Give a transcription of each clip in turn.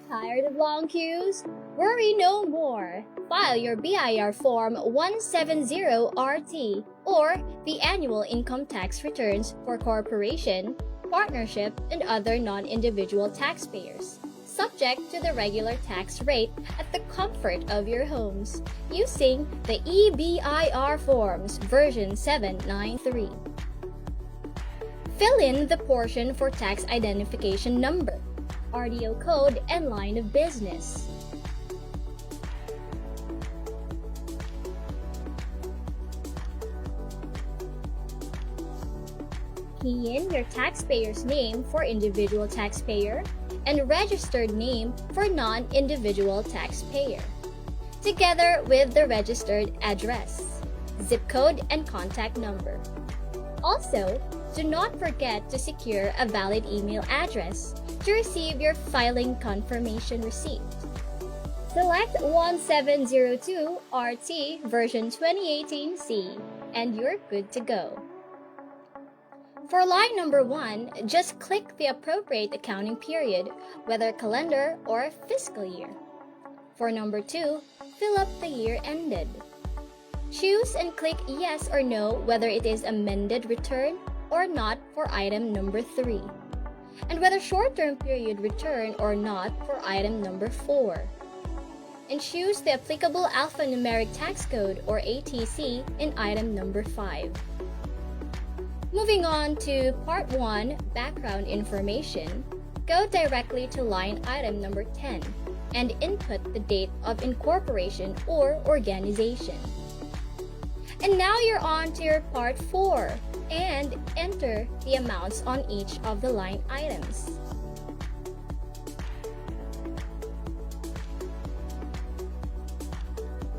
Tired of long queues? Worry no more. File your BIR Form 170RT or the annual income tax returns for corporation, partnership, and other non-individual taxpayers, subject to the regular tax rate at the comfort of your homes using the eBIR Forms version 793. Fill in the portion for tax identification number, RDO code, and line of business. Key in your taxpayer's name for individual taxpayer and registered name for non-individual taxpayer, together with the registered address, zip code, and contact number. Also, do not forget to secure a valid email address to receive your filing confirmation receipt. Select 1702 RT version 2018C and you're good to go. For line number 1, just click the appropriate accounting period, whether calendar or fiscal year. For number 2, fill up the year ended. Choose and click yes or no whether it is amended return or not for item number 3, and whether short-term period return or not for item number 4. And choose the applicable alphanumeric tax code or ATC in item number 5. Moving on to Part 1, Background Information, go directly to line item number 10 and input the date of incorporation or organization. And now you're on to your Part 4 and enter the amounts on each of the line items.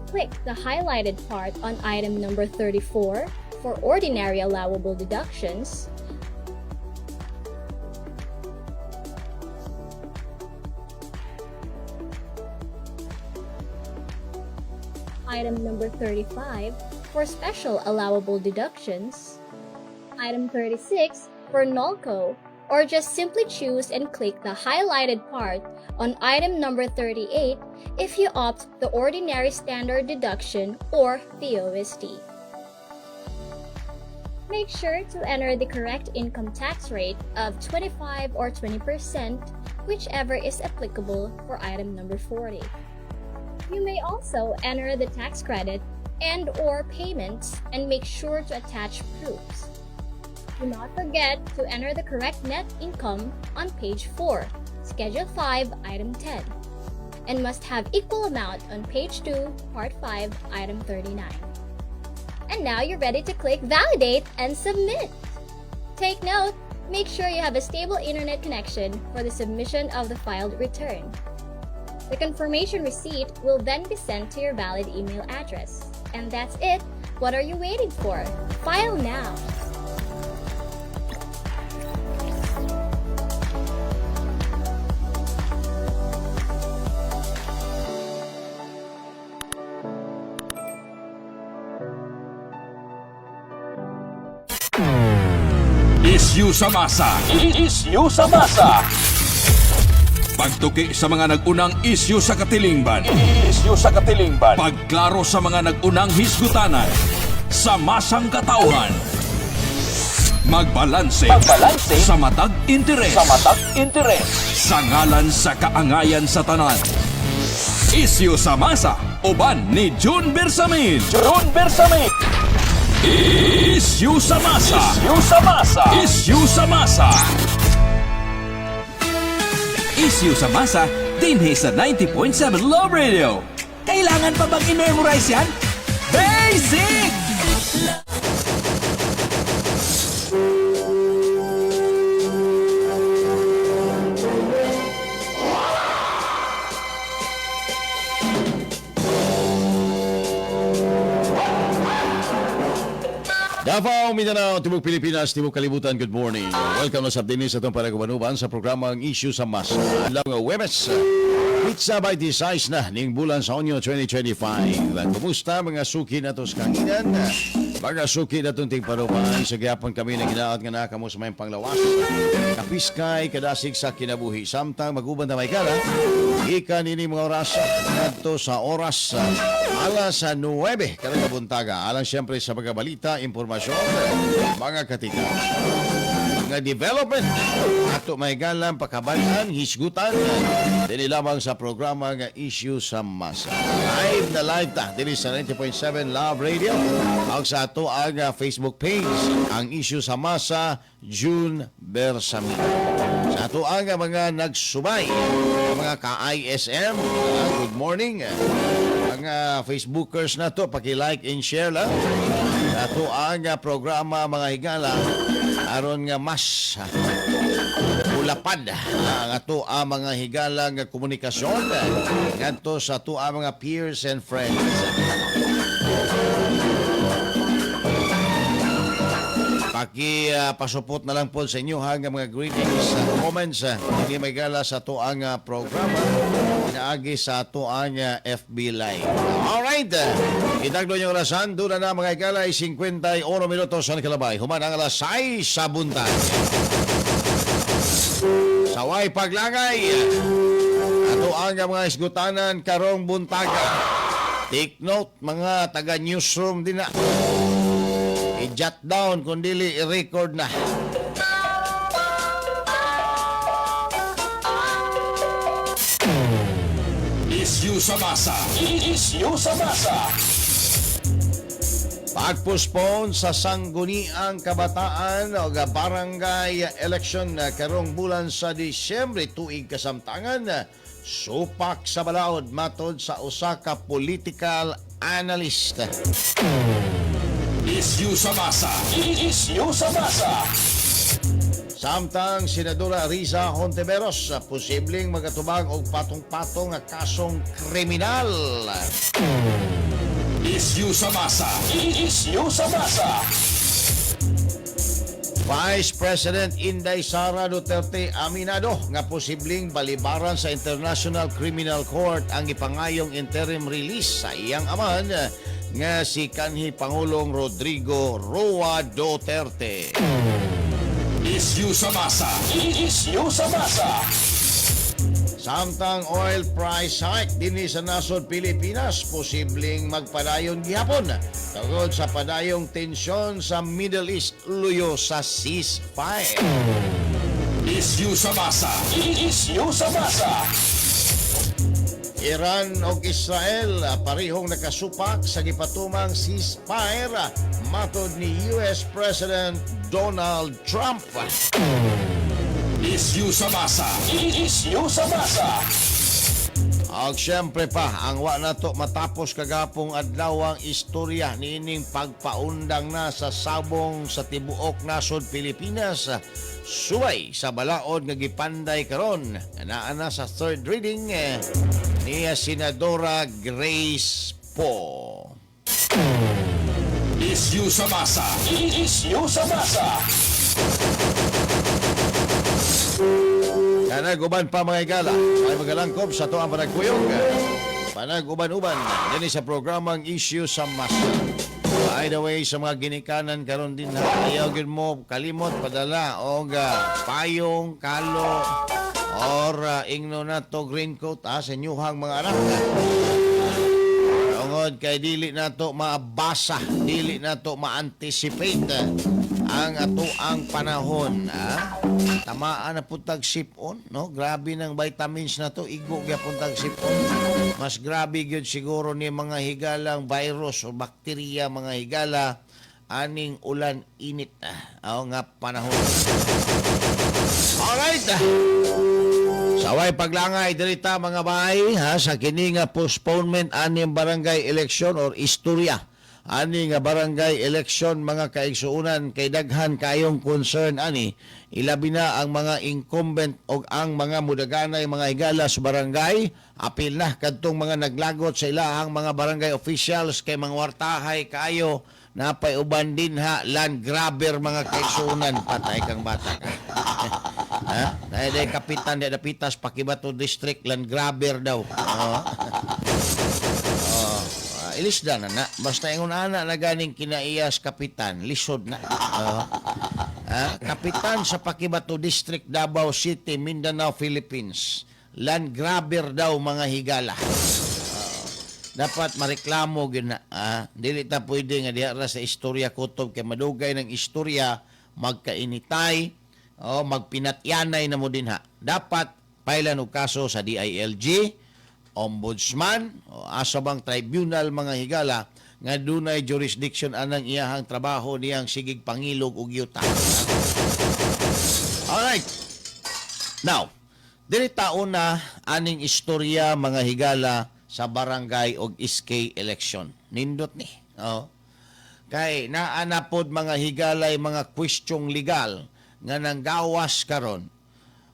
Click the highlighted part on item number 34 for ordinary allowable deductions, item number 35 for special allowable deductions, item 36 for NOLCO, or just simply choose and click the highlighted part on item number 38 if you opt the ordinary standard deduction or the OSD. Make sure to enter the correct income tax rate of 25 or 20%, whichever is applicable for item number 40. You may also enter the tax credit and or payments and make sure to attach proofs. Do not forget to enter the correct net income on page 4, Schedule 5, Item 10, and must have equal amount on page 2, Part 5, Item 39. And now you're ready to click Validate and Submit. Take note, make sure you have a stable internet connection for the submission of the filed return. The confirmation receipt will then be sent to your valid email address. And that's it. What are you waiting for? File now! Isyu sa masa. Isyu sa masa. Pagtuki sa mga nag-unang isyu sa katilingban. Isyu sa katilingban. Pagklaro sa mga nag-unang hisgutanan. Sa masang katauhan. Magbalanse. Magbalanse. Sa matag interes. Sa matag interes. Sa ngalan sa kaangayan sa tanan. Isyu sa masa. Uban ni June Bersamin. June Bersamin. Isyu sa masa. Isyu sa masa. Isyu sa masa. Isyu sa masa, dinhi sa 90.7 Love Radio. Kailangan pa bang i-memorize yan? Basic! Davao, Mindanao, Tibok Pilipinas, Tibok Kalibutan, good morning. Welcome na sa dinis atong panagwanuban sa programang Issue sa Masa. Adlaw nga Huwebes, Pizza by Decize na ning bulan sa Hunyo 2025. Kumusta mga suki nato sa kanginan? Mga suki na tunting panupan, sa gyapon kami naginaot nga nakamo sa mayang panglawas. Kapiskay kadasig sa kinabuhi. Samtang maguban na may kala, ikan ini mga oras, ngadto sa oras alas 9 karong buntaga. Alang siyempre sa mga balita, impormasyon, mga katika, mga development ato may galang pakabalaan, hisgutan dinhi lamang sa programa nga Issue sa Masa. Live na live ta dinhi sa 90.7 Love Radio ang sa ato ang Facebook page, ang Issue sa Masa, June Bersamin. Sa ato ang mga nagsubay, ang mga ka-ISM, good morning. Ang Facebookers na to, paki-like and share lang. Sa ato ang programa, mga higala, aron nga mas ulapad ang ato ang mga higala nga komunikasyon ngadto sa ato ang mga peers and friends. Paki pasupot na lang po sa inyo hanggang mga greetings, comments, hindi may gala sa ato ang programa pinaagi sa ato ang FB Live. Alright, itaglo yung orasan, doon na mga higala ay 51 minutos sa nakalabay. Human ang alas 6 sa buntag. Saway paglangay, ato ang mga isgutanan karong buntaga. Take note, mga taga newsroom din na. I-jot down kung dili i-record na. Issue sa masa. Issue sa masa. Pagpospon sa Sangguniang Kabataan o barangay election karong bulan sa Disyembre tuig kasamtangan, supak sa balaod matod sa usa ka political analyst. Issue sa masa. Issue sa masa. Samtang Senadora Risa Hontiveros posibleng magatubang og patong-patong nga kasong kriminal. Issue sa masa. Issue sa masa. Vice President Inday Sara Duterte aminado nga posibleng balibaran sa International Criminal Court ang ipangayong interim release sa iyang aman nga si kanhi Pangulong Rodrigo Roa Duterte. Issue sa masa. Issue sa masa. Samtang oil price hike dinhi sa nasod Pilipinas posibleng magpadayon gihapon tungod sa padayong tensyon sa Middle East luyo sa ceasefire. Issue sa masa. Issue sa masa. Iran ug Israel parehong nakasupak sa gipatumang ceasefire matod ni US President Donald Trump. Issue sa masa. Issue sa masa. Ag siyempre pa, ang wa nato matapos kagapong adlaw ang istorya niining pagpaundang na sa sabong sa tibuok nasod Pilipinas suway sa balaod nga gipanday karon nga naa na sa third reading ni Senadora Grace Poe. Issue sa masa. Issue sa masa. Kanag-uban pa, mga igala, ay magalangkob sa tuang panagkuyog. Panag-uban-uban dinhi sa programang Issue sa Masa. By the way, sa mga ginikanan karon din ha, ayaw gyud mo kalimot padala og payong, kalo, or ingno na to raincoat sa inyuhang mga anak. Tungod kay dili nato maabasa, dili nato ma-anticipate ang ato ang panahon. Ah? Tamaan na pud tag sipon, no? Grabe ng vitamins na to, igo gyapon tag sipon. Mas grabe gyud siguro ni mga higalang virus o bakterya, mga higala, aning ulan init nga panahon. Alright. Saway paglangay dirita, mga bay, ha, sa kini nga postponement aning barangay election or istorya ani nga barangay election, mga kaigsuonan, kay daghan kayong concern ani, ilabi na ang mga incumbent o ang mga mudaganay, mga higala, sa barangay, apil na kadtong mga naglagot sa ilahang mga barangay officials kay mangwartahay kayo. Napay uban din ha, land grabber, mga kaigsuonan. Patay kang bata ka ha. Dahil kapitan di Dapitas Paquibato District, land grabber daw. Oh. Oh. Ilisda na na. Basta ingon ana na ganing kinaiyas kapitan, lisod na. Oo. Ah, kapitan sa Paquibato District, Davao City, Mindanao, Philippines. Land grabber daw, mga higala. Dapat mareklamo gyud na. Ah, dili ta pwede nga diha ra sa istorya kutob kay madugay ng istorya, magkainitay o magpinatyanay na mo dinha. Dapat pailan og kaso sa DILG, ombudsman o asa bang tribunal, mga higala, nga dunay jurisdiction anang iyahang trabaho niyang sigig pangilog og yuta. Alright. Now, dili taon na aning istorya, mga higala, sa barangay og SK election. Nindot ni. Oh. Kay naa na pod, mga higalay, mga questionng legal nga nanggawas karon,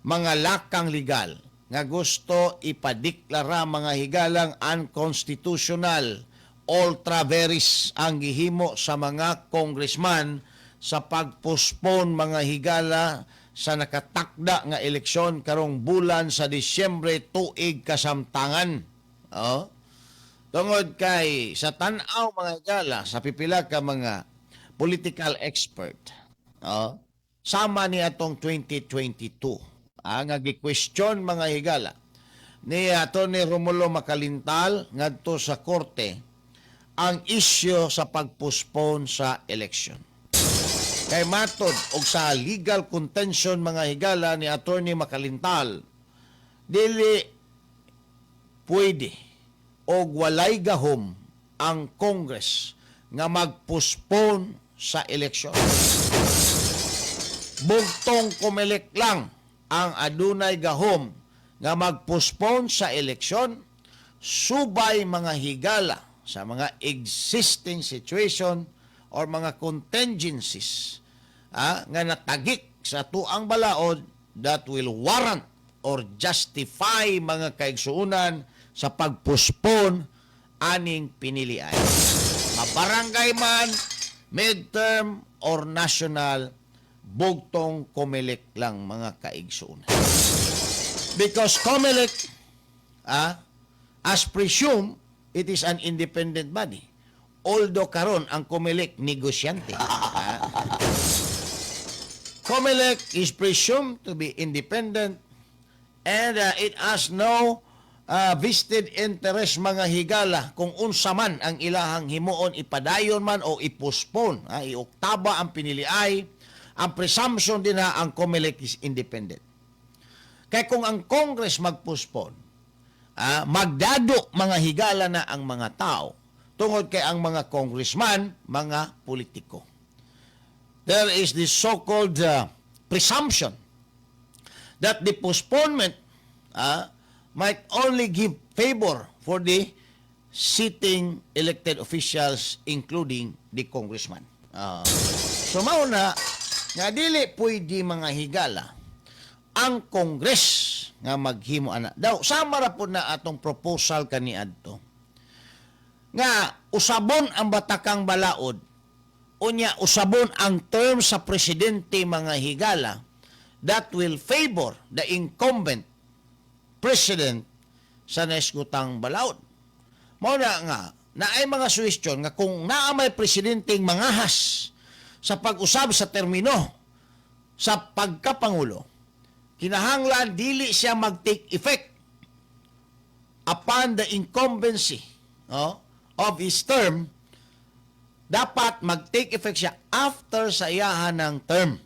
mga lakang legal nga gusto ipadeklara, mga higalang, unconstitutional, ultra vires ang gihimo sa mga congressman sa pagpospon, mga higala, sa nakatakda nga eleksyon karong bulan sa Disyembre tuig kasamtangan. Oh. Tungod kay sa tan-aw, mga higala, sa pipila ka mga political expert, oh, sama ni atong 2022, ang nga gi-question, mga higala, ni Atty. Romulo Macalintal ngadto sa korte ang isyu sa pagpospone sa election. Kay matod og sa legal contention, mga higala, ni Attorney Macalintal, dili pwede og walay gahom ang Congress nga magpospone sa eleksyon. Bugtong Comelec lang ang adunay gahom nga magpospone sa eleksyon subay, mga higala, sa mga existing situation or mga contingencies nga natagik sa tuang balaod that will warrant or justify, mga kaigsuunan, sa pagpospone aning pinilian. Mabarangay man, midterm or national, bugtong Comelec lang, mga kaigsuunan. Because Comelec, as presumed, it is an independent body. Although karon ang Comelec negosyante. Comelec is presumed to be independent and it has no vested interest, mga higala, kung unsa man ang ilahang himuon, ipadayon man o ipospone, ioktaba ang piniliay, ang presumption din na ang Comelec is independent. Kaya kung ang Congress magpospone, magdado, mga higala, na ang mga tao tungod kay ang mga congressman, mga politiko. There is this so-called presumption that the postponement might only give favor for the sitting elected officials, including the congressman. So mao na nga dili pwede, mga higala, ang Congress nga maghimo ana. Daw sama ra pud na atong proposal kaniadto nga usabon ang batakang balaod, unya usabon ang term sa presidente, mga higala, that will favor the incumbent president sa naisgutang balaod. Mao na nga naay mga suhestyon nga kung naa may presidenteng mangahas sa pag-usab sa termino sa pagkapangulo, kinahanglan dili siya mag-take effect upon the incumbency, no, of his term. Dapat mag-take effect siya after sa iyahan ng term.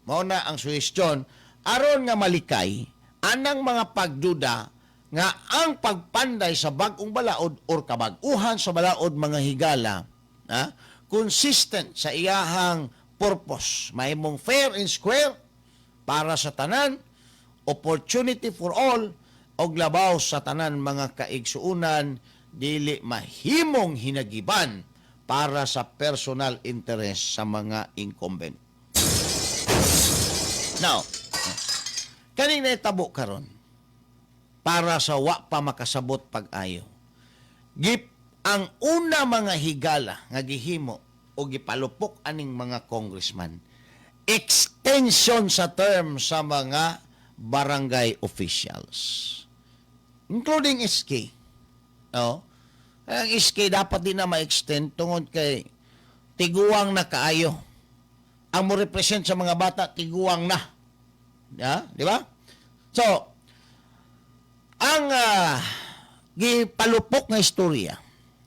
Mao na ang suhestyon aron nga malikay anang mga pagduda nga ang pagpanday sa bag-ong balaod or kabag-uhan sa balaod, mga higala, consistent sa iyahang purpose, mahimong fair and square para sa tanan, opportunity for all, og labaw sa tanan, mga kaigsuunan, dili mahimong hinagiban para sa personal interest sa mga incumbent. Now, kaning naitabo karon, para sa wa pa makasabot pag-ayo. Gip ang una, mga higala, nga gihimo o gipalupok aning mga congressman, extension sa term sa mga barangay officials including SK. No? Ang SK dapat di na ma-extend tungod kay tiguang na kaayo. Ang mo represent sa mga bata, tiguang na. Ya, di ba? So, ang gipalupok nga istorya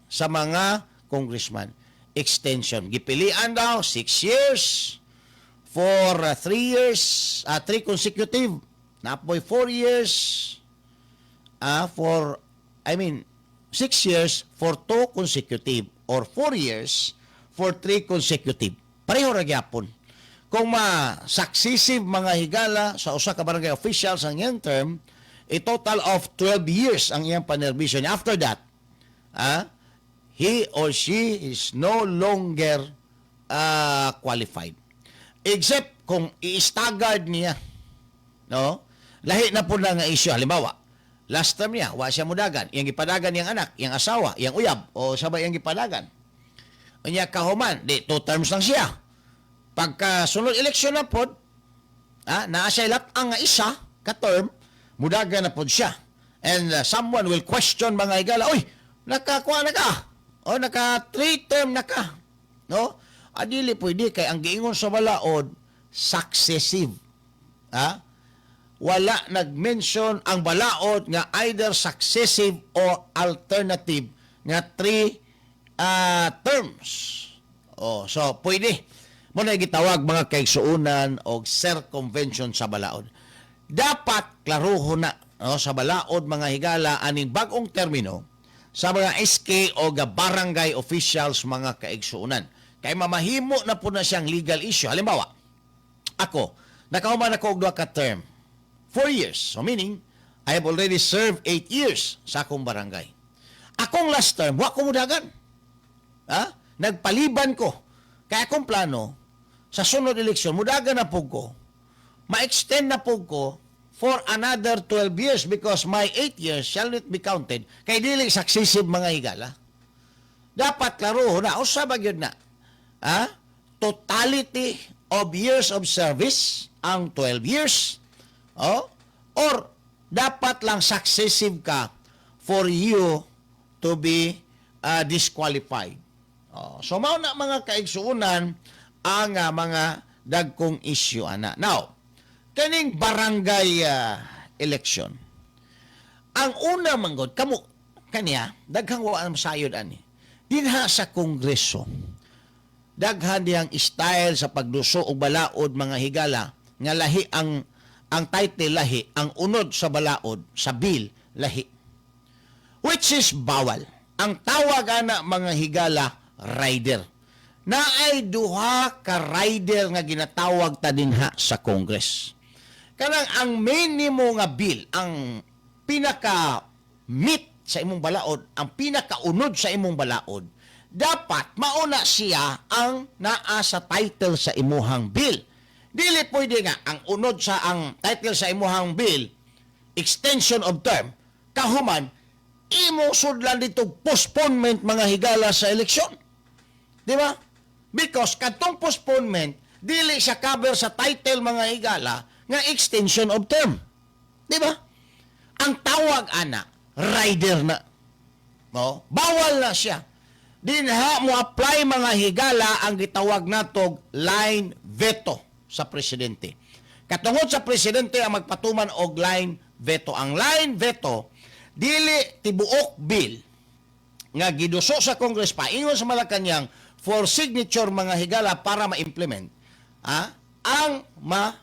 sa mga congressman, extension. Gipilian daw 6 years for 3 years, three consecutive. Napoy 4 years for, I mean, 6 years for two consecutive or 4 years for three consecutive. Pareho ra gyapon. Kung ma-successive, mga higala, sa usa ka barangay officials ang iyang term, a total of 12 years ang iyang panerbisyo. And after that, he or she is no longer qualified. Except kung i-staggered niya. No? Lahi na po na nga issue. Halimbawa, last term niya, wa siya mudagan. Iyang gipadagan iyang anak, iyang asawa, iyang uyab, o sabay iyang gipadagan. Unya kahuman, di, two terms lang siya. Pagka sunod eleksyon na pod, naa siya ang nga isa ka term, mudagan na pod siya. And someone will question, mga higala, "Uy, nakakuha na ka. O, naka three term na ka." No? Adili pwede kay ang giingon sa balaod, successive. Ha? Wala nag-mention ang balaod nga either successive or alternative nga three terms. Oh, so pwede. Mao na gitawag, mga kaigsuonan, og circumvention sa balaod. Dapat klaruhon na, no, sa balaod, mga higala, aning bag-ong termino sa mga SK o ga barangay officials, mga kaigsuonan. Kay mamahimo na po na siyang legal issue. Halimbawa, ako, nakahuman ako og duha ka term. 4 years. So meaning, I have already served 8 years sa akong barangay. Akong last term, wa ko mudagan. Ha? Nagpaliban ko. Kaya akong plano, sa sunod eleksyon, mudagan na po ko, ma-extend na po ko for another 12 years because my 8 years shall not be counted kay dili successive, mga higala. Dapat klaro na, usa ba gyud na? Ha? Totality of years of service ang 12 years. Oh? Or dapat lang successive ka for you to be disqualified. Oh, so mao na, mga kaigsuonan, ang mga dagkong issue ana. Now, kaning barangay election. Ang una manggod kamo kaniya daghang wa ang sayod ani. Dinha sa Kongreso, daghan dihang style sa pagduso og balaod, mga higala, nga lahi ang title, lahi ang unod sa balaod, sa bill lahi, which is bawal. Ang tawag ana, mga higala, rider. Naay duha ka rider nga ginatawag ta dinha sa Congress. Kanang ang main nimo nga bill, ang pinaka meat sa imong balaod, ang pinakaunod sa imong balaod, dapat mauna siya ang naa sa title sa imuhang bill. Dili pwede nga ang unod sa ang title sa imuhang bill, extension of term, kahuman imo sudlan dito postponement, mga higala, sa eleksyon. Di ba? Because kadtong postponement, dili siya cover sa title, mga higala, nga extension of term. Di ba? Ang tawag ana, rider na. No? Bawal na siya. Dinha mo apply, mga higala, ang gitawag natog line veto sa presidente. Katungod sa presidente ang magpatuman og line veto. Ang line veto, dili tibuok bill nga giduso sa Congress paingon sa Malacanang for signature, mga higala, para ma-implement ang ma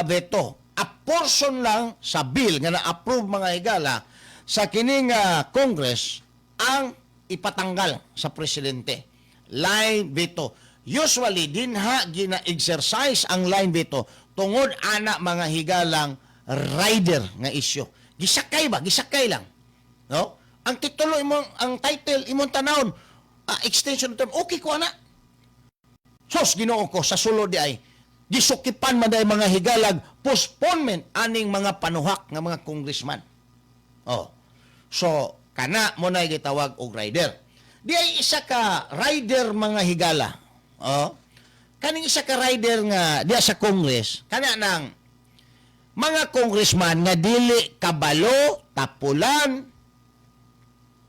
veto. A portion lang sa bill nga na-approve, mga higala, sa kining Congress ang ipatanggal sa presidente. Line veto. Usually, dinha gina-exercise ang line veto tungod ana, mga higalang, rider nga issue. Gisakay ba? Gisakay lang. No? Ang titulo imong, ang title imong tanawon, extension of term, okay ko ana. Sos Ginoo ko, sa sulod di ay gisukipan man day, mga higalag, postponement aning mga panuhak nga mga congressman. Oh. So kana mo na gitawag og rider. Di ay isa ka rider, mga higala. Oh. Kaning isa ka rider nga diya sa Congress, kana nang mga congressman nga dili kabalo tapulan.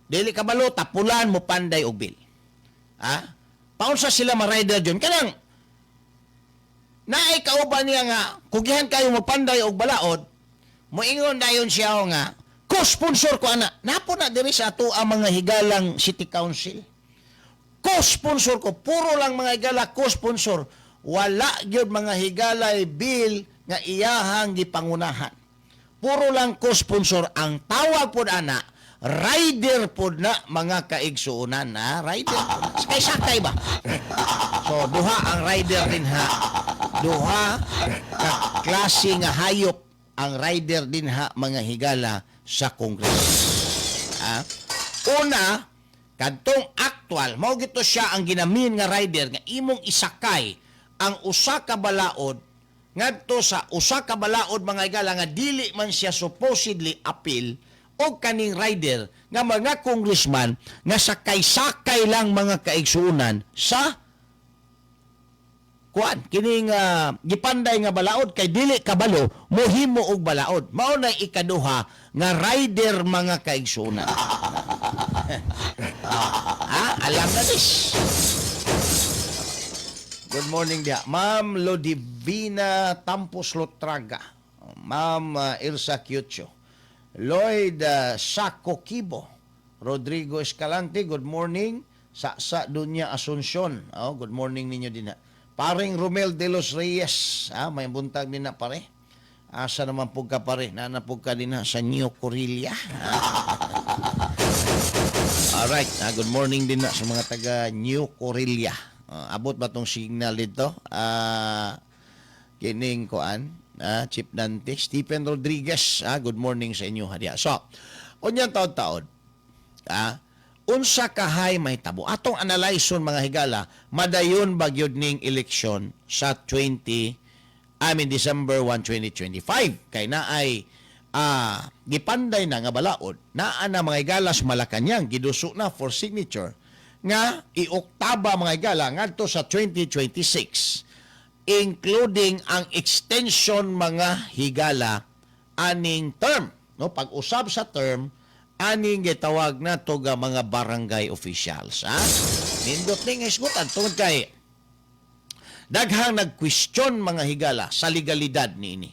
Dili kabalo tapulan mo panday og bill. Ha? Paunsa sila ma-rider dyan? Kanang naay kauban niya nga kugihan kayo mo panday og balaod, moingon dayon siya nga co-sponsor ko ana. Napo na diri sa ato ang mga higalang city council. Co-sponsor ko, puro lang mga higala co-sponsor. Wala gyud mga higalay bill nga iyahang gipangunahan. Puro lang co-sponsor ang tawag pod ana, rider pod na, mga kaigsuonan, ha, rider pod na. Sakay sakay ba? So duha ang rider din ha, duha ka klase nga hayop ang rider din ha, mga higala sa Kongreso, ha? Una, kadtong actual mao gito siya ang ginamin nga rider nga imong isakay ang usa ka balaod ngadto sa usa ka balaod, mga higala, nga dili man siya supposedly appeal, o kaning rider nga mga congressman nga sakay-sakay lang, mga kaigsuonan, sa kuan kining gipanday nga balaod kay dili kabalo mohimo og balaod. Mao na ikaduha nga rider, mga kaigsuonan. Ah, alam na this. Good morning dia, Ma'am Lodivina Tampos Lotraga, Ma'am Ilsa Kyucho, Lloyd Sakokibo, Rodrigo Escalante, good morning. Sa Dunya Asuncion. Oh, good morning ninyo din ha. Paring Romel de los Reyes, ah, may buntag din na, pare. Asa naman po ka, pare? Nana po ka din ha, sa New Corilla. Alright, ah, good morning din na sa mga taga New Corilla. Ah, abot ba tong signal dito? Ah, kining kuan, ah, Chief Dante, Stephen Rodriguez, ah, good morning sa inyo hadiya. So, unyang taon-taon, ah, unsa kahay mahitabo? Atong analyson, mga higala, madayon ba gyud ning eleksyon sa 20 I mean December 1, 2025 kay naay gipanday na nga balaod, naa na, mga higala, sa Malacañang, giduso na for signature nga ioktaba, mga higala, ngadto sa 2026, including ang extension, mga higala, aning term, no, pag-usab sa term aning gitawag nato ga mga barangay officials, ha. Nindot ning hisgutan tungod kay daghang nag-question, mga higala, sa legalidad niini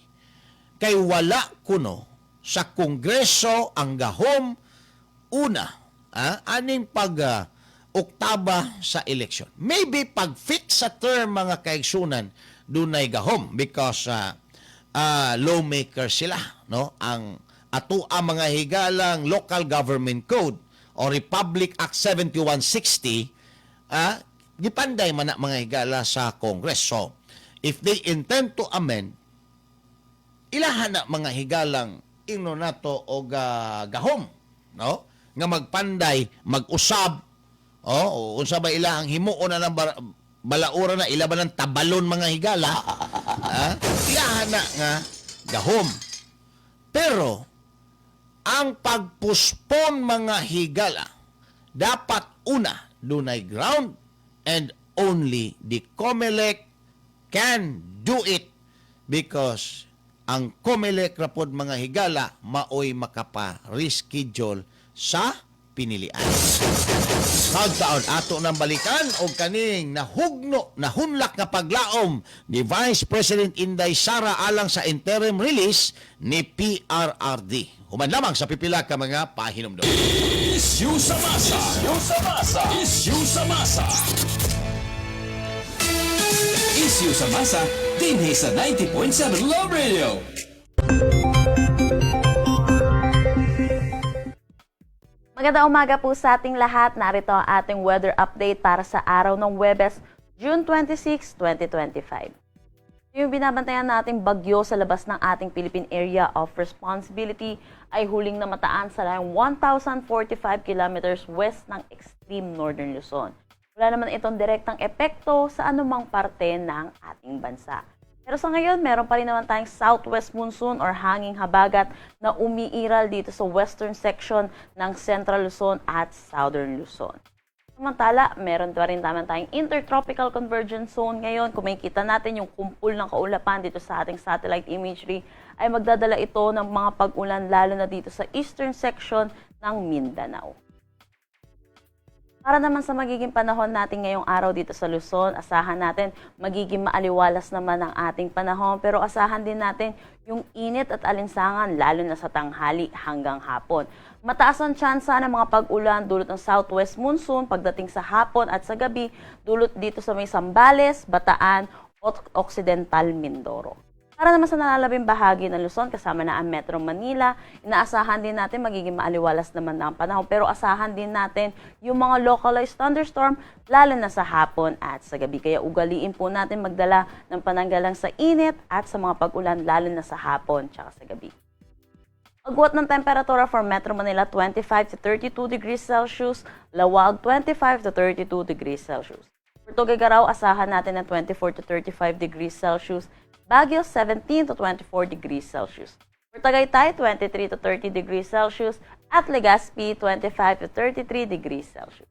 kay wala kuno sa Kongreso ang gahom una, ah, aning pag oktaba sa election. Maybe pag fix sa term, mga kaigsunan, dunay gahom because lawmaker sila, no? Ang ato ang mga higalang local government code o Republic Act 7160, gipanday man na, mga higala, sa Congress. So, if they intend to amend, ilahan na, mga higalang ingno nato og gahom, no, nga magpanday, mag-usab o unsa ba ilahang himuon na ng balaura na ila ba ng tabalon, mga higala, ha? Ilahan na nga gahom, pero ang pagpuspon, mga higala, dapat una dunay ground and only the COMELEC can do it because ang COMELEC rapod, mga higala, maoy makapa-reschedule sa pinilian. Taon-taon ato nang balikan og kaning nahugno, nahunlak nga paglaom ni Vice President Inday Sara alang sa interim release ni PRRD. Human lamang sa pipila ka mga pahinumdum. Issue sa masa. Issue sa masa. Issue sa masa. Issue sa masa, dinhi sa 90.7 Love Radio. Magandang umaga po sa ating lahat. Narito ang ating weather update para sa araw ng Huwebes, June 26, 2025. Yung binabantayan nating bagyo sa labas ng ating Philippine Area of Responsibility ay huling namataan sa layong 1,045 kilometers west ng extreme northern Luzon. Wala naman itong direktang epekto sa anumang parte ng ating bansa. Pero sa ngayon, meron pa rin naman tayong southwest monsoon or hanging habagat na umiiral dito sa western section ng Central Luzon at Southern Luzon. Samantala, meron pa rin naman tayong intertropical convergence zone ngayon. Kung makikita natin yung kumpul ng kaulapan dito sa ating satellite imagery, ay magdadala ito ng mga pag-ulan lalo na dito sa eastern section ng Mindanao. Para naman sa magiging panahon natin ngayong araw dito sa Luzon, asahan natin magiging maaliwalas naman ang ating panahon, pero asahan din natin yung init at alinsangan lalo na sa tanghali hanggang hapon. Mataas ang tsansa ng mga pag-ulan dulot ng southwest monsoon pagdating sa hapon at sa gabi dulot dito sa may Zambales, Bataan at Occidental Mindoro. Para naman sa nalalabing bahagi ng Luzon, kasama na ang Metro Manila, inaasahan din natin magiging maaliwalas naman ang panahon. Pero asahan din natin yung mga localized thunderstorm, lalo na sa hapon at sa gabi. Kaya ugaliin po natin magdala ng pananggalang sa init at sa mga pag-ulan, lalo na sa hapon tsaka sa gabi. Agwat ng temperatura for Metro Manila, 25 to 32 degrees Celsius, Laoag, 25 to 32 degrees Celsius. For Tuguegarao, asahan natin ng 24 to 35 degrees Celsius, Baguio, 17 to 24 degrees Celsius. For Tagaytay, 23 to 30 degrees Celsius at Legazpi, 25 to 33 degrees Celsius.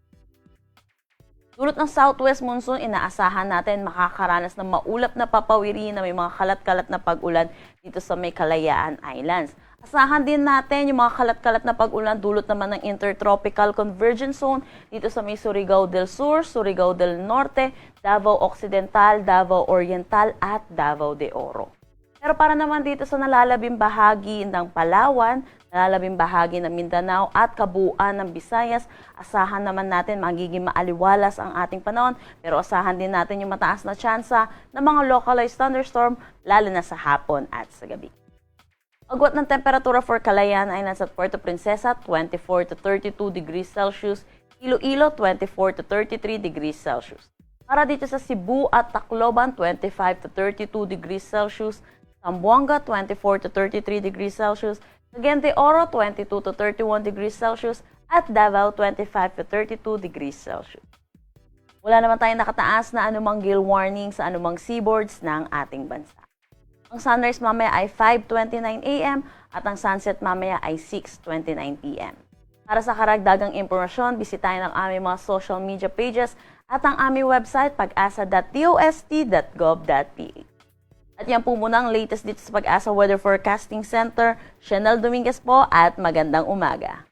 Dulot ng southwest monsoon, inaasahan natin makakaranas ng maulap na papawiri na may mga kalat-kalat na pag-ulan dito sa may Kalayaan Islands. Asahan din natin yung mga kalat-kalat na pag-ulan dulot naman ng Intertropical Convergence Zone dito sa may Surigao del Sur, Surigao del Norte, Davao Occidental, Davao Oriental at Davao de Oro. Pero para naman dito sa nalalabing bahagi ng Palawan, nalalabing bahagi ng Mindanao at kabuuan ng Visayas, asahan naman natin magiging maaliwalas ang ating panahon. Pero asahan din natin yung mataas na tsansa ng mga localized thunderstorm, lalo na sa hapon at sa gabi. Agwat ng temperatura for Kalayaan Islands at Puerto Princesa, 24 to 32 degrees Celsius. Iloilo, 24 to 33 degrees Celsius. Para dito sa Cebu at Tacloban, 25 to 32 degrees Celsius. Zamboanga, 24 to 33 degrees Celsius. Cagayan de Oro, 22 to 31 degrees Celsius. At Davao, 25 to 32 degrees Celsius. Wala naman tayong nakataas na anumang gale warning sa anumang seaboards ng ating bansa. Ang sunrise mamaya ay 5:29 a.m. at ang sunset mamaya ay 6:29 p.m. Para sa karagdagang impormasyon, bisitahin ang aming mga social media pages at ang aming website pagasa.dost.gov.ph. At yan po muna ang latest dito sa PAGASA Weather Forecasting Center. Chanel Dominguez po at magandang umaga.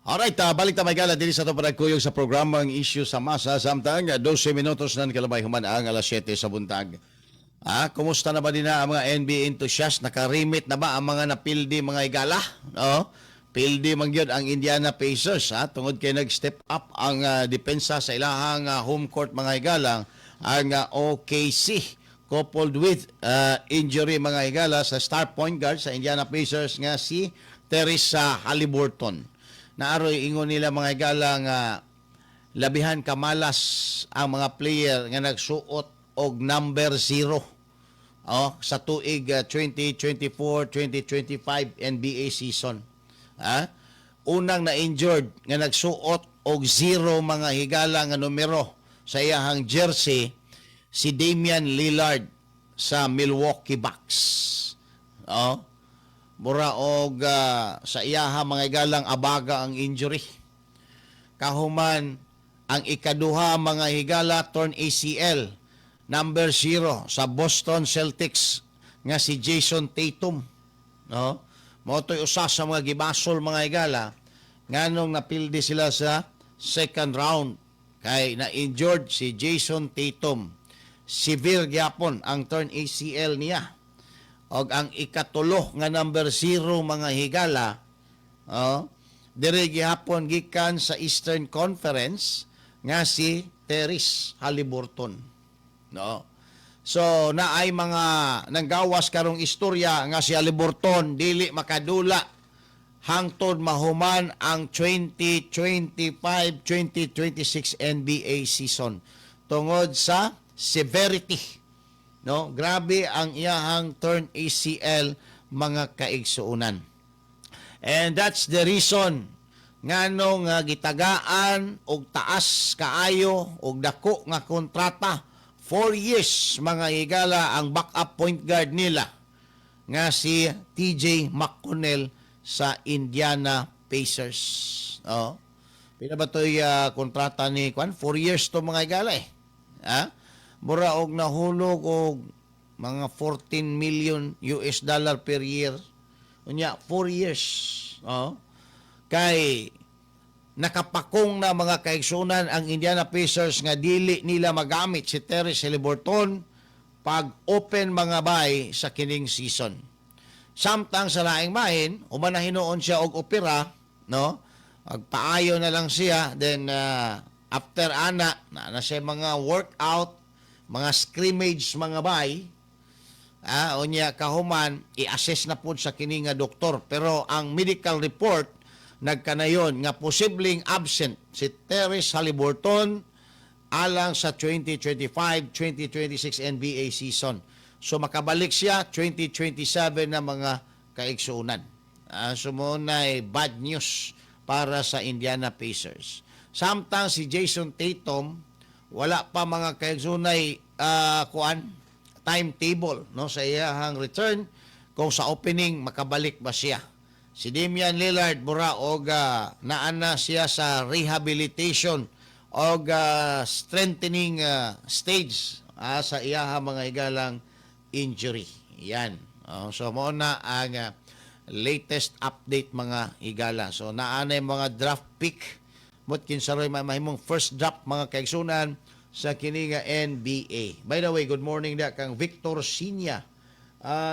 Alright, balik ta, mga higala, diri sa ato panagkuyog sa programang Issue sa Masa, samtang 12 minutos na kalabay human ang alas 7 sa buntag. Kumusta na ba din na ang mga NBA enthusiast? Nakarimit na ba ang mga napildi, mga higala? No? Pildi man gyud ang Indiana Pacers, ha? Tungod kay nag-step up ang depensa sa ilahang home court, mga higala, ang OKC, coupled with injury, mga higala, sa star point guard sa Indiana Pacers nga si Tyrese Haliburton. Naaroy ingon nila, mga higala, nga labihan kamalas ang mga player nga nagsuot og number 0, oh, sa tuig 2024-2025 NBA season. Ah? Unang na-injured nga nagsuot og 0, mga higala, nga numero sa iyahang jersey, si Damian Lillard sa Milwaukee Bucks. Oh. Mura og sa iyaha, mga higalang, abaga ang injury. Kahuman ang ikaduha, mga higala, torn ACL, number 0 sa Boston Celtics nga si Jayson Tatum. No? Mao to'y usa sa mga gibasol, mga higala, nganong napildi sila sa second round kay na-injured si Jayson Tatum. Severe gyapon ang torn ACL niya. Og ang ikatulo nga number 0, mga higala, oh, dire gihapon gikan sa Eastern Conference nga si Tyrese Haliburton. No? So naay mga nanggawas karong istorya nga si Haliburton dili makadula hangtod mahuman ang 2025-2026 NBA season tungod sa severity, no? Grabe ang iyahang torn ACL, mga kaigsuonan, and that's the reason ngano nga gitagaan og taas kaayo og dako nga kontrata, 4 years, mga higala, ang backup point guard nila nga si TJ McConnell sa Indiana Pacers. Oh. Pila ba to'y kontrata ni kwan? 4 years to, mga higala, eh. Ha? Mura og nahulog og mga 14 million US dollar per year. Unya 4 years. Oh. Kay nakapakong na, mga kaigsunan, ang Indiana Pacers nga dili nila magamit si Tyrese Haliburton pag open, mga bay, sa kining season. Samtang sa laing bahin, human na hinuon siya og opera, no? Magpaayo na lang siya, then after ana, na na siya mga workout, mga scrimmage, mga bay, unya kahuman i-assess na pud sa kini nga doktor, pero ang medical report nagkanayon nga posibleng absent si Tyrese Haliburton alang sa 2025-2026 NBA season. So makabalik siya 2027 na, mga kaigsuunan. So mao na bad news para sa Indiana Pacers. Samtang si Jayson Tatum, wala pa, mga kaigsuunay, kuan timetable, no, sa iyahang return, kung sa opening makabalik ba siya. Si Damian Lillard mura og naa na siya sa rehabilitation og strengthening stage sa iyahang, mga higalang, injury. Yan. Oh, so mao na ang latest update, mga higala. So naa na yung mga draft pick mot kinsa roy mahimong first draft, mga kaigsunan, sa kini nga NBA. By the way, good morning da kang Victor Sinya,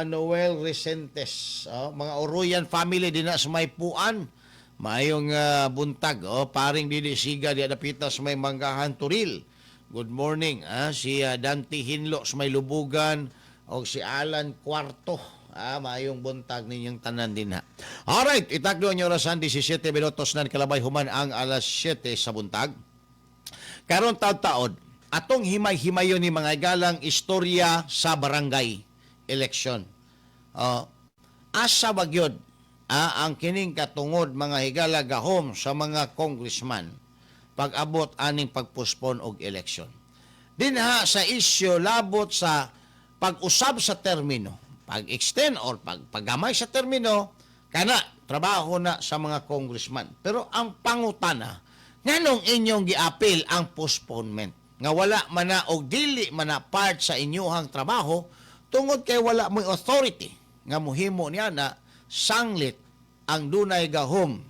Noel Resentes, oh, mga Oroyan family din na sa may Puan. Maayong buntag, oh, paring Didi Siga di dapita sa may Manggahan Turil. Good morning, si Dante Hinlo sa may Lubugan o si Alan Cuarto. Maayong buntag ninyong tanan din ha. Alright, itakdo ang orasan, 17 minutos na kalabay human ang alas 7 sa buntag. Karon taod-taod, atong himay-himayon ni, mga galang, istorya sa barangay election. Asa ba gyud ang kining katungod, mga higala, gahom sa mga congressman pag-abot aning pagpospon og election? Dinha sa isyu labot sa pag-usab sa termino, pag-extend or paggamay sa termino, kana trabaho na sa mga congressman. Pero ang pangutana, nganong inyong giapil ang postponement? Nga wala man na og dili man na part sa inyuhang trabaho tungod kay wala mo'y authority nga muhimo niya na, sanglit ang dunay gahom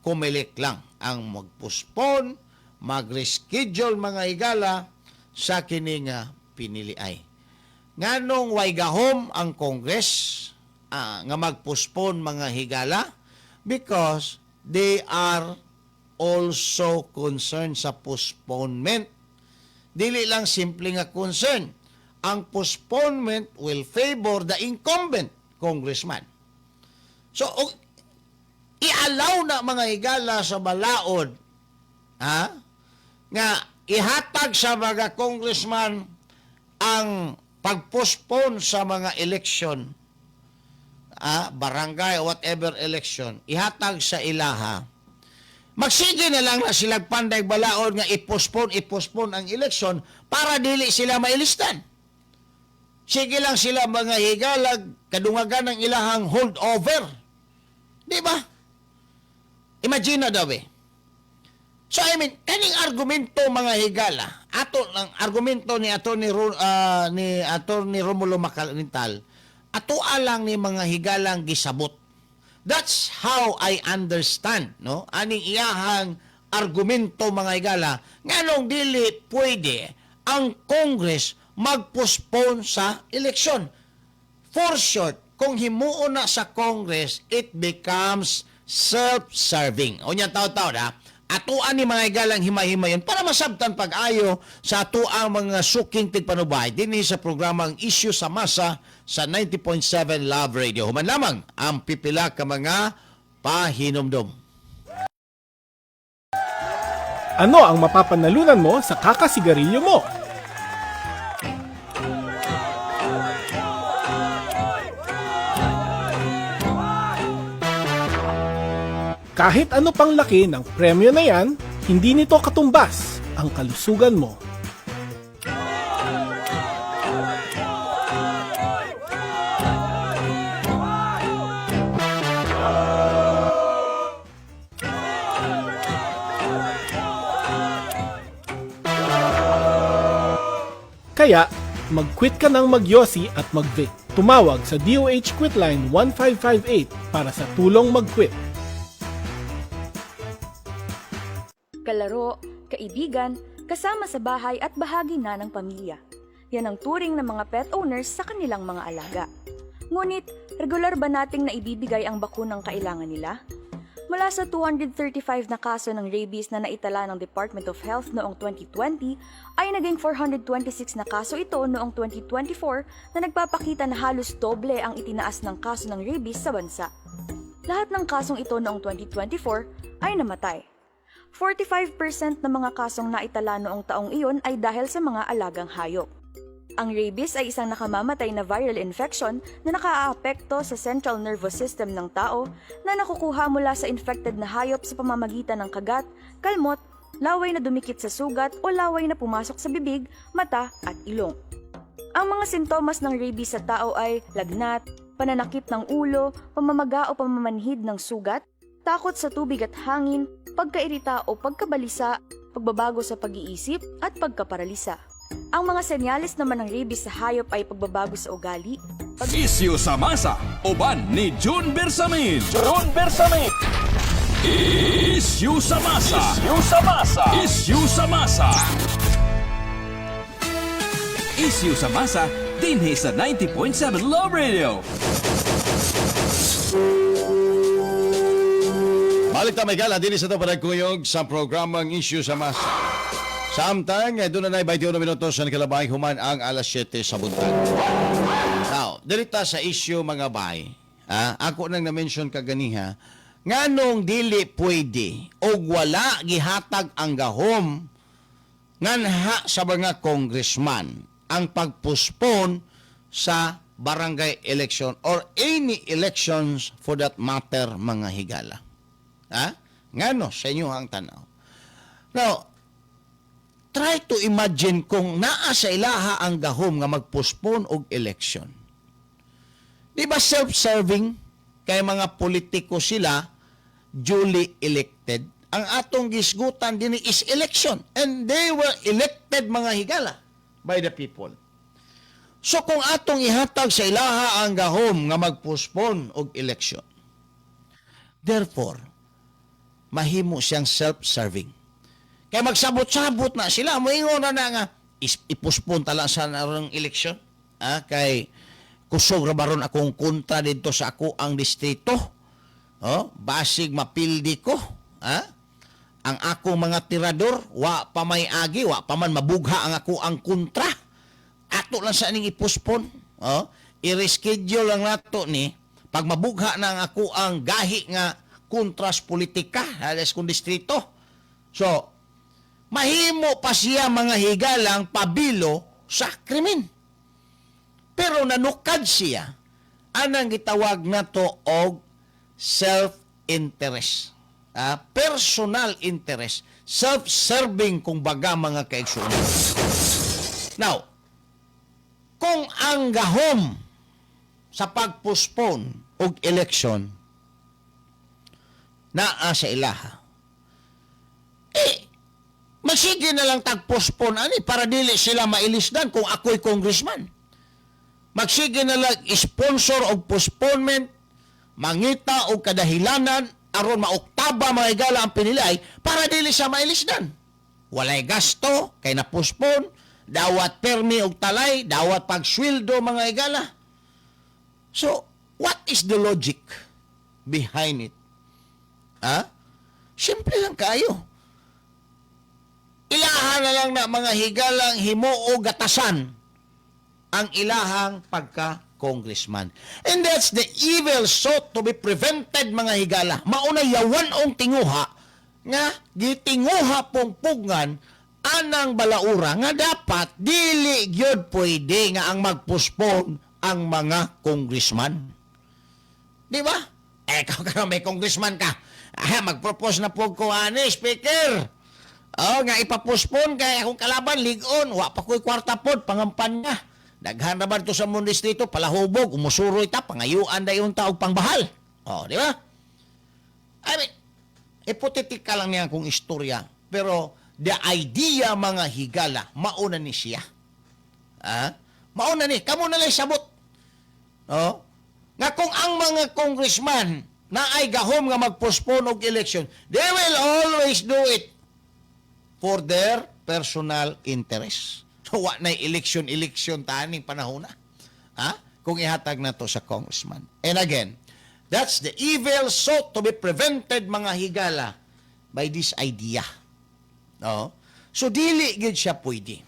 COMELEC lang ang magpospon, mag-reschedule, mga higala, sa kini nga piniliay. Nganong way gahom ang Congress nga magpospon, mga higala? Because they are also concerned sa postponement. Dili lang simple nga concern. Ang postponement will favor the incumbent congressman. So, i-allow na, mga higala, sa balaod, ha, nga ihatag sa mga congressman ang pagpostpone sa mga election, barangay o whatever election, ihatag sa ilaha, magsige na lang na sila panday balaod nga i-postpone, i-postpone ang election para dili sila mailistan. Sige lang sila, mga higalag, kadungagan ng ilahang holdover. Di ba? Imagine na daw eh. So I mean, kaning argumento, mga higala, ato ang argumento ni Attorney Romulo Macalintal, ato alang ni, mga higalang, gisabot. That's how I understand, no? Aning iyahang argumento, mga higala, nganong dili pwede ang Congress magpostpone sa eleksyon. For short, kung himuon na sa Congress, it becomes self-serving. O niya taw-taw na, atuan ni, mga higalang, himay-himayon para masabtan pag-ayo sa atuang mga suking tigpanubay dinhi sa programang Issue sa Masa sa 90.7 Love Radio. Human lamang ang pipila ka mga pahinumdom. Ano ang mapapanalunan mo sa kakasigarilyo mo? Kahit ano pang laki ng premyo na yan, hindi nito katumbas ang kalusugan mo. Kaya, mag-quit ka ng magyosi at mag-vape. Tumawag sa DOH Quitline 1558 para sa tulong mag-quit. Kalaro, kaibigan, kasama sa bahay at bahagi na ng pamilya. Yan ang turing ng mga pet owners sa kanilang mga alaga. Ngunit, regular ba nating naibibigay ang bakunang kailangan nila? Mula sa 235 na kaso ng rabies na naitala ng Department of Health noong 2020, ay naging 426 na kaso ito noong 2024 na nagpapakita na halos doble ang itinaas ng kaso ng rabies sa bansa. Lahat ng kasong ito noong 2024 ay namatay. 45% ng mga kasong naitala noong taong iyon ay dahil sa mga alagang hayop. Ang rabies ay isang nakamamatay na viral infection na nakaaapekto sa central nervous system ng tao na nakukuha mula sa infected na hayop sa pamamagitan ng kagat, kalmot, laway na dumikit sa sugat o laway na pumasok sa bibig, mata at ilong. Ang mga sintomas ng rabies sa tao ay lagnat, pananakit ng ulo, pamamaga o pamamanhid ng sugat, takot sa tubig at hangin, pagkairita o pagkabalisa, pagbabago sa pag-iisip at pagkaparalisa. Ang mga senyales naman ng rabies sa hayop ay pagbabago sa ugali, Isyu sa masa, uban ni June Bersamin. June Bersamin. Isyu sa masa. Isyu sa masa. Isyu sa masa. Isyu sa masa, dinhi sa 90.7 Love Radio. Balik ta may gala dinhi sa to panagkuyog sa programang Issue sa Masa. Samtang doon na 21 minutos sa nakalabay human ang alas 7 sa buntag. Now, dirita sa issue, mga bay. Ah, ako nang na-mention kaganiha, nganong dili pwede og wala gihatag ang gahom nganha sa mga congressman ang pagpospon sa barangay election or any elections for that matter, mga higala? Ha? Ngano sa inyo ang tanaw? Now, try to imagine kung naa sa ilaha ang gahom nga magpospon og election. Di ba self-serving kay mga politiko sila, duly elected? Ang atong gisgutan din is election and they were elected, mga higala, by the people. So kung atong ihatag sa ilaha ang gahom nga magpospon og election, therefore, mahimo siyang self-serving. Kaya magsabot-sabot na sila, moingon na na nga, ipospon tala sa narang election. Ah, kay kusog ra baron akong kontra dito sa ako ang distrito. Oh, basig mapildi ko. Ah? Ang akong mga tirador, wa pa may agi, wa pa man mabugha ang ako ang kontra. Ato lang sa ning ipospon. Oh, i-reschedule lang nato ni pag mabugha na ang ako ang gahi nga kontras politika halos kung distrito. So, mahimo pa siya, mga higalang, pabilo sa krimen. Pero nanukad siya anang gitawag nato og self-interest. Ah, personal interest, self-serving kung baga, mga kaigsuonan. Now, kung ang gahom sa pagpospon og election naa sa ilaha, eh, magsige na lang tagpospon ani para dili sila mailisdan kung ako'y congressman. Magsige na lang sponsor og postponement, mangita og kadahilanan aron maoktaba, mga higala, ang pinilay para dili siya mailisdan. Walay gasto kay na-postpone, dawat permi og talay, dawat pagsweldo, mga higala. So, what is the logic behind it? Ha? Simple lang kayo. Ilahan na lang na, mga higalang, himuo gatasan ang ilahang pagka-congressman. And that's the evil sought to be prevented, mga higala. Mauna yawan ong tinguha nga gitinguha pong pugngan anang balaura nga dapat dili gyud pwede nga ang magpospon ang mga congressman. Di ba? Eh, ikaw ka may congressman ka. Ah, mag-propose na po ko ani, Speaker. Oh, nga ipapospon kay akong kalaban ligon, wa pa ko'y kwarta pod pangampanya. Daghan na ba ito sa mong distrito, palahubog, umusuroy ta, pangayuan dayon ta og pangbahal. Oh, di ba? I mean, hypothetical lang niya kung istorya, pero the idea, mga higala, mauna ni siya. Ah? Mauna ni, kamo na lang sabot. Oh? Nga kung ang mga congressman na ay gahom nga magpospon og election, they will always do it. for their personal interest. So, wa na election election taning panahon na. Ha? Kung ihatag na to sa congressman. And again, that's the evil sought to be prevented, mga higala, by this idea. No? So dili gyud siya pwede.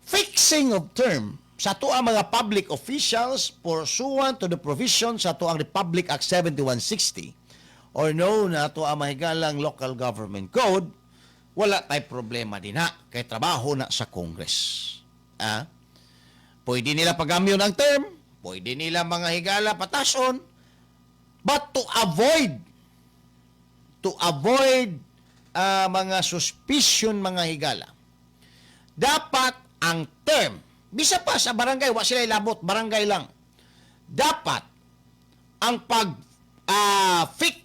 Fixing of term sa ato ang mga public officials pursuant to the provision sa ato ang Republic Act 7160 or known na ato ang mahigalang Local Government Code, wala tay problema din ha kay trabaho na sa Congress. Ah? Pwede nila pagamyon ang term, pwede nila, mga higala, patason, but to avoid mga suspicion, mga higala, dapat ang term, bisa pa sa barangay, wa sila ilabot, barangay lang. Dapat ang pag fix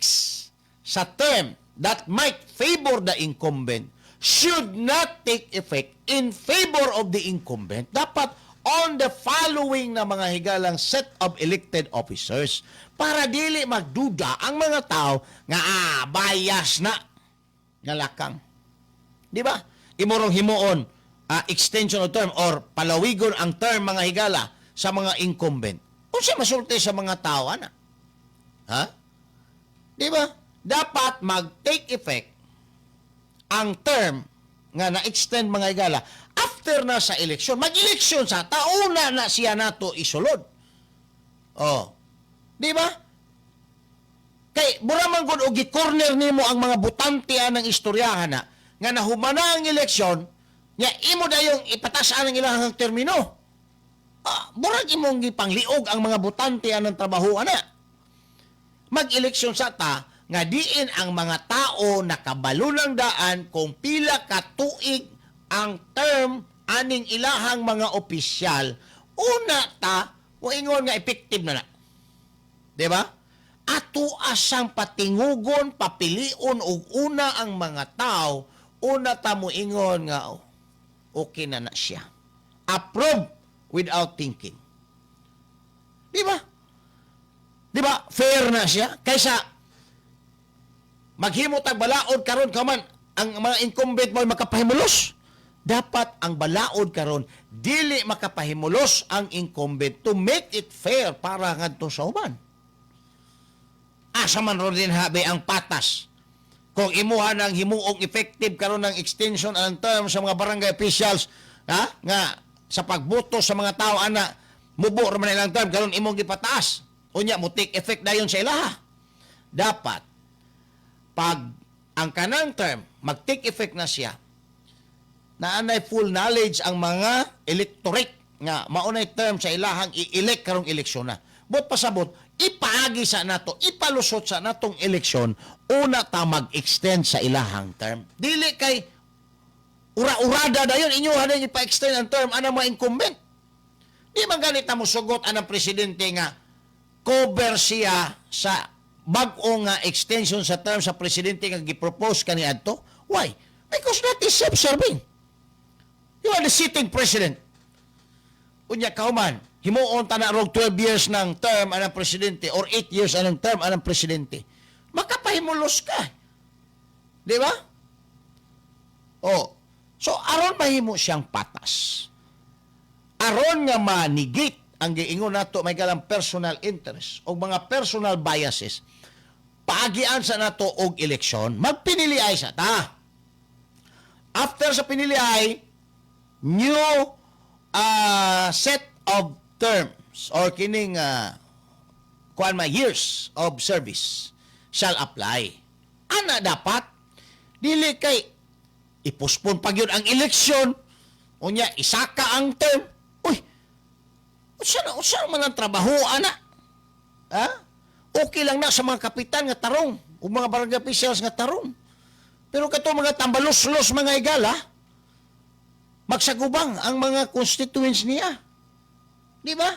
sa term that might favor the incumbent should not take effect in favor of the incumbent. Dapat on the following na, mga higalang, set of elected officers para dili magduda ang mga tao nga bias na nga lakang. Di ba? Imorong himuon extension of term or palawigon ang term, mga higala, sa mga incumbent. Unsa masulti sa mga tao ana? Ha? Di ba? Dapat mag-take effect ang term nga na-extend, mga higala, after na sa eleksyon. Mag-eleksyon sa tauna na siya nato isulod. Oh. Di ba? Kay mura man gud og gi-corner nimo ang mga botante anang istoryahan na nga nahumana ang eleksyon nya imo dayong ipatasan ang ilang termino. Ah, murag imong gipangliog ang mga botante anang trabaho ana. Mag-eleksyon sa ta nga diin ang mga tao nakabalo ng daan kung pila ka tuig ang term aning ilahang mga opisyal, una ta moingon nga effective na na. Di ba? Ato asang patingugon, papilion og una ang mga tao, una ta moingon nga oh, okay na na siya. Approve without thinking. Di ba? Di ba? Fair na siya kaysa maghimo tag balaod karon ka man ang mga incumbent mo ay makapahimulos. Dapat ang balaod karon dili makapahimulos ang incumbent to make it fair para ngadto sa uban. Asa man ron din habi ang patas kung imuha ng himuong effective karon ng extension ang term sa mga barangay officials, ha, nga sa pagboto sa mga tao ana mubo ra man ilang term karon imong gipataas, unya mo take effect dayon sa ilaha? Dapat pag ang kanang term mag-take effect na siya, naanay full knowledge ang mga electorate nga maunay term sa ilahang i-elect karong eleksyon na. But pasabot, ipaagi sa nato, ipalusot sa natong eleksyon, una ta mag-extend sa ilahang term. Dili kay ura-urada dayon inyo hanin ipa-extend ang term anang mga incumbent. Di man ganit na mosugot anang presidente nga cover siya sa bag-o nga extension sa term sa presidente nga gipropose kaniadto. Why? Because that is self-serving. You are the sitting president. Unya kauman, himuon ta na rog 12 years ng term anang presidente or 8 years anang term anang presidente. Makapahimulos ka. Di ba? Oh. So aron mahimo siyang patas, aron nga ma-negate ang giingon nato may galang personal interest o mga personal biases, paagian sa nato og eleksyon, magpinili ay sa ta. After sa pinili ay, new set of terms or kining kuan ma years of service shall apply. Ana dapat. Dili kay ipospon pa gyud ang eleksyon, unya isaka ang term. Uy, unsa man ang trabaho ana? Ha? Okay lang na sa mga kapitan nga tarong o mga barangay officials nga tarong. Pero kato mga tambalos-los, mga igala, magsagubang ang mga constituents niya. Di ba?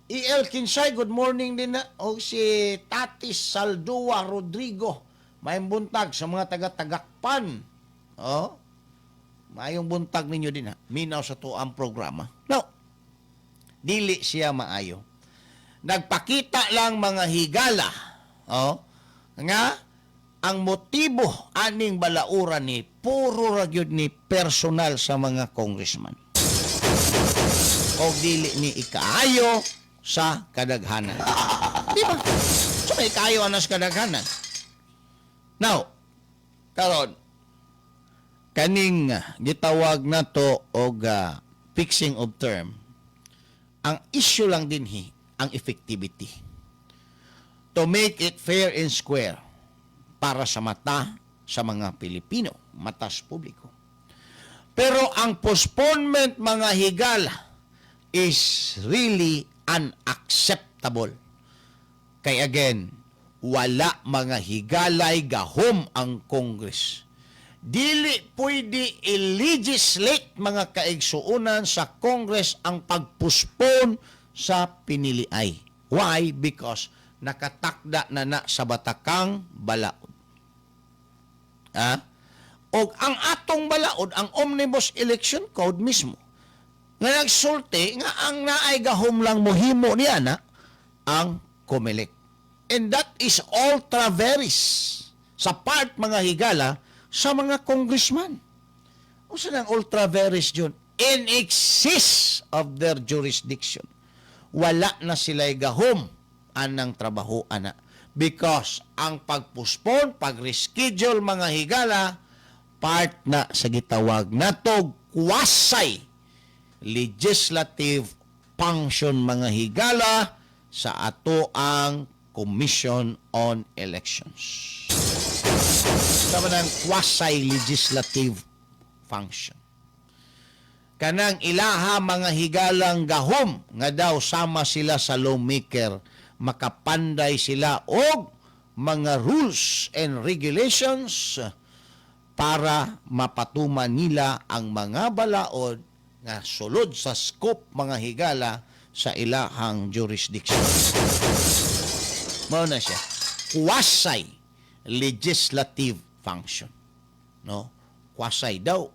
E.L. Kinsay, good morning din na. O si Tatis Saldua Rodrigo, maayong buntag sa mga taga-Tagakpan. Oh, maayong buntag ninyo din ha. Minaw sa to ang programa. No, dili siya maayo. Nagpakita lang, mga higala, oh, nga Ang motibo aning balauran ni puro ra gyud ni personal sa mga congressman. O dili ni ikaayo sa kadaghanan. Di ba? So may kaayo ana sa kadaghanan. Now, karon kaning gitawag nato og fixing of term, ang issue lang dinhi ang effectivity. To make it fair and square para sa mata sa mga Pilipino, matas publiko. Pero ang postponement, mga higala, is really unacceptable. Kay again, wala, mga higalay, gahom ang Congress. Dili pwede i-legislate, mga kaigsuunan, sa Congress ang pagpostpone sa piniliay. Why? Because nakatakda na na sa batakang balaod. Ha? Og ang atong balaod, ang Omnibus Election Code mismo, nga nagsulti nga ang naay gahom lang mohimo niya na ang COMELEC. And that is ultra vires sa part, mga higala, sa mga congressman. Unsa nang ultra vires yun? In excess of their jurisdiction. Wala na sila gahom anang trabaho ana. Because ang pagpostpone, pag-reschedule, mga higala, part na sa gitawag natog quasi legislative function, mga higala, sa ato ang Commission on Elections. Sama ng quasi-legislative function. Kanang ilaha, mga higalang, gahom nga daw sama sila sa lawmaker, makapanday sila og mga rules and regulations para mapatuman nila ang mga balaod nga sulod sa scope, mga higala, sa ilahang jurisdiction. Mao na siya. Quasi legislative function. No? Quasi daw.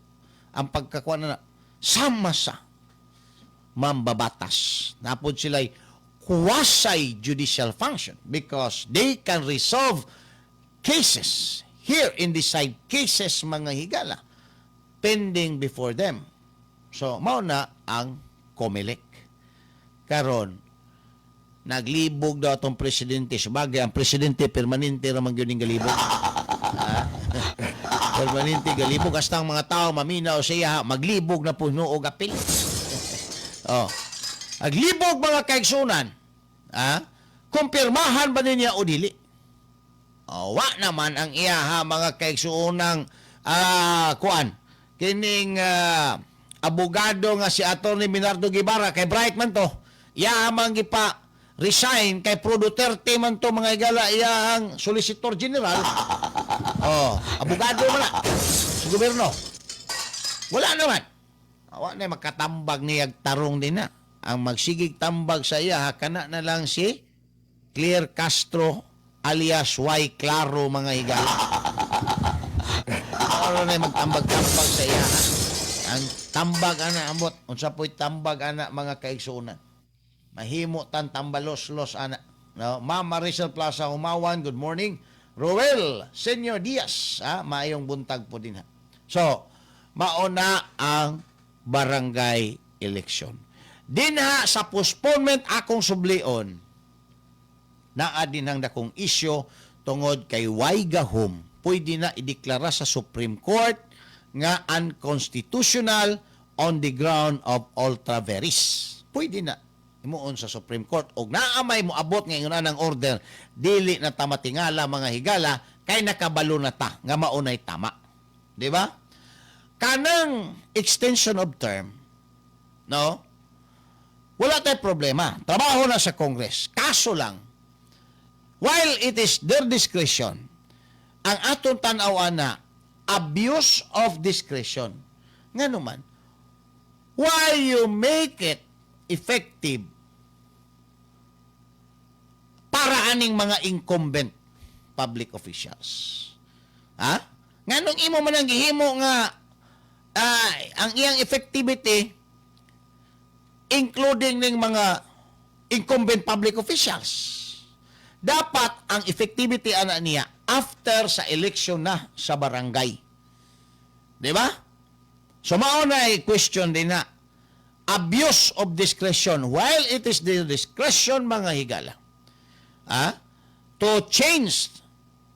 Ang pagkakuha na sama sa mambabatas. Napod sila'y quasi judicial function because they can resolve cases here and decide cases, mga higala, pending before them. So, mao na ang COMELEC. Karon, naglibog daw atong presidente. Sabagay, ang presidente permanente ra man gyud ning galibog. Ha? Permanente galibog. Hasta ang mga tao maminaw siya, maglibog na puno og apil. Oh. Naglibog, mga kaigsunan. Ha? Kumpirmahan ba niya o dili? Oh, wa naman ang iya ha, mga kaigsuunang, kuan kining abogado nga si Attorney Menardo Guevarra, kay bright man to, iya man gipa resign kay pro Duterte man to, mga higala, iyahang solicitor general. Oh, abogado man na sa gobyerno. Wala naman. Wa na makatambag niyag tarong din na. Ang magsigig tambag sa iya kana na lang si Claire Castro alias Y Claro, mga higala. Ano na magtambag-tambag sa iya, ha? Ang tambag ana, ambot unsa po'y tambag ana, mga kaigsuonan? Mahimo tan tambalos-los ana. No, Mama Rizal Plaza Humawan, good morning. Roel Senior Diaz, ha, maayong buntag po din ha. So, mauna ang barangay election. Dinha sa postponement, akong sublion, naa din ang dakong isyo tungod kay way gahom, pwede na ideklara sa Supreme Court nga unconstitutional on the ground of ultra vires. Pwede na imuon sa Supreme Court og naa may moabot nga ingon ang order, dili na ta matingala, mga higala, kay nakabalo na ta nga maunay tama, di ba? Kanang extension of term, no, wala tay problema, trabaho na sa Congress. Kaso lang, while it is their discretion, ang atong tan-aw na abuse of discretion. Ngano man, why you make it effective para aning mga incumbent public officials? Ha? Nganong imo man ang gihimo nga ang iyang effectivity including ning mga incumbent public officials? Dapat ang effectivity ana niya After sa election na sa barangay. Di ba? So mao na question din na abuse of discretion, while it is the discretion, mga higala, to change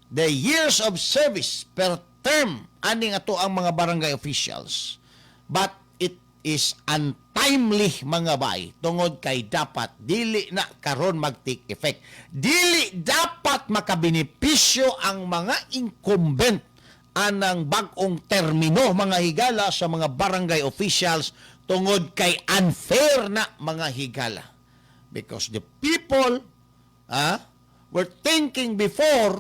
the years of service per term aning ato ang mga barangay officials, but it is untimely, mga bay, tungod kay dapat dili na karon mag-take effect. Dili dapat makabenepisyo ang mga incumbent anang bag-ong termino, mga higala, sa mga barangay officials, tungod kay unfair na, mga higala, because the people were thinking before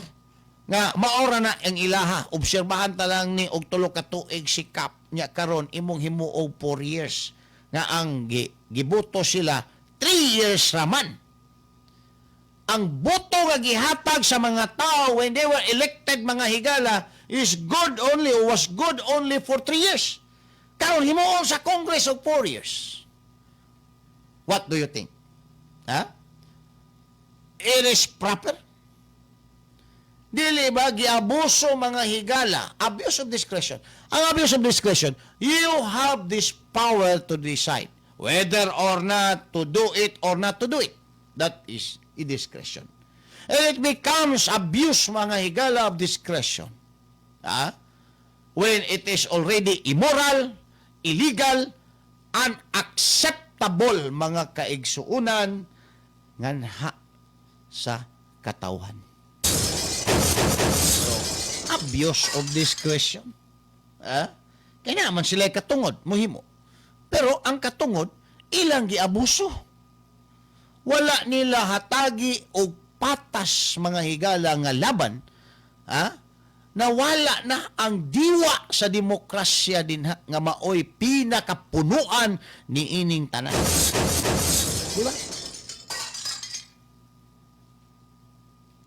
nga maora na ang ilaha. Obserbahan ta lang ni og 3 ka tuig si Kap nya, karon imong himuog 4 years nga ang giboto sila 3 years raman. Ang boto nga gihatag sa mga tao when they were elected, mga higala, is good only or was good only for 3 years. Karon himuon sa Congress og 4 years. What do you think, ha? It is proper? Dili ba giabuso, mga higala? Abuse of discretion. Ang abuse of discretion, you have this power to decide whether or not to do it or not to do it. That is a discretion. And it becomes abuse, mga higala, of discretion, ha? When it is already immoral, illegal, unacceptable, mga kaigsuunan, nganha sa katawhan. So, abuse of discretion. Ha? Kaya naman sila katungod, muhimo. Pero ang katungod, ilang giabuso. Wala nila hatagi og patas, mga higala, nga laban, ha? Nawala na ang diwa sa demokrasya din ha, nga maoy pinakapunuan ni ining tanan. Di ba?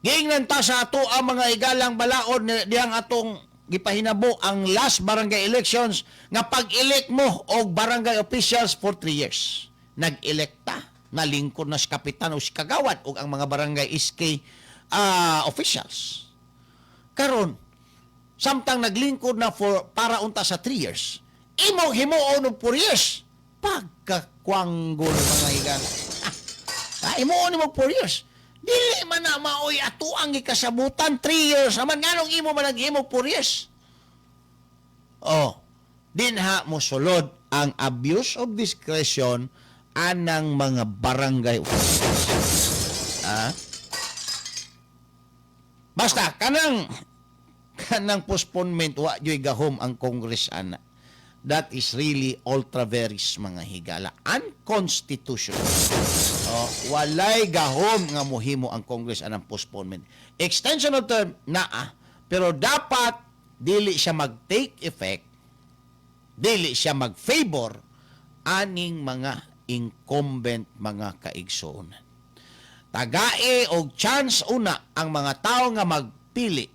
Giingnan ta sa ato ang mga higalang balaod diyang atong gipahinabo ang last barangay elections nga pag-elect mo og barangay officials for 3 years. Nag-electa, nalingkod na si kapitan o si kagawad og ang mga barangay SK officials. Karon, samtang naglingkod na for para unta sa 3 years, imong himuon og 4 years. Pagkakwanggol, mga higala. Himuon nimo 4 years. Dili man na maoy ato ang gikasabutan, 3 years naman, nganong imo man naghimo 4 years? Oh, dinha mo sulod ang abuse of discretion anang mga barangay officials. Basta kanang postponement, wa joy gahom ang Congress ana. That is really ultra vires, mga higala. Unconstitutional. Oh, walay gahom nga mohimo ang Congress anang postponement. Extension of term naa, pero dapat dili siya mag-take effect, dili siya mag-favor aning mga incumbent, mga kaigsuonan. Tagae og chance una ang mga tao nga magpili.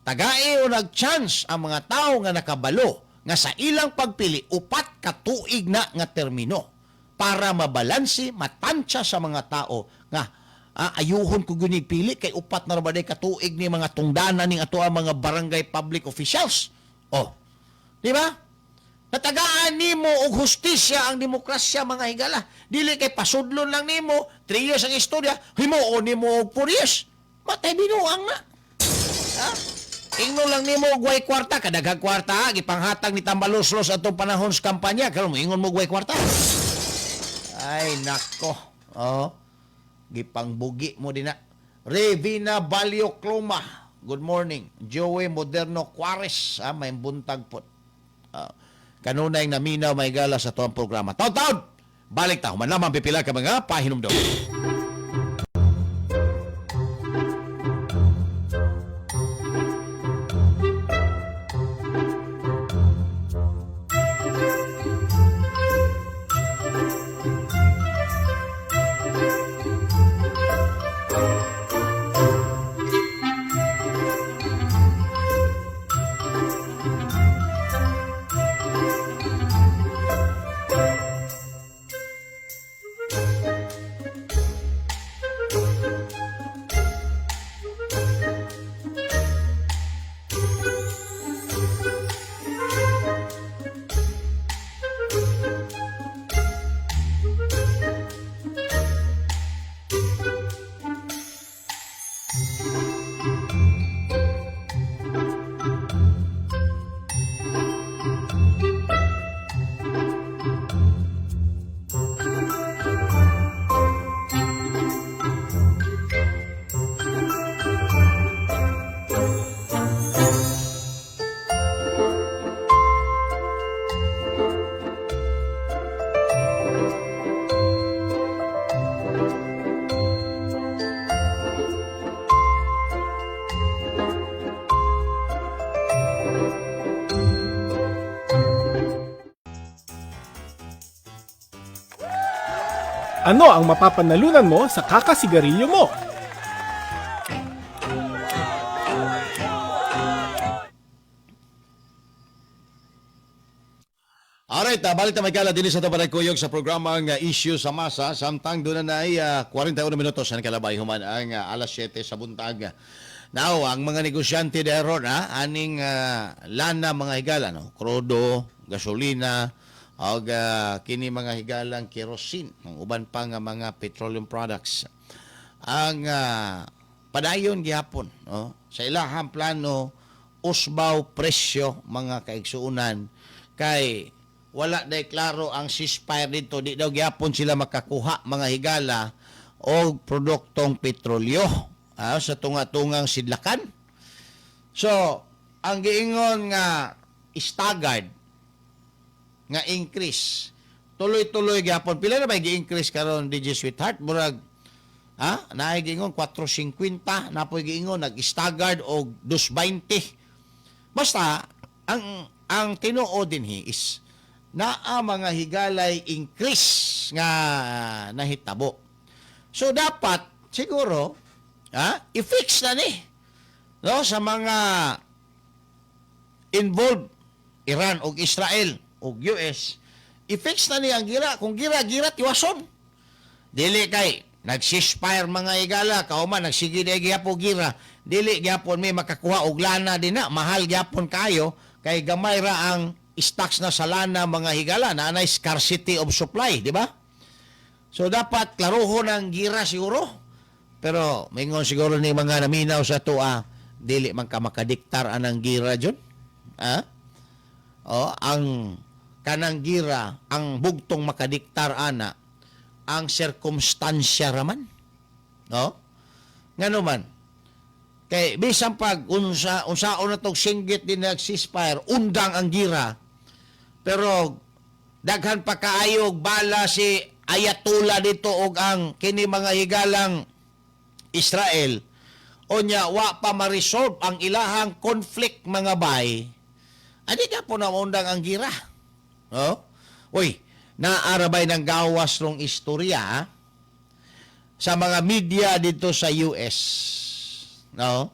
Tagae og nag-chance ang mga tao nga nakabalo nga sa ilang pagpili 4 ka tuig na nga termino para mabalanse, matansya sa mga tao nga ayuhon ko guni pili kay 4 na ra ba day ka tuig ni mga tungdana ning ato ang mga barangay public officials. Oh. Di ba? Natagaan nimo og hustisya ang demokrasya, mga higala. Dili kay pasudlon lang nimo, 3 years ang istorya, himuon nimo og 4 years. Matay binuang na. Ha? Ingnon lang nimo og way kwarta, kadaghang kwarta, gipanghatag ni Tambaloslos atong panahon sa kampanya, karon moingon mo og way kwarta. Ay nako. Oh. Gipangbugi mo din na. Revina Balio Cloma. Good morning. Joey Moderno Quares, may buntag po. Kanunay naminaw may gala sa tuwang programa. Taon-taon! Balik ta, human lamang pipila ka mga pahinumdom. Ano ang mapapanalunan mo sa kakasigarilyo mo? Alright, balik ta Michaela dinhi sa Tabaray Kuyog sa programang Issue sa Masa. Samtang doon na ay 41 minutos ang kalabay human ang alas 7 sa buntag. Now, ang mga negosyante deron aning lana mga higala, no? Krudo, gasolina, og kini mga higalang kerosene, ang uban pa nga mga petroleum products. Ang padayon gihapon, no? Sa ilahang plano usbaw presyo, mga kaigsuonan, kay wala day klaro ang ceasefire dito, di daw gyapon sila makakuha, mga higala, og produktong petrolyo sa tunga-tungang sidlakan. So, ang giingon nga staggered nga increase, tuloy-tuloy gyapon. Pila na ba gi-increase karon, DJ Sweetheart? Murag naay giingon 4.50, napoy giingon nag-staggered og 2.20. Basta ang tinuod dinhi is naa, mga higalay, increase nga nahitabo. So dapat siguro i-fix na ni, no, sa mga involved, Iran og Israel og US, i-fix na ni ang gira. Kung gira gira, tiwason. Dili kay nag-ceasefire, mga higala, kauman nagsige na gyapon gira, dili gyapon may makakuha og lana din na mahal gyapon kayo kay gamay ra ang stocks na sa lana, mga higala, na anay scarcity of supply, di ba? So dapat klaruhon ang gira siguro. Pero mingon siguro ni mga naminaw sa tua, dili man ka makadiktar anang gira jud. Ha? O ang kanang gira, ang bugtong makadiktar ana ang sirkumstansya raman. No? Ngano man? Kay bisan pag unsa unsaon na tog singgit din nag-ceasefire, undang ang gira. Pero daghan pa kaayo og bala si Ayatollah dito og ang kini, mga higalang, Israel. Onya wa pa ma-resolve ang ilahang conflict, mga bay. Adi ka po na undang ang gira. No? Uy, naarabay ng gawas rong istorya sa mga media dito sa US. No?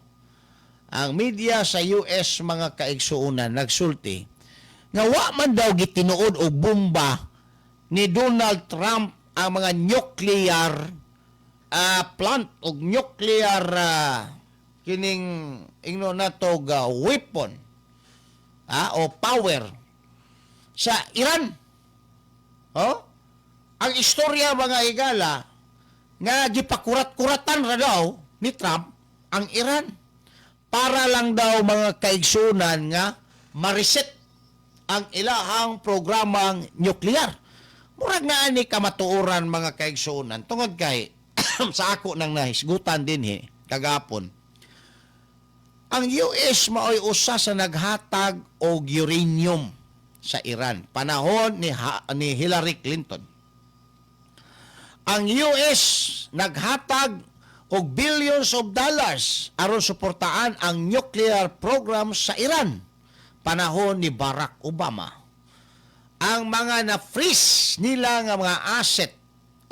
Ang media sa US, mga kaigsuonan, nagsulti nga wa man daw gitinuod og bomba ni Donald Trump ang mga nuclear plant og nuclear kining ingno nato weapon o power sa Iran. Oh? Ang istorya, mga higala, nga gipakurat-kuratan ra daw ni Trump ang Iran para lang daw, mga kaigsunan, nga ma-reset ang ilahang programang nuklear. Murag na ani kamatuoran, mga kaigsunan, tungod kay sa ako nang nahisgutan dinhi kagapon, ang US maoy usa sa naghatag og uranium sa Iran panahon ni Hillary Clinton. Ang US naghatag og billions of dollars aron suportaan ang nuclear program sa Iran panahon ni Barack Obama. Ang mga na-freeze nila nga mga asset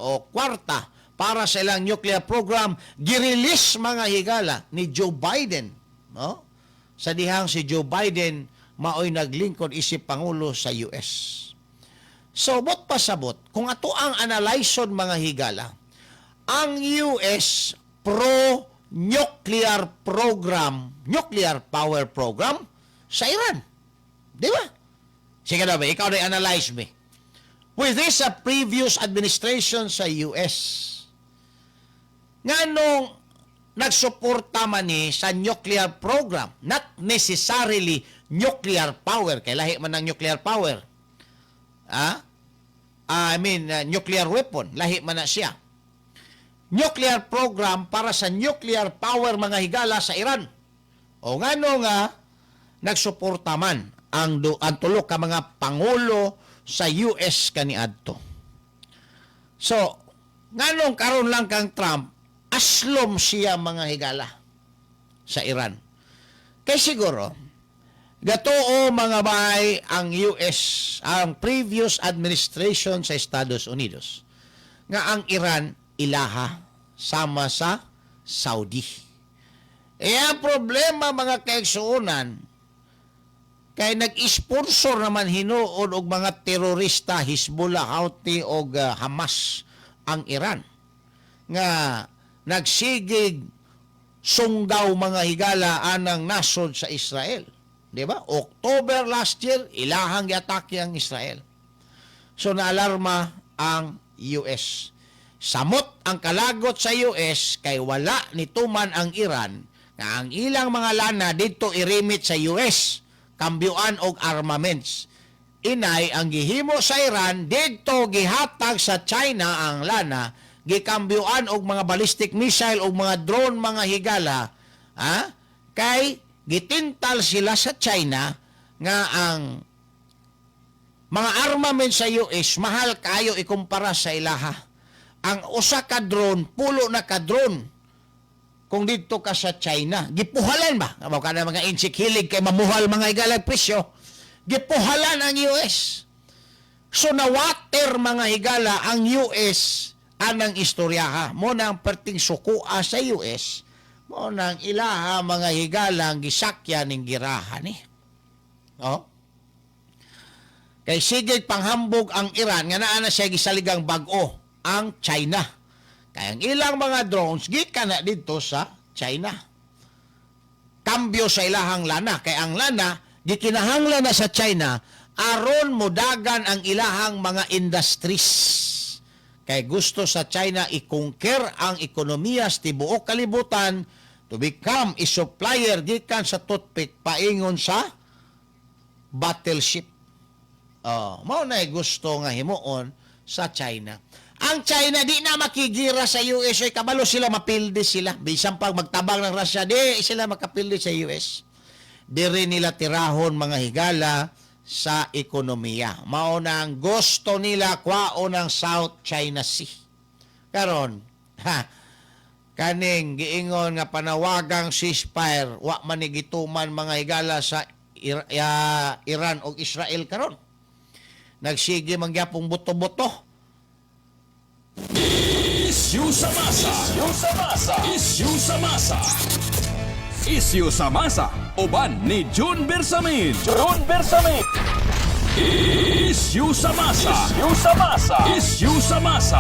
o kwarta para sa ilang nuclear program, girelease, mga higala, ni Joe Biden, no? Sa dihang si Joe Biden maoy naglingkod isip pangulo sa US. So, bot pasabot, kung ato ang analyson, mga higala, ang US pro-nuclear program, nuclear power program sa Iran. Di ba? Sige na ba, ikaw na analyze me. With this previous administration sa US, nganong nagsuporta man ni sa nuclear program, not necessarily nuclear power, kay lahi man ang nuclear power. Ah? I mean, nuclear weapon, lahi man na siya. Nuclear program para sa nuclear power, mga higala, sa Iran. O ngano nga nagsuporta man ang tulo ka mga pangulo sa US kaniadto? So, nganong karon lang kang Trump, aslom siya, mga higala, sa Iran? Kay siguro, gatoo, mga bay, ang US, ang previous administration sa Estados Unidos. Nga ang Iran ilaha sama sa Saudi. Eh ang problema, mga kaigsuonan, kay nag-sponsor naman hinuon og mga terorista, Hezbollah, Houthi og Hamas ang Iran nga nagsigig sunggaw, mga higala, anang nasod sa Israel. Di ba? October last year, ilahang giatake ang Israel. So naalarma ang US. Samot ang kalagot sa US kay wala nituman ang Iran nga ang ilang mga lana dito i-remit sa US, kambyuan og armaments. Inay ang gihimo sa Iran, didto gihatag sa China ang lana, gikambyuan og mga ballistic missile og mga drone, mga higala, ha? Kay gitintal sila sa China nga ang mga armament sa US mahal kayo ikumpara sa ilaha. Ang usa ka drone, pulo na ka drone kung didto ka sa China. Gipuhalan ba? Amo ka na mga Intsik, hilig kay mamuhal, mga higalag, presyo. Gipuhalan ang US. So nawater, mga higala, ang US anang istoryaha. Mo na ang perting sukua sa US. Mo na ang ilaha, mga higala, ang gisakya ning giraha ni. Oh? Kay sige panghambog ang Iran nga naa na siya gisaligang bag-o ang China. Kay ang ilang mga drones gikan na didto sa China. Kambyo sa ilahang lana, kay ang lana gikinahanglan na sa China aron modagan ang ilahang mga industries. Kay gusto sa China i-conquer ang ekonomiya sa tibuok kalibutan to become a supplier gikan sa toothpick paingon sa battleship. Oh, mao na gusto nga himuon sa China. Ang China di na makigira sa US ay kabalo sila mapildi sila. Bisan pag magtabang ng Russia, di sila makapildi sa US. Diri nila tirahon, mga higala, sa ekonomiya. Mao na ang gusto nila kwaon ang South China Sea. Karon, ha, kaning giingon nga panawagang ceasefire, wa man ni gituman, mga higala, sa Iran o Israel karon. Nagsige man gyapong buto-buto. Issue sa masa. Issue sa masa. Issue sa masa. Issue sa masa. Uban ni June Bersamin. June Bersamin. Issue sa masa. Issue sa masa. Issue sa masa.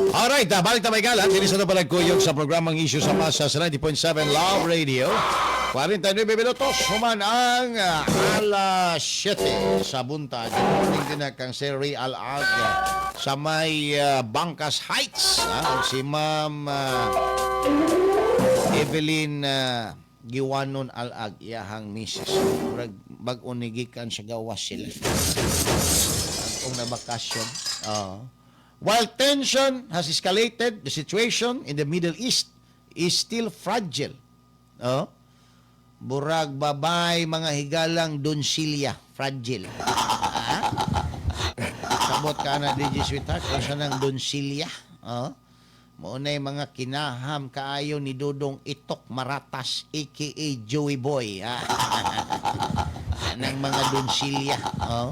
Alright, balik ta may galat. Dili sa palagkuyog sa programang Issue sa Masa sa 90.7 Love Radio. 49 minutos human ang alas 7 sa buntag. Good morning din na kang Sir Ray Al-Ag sa may Bangkas Heights. Si Ma'am Evelyn Giwanon Al-Ag, iyahang misis. Murag bag-o ni gikan sa gawas sila. Ang na bakasyon. Oo. While tension has escalated, the situation in the Middle East is still fragile. Oh. Burag babay, mga higalang donsilya, fragile. Ha? Sabot ka na, DJ Sweetheart, kung saan ang donsilya. Oh. Mao na mga kinaham kaayo ni Dudong Itok Maratas, aka Joey Boy. Ha? Nang mga donsilya. Oh.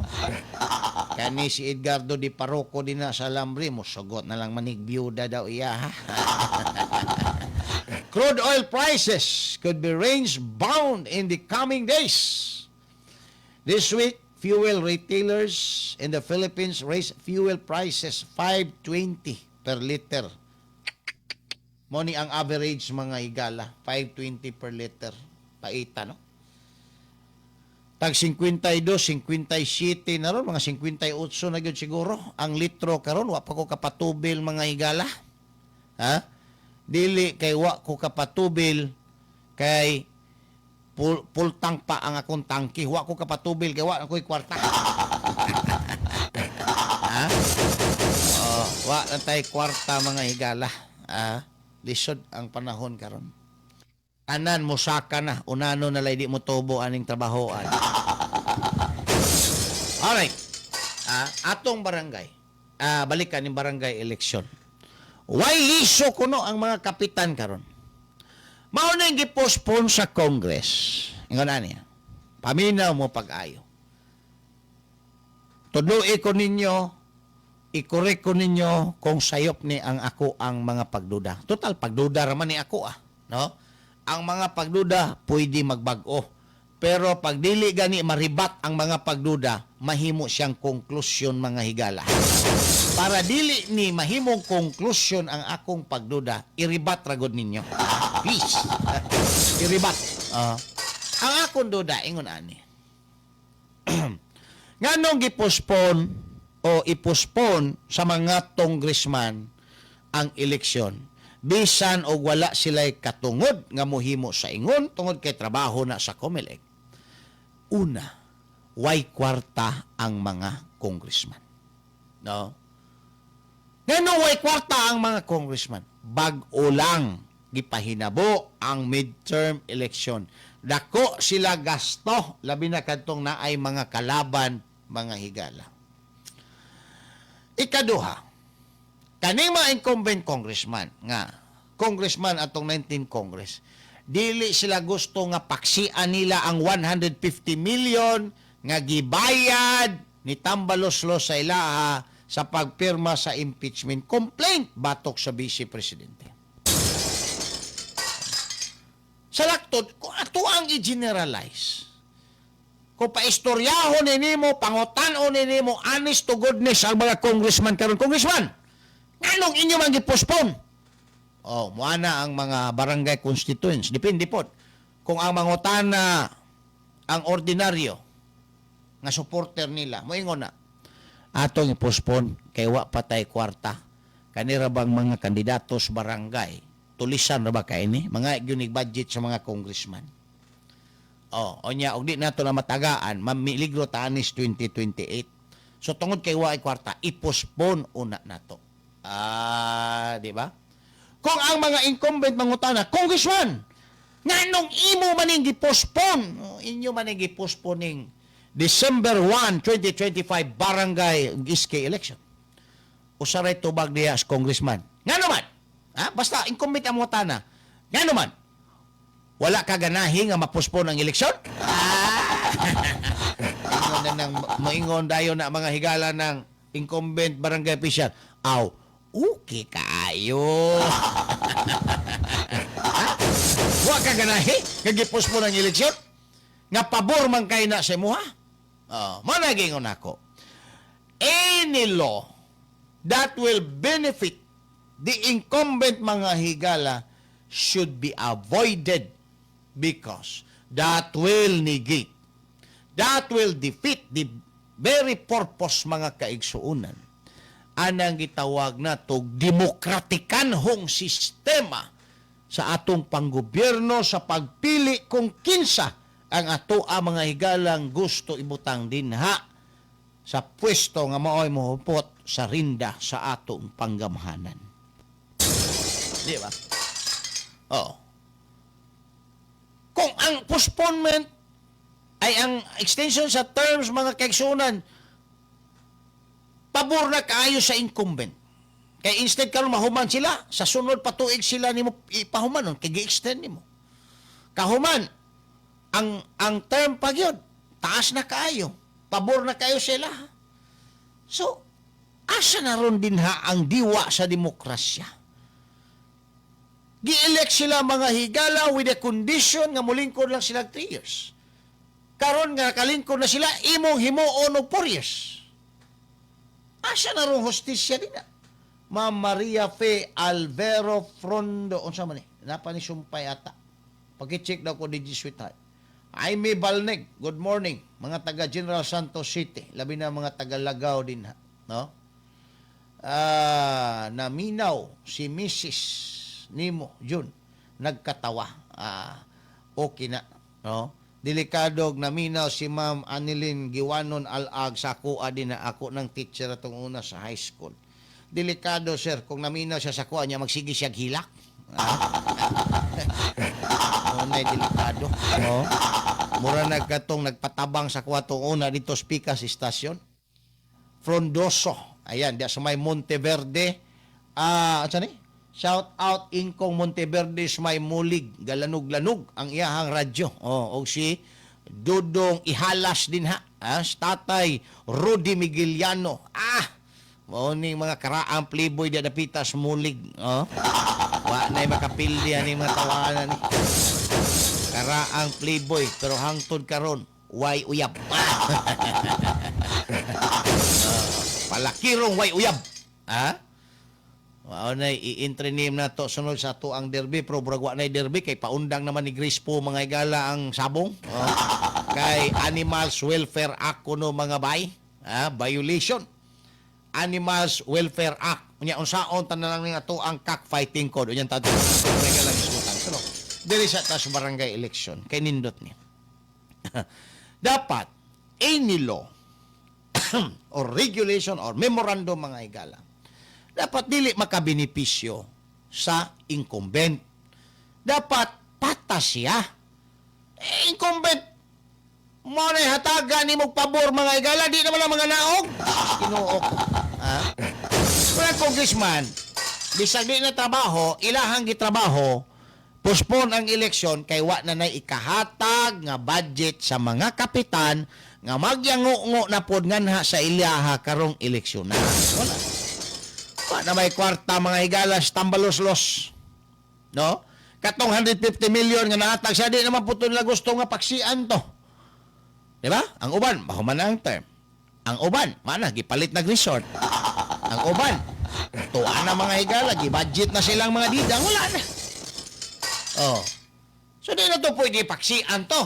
Kani si Edgardo Di Paroko din na sa Lambre, musugot na lang manig biyuda daw iya. Ha? Crude oil prices could be range bound in the coming days. This week, fuel retailers in the Philippines raised fuel prices 5.20 per liter. Mo ni ang average, mga higala, 5.20 per liter. Paita, no? Tag 52, 57 na ron, mga 58 na gyud siguro ang litro karon. Wa pa ko kapatubil, mga higala. Ha? Dili kay wa ko kapatubil kay full tank pa ang akong tangki. Wa ko kapatubil kay wa ako'y kwarta. Ha? Oh, wa na tay kwarta, mga higala. Ha? Lisod ang panahon karon. Anan mosaka na, unano na lay di mo tubo aning trabahoan. Alright. Atong barangay. Balikan ning barangay election. Why liso kuno ang mga kapitan karon? Mao na yung gi-postpone sa Congress. Ingon ani. Paminaw mo pag-ayo. Tudloi ko ninyo, i-correct ko ninyo kung sayop ni ang ako ang mga pagduda. Total, pagduda raman ni ako ah. No? Ang mga pagduda pwede magbag-o. Pero pag dili gani ma-rebut ang mga pagduda, mahimo siyang konklusyon, mga higala. Para dili ni mahimong konklusyon ang akong pagduda, i-rebut ragod ninyo. Please. I-rebut. Ang akong duda, ingon ani. Nganong gipospon o ipospon sa mga congressman ang eleksyon bisan og wala sila'y katungod nga mohimo sa ingon tungod kay trabaho na sa COMELEC? Una, way kwarta ang mga congressman. No? Ngano way kwarta ang mga congressman? Bag-o lang gipahinabo ang midterm election. Dako sila gasto, labi na kadtong naay mga kalaban, mga higala. Ikaduha, kaning mga incumbent congressman nga congressman atong 19 Congress, dili sila gusto nga paksian nila ang 150 million nga gibayad ni Tambaloslos sa ilaha sa pagpirma sa impeachment complaint batok sa vice presidente. Sa laktod, kung ato ang i-generalize, kung paistoryahon ni nimo, pangutan-on ni nimo, honest to goodness ang mga congressman karon, "Congressman, nganong inyo man gi-postpone?" Oh, muana ang mga barangay constituents. Depende po. Kung ang mangutana ang ordinaryo nga supporter nila, moingon na, "Atong i-postpone kay wa pa tay kwarta." Kanira bang mga kandidato sa barangay, tulisan ra ba kay ni? Mga gyud budget sa mga congressman. Oh, onya og di nato na matagaan, mamiligro ta anis 2028. So tungod kay wa ay kwarta, i-postpone una nato. Ah, di ba? Kung ang mga incumbent mangutana, "Congressman, nganong imo maning gi-postpone?" Oh, inyo maning gi-postpone ning December 1, 2025 barangay SK election. Usa ray tubag diya sa congressman. "Ngano man?" Ha? Basta incumbent ang mangutana. "Ngano man? Wala ka ganahi nga ma-postpone ang eleksyon?" Ah! Ingon na nang moingon dayon na mga higala ng incumbent barangay official. "Aw, okay kaayo. Ha? Wa ka ganahi nga gi-postpone ang eleksyon? Nga pabor man kay na sa imuha?" Oh, mo na gingon ako. Any law that will benefit the incumbent, mga higala, should be avoided because that will negate, that will defeat the very purpose, mga kaigsuunan, anang gitawag na tog demokratikanhong sistema sa atong panggobyerno sa pagpili kung kinsa ang ato ang mga higalang gusto ibutang dinha sa pwesto nga mao'y mohupot sa rinda sa atong panggamhanan. Di ba? Oo. Kung ang postponement ay ang extension sa terms, mga kaigsunan, pabor na kaayo sa incumbent. Kay instead karon mahuman sila, sa sunod patuig sila nimo ipahumanon kay gi-extend nimo. Kahuman ang term pa gyud, taas na kaayo. Pabor na kaayo sila. So, asa na ron dinha ang diwa sa demokrasya? Gi-elect sila, mga higala, with a condition nga mulingkod lang sila 3 years. Karon nga kalingkod na sila, imong himuon og 4 years. Asa na rong hustisya din na? Ma'am Maria Fe Alvero Frondo. Unsa man ni? Napa ni sumpay ata. Paki-check daw ko DJ Sweetheart. Aimee Balneg, good morning. Mga taga General Santos City, labi na mga taga Lagaw din ha, no? Ah, naminaw si Mrs. Nimo Jun nagkatawa. Ah, okay na, no? Delikado og naminaw si Ma'am Anilin Giwanon Alag sa ako din na ako ng teacher atong una sa high school. Delikado, sir, kung naminaw siya sa kuha niya magsige siya hilak. Ah. Unay delikado. No? Mura nagkatong nagpatabang sa kuha tong una dito Spikas Station. Frondoso. Ayan, diya sa may Monteverde. Ah, uh, ni? Shout out Ingkong Monteverde sa may Mulig, galanog-lanog ang iyahang radyo. Oh, og si Dudong Ihalas din ha. Ah, si Tatay Rudy Migueliano. Ah, mao ning mga karaang playboy di dapita sumulig. Oh. Wa na'y makapildi ani mga tawanan ni. Karaang playboy pero hangtod karon way uyab. Palakirong way uyab. Ha? Mao na i-entry name na to sunod sa ato ang derby, pero burag wa na'y derby kay paundang naman ni Grace po, mga igala, ang sabong. Oh. Kay Animals Welfare Act kuno, mga bay. Ah, violation. Animals Welfare Act. Unya unsaon ta na lang ning ato ang cockfighting code. Unya ta mga lang isgutan. Pero diri sa tas barangay election kay nindot ni. Dapat any law or regulation or memorandum, mga higala, dapat dili makabenepisyo sa incumbent. Dapat patas siya. Eh, incumbent, mo na hatagan ni mo pabor, mga higala, di naman ang mga naog. Ginoo ko. Ha? Kung ang congressman, bisag di na trabaho, ilahang gitrabaho, postpone ang eleksyon kay wa na nay ikahatag nga budget sa mga kapitan nga magyango na pod nganha sa ilaha karong eleksyon na. Wala. Wa na may kwarta, mga higalas, tambaloslos. No? Katong 150 million nga nahatag siya, di naman po nila gusto nga paksian to. Di ba? Ang uban, mahuman na ang term. Ang uban, mana, gipalit nag resort. Ang uban, tuwa na, mga higala, gibudget na silang mga didang, wala na. Oh. So di na to pwede paksian to.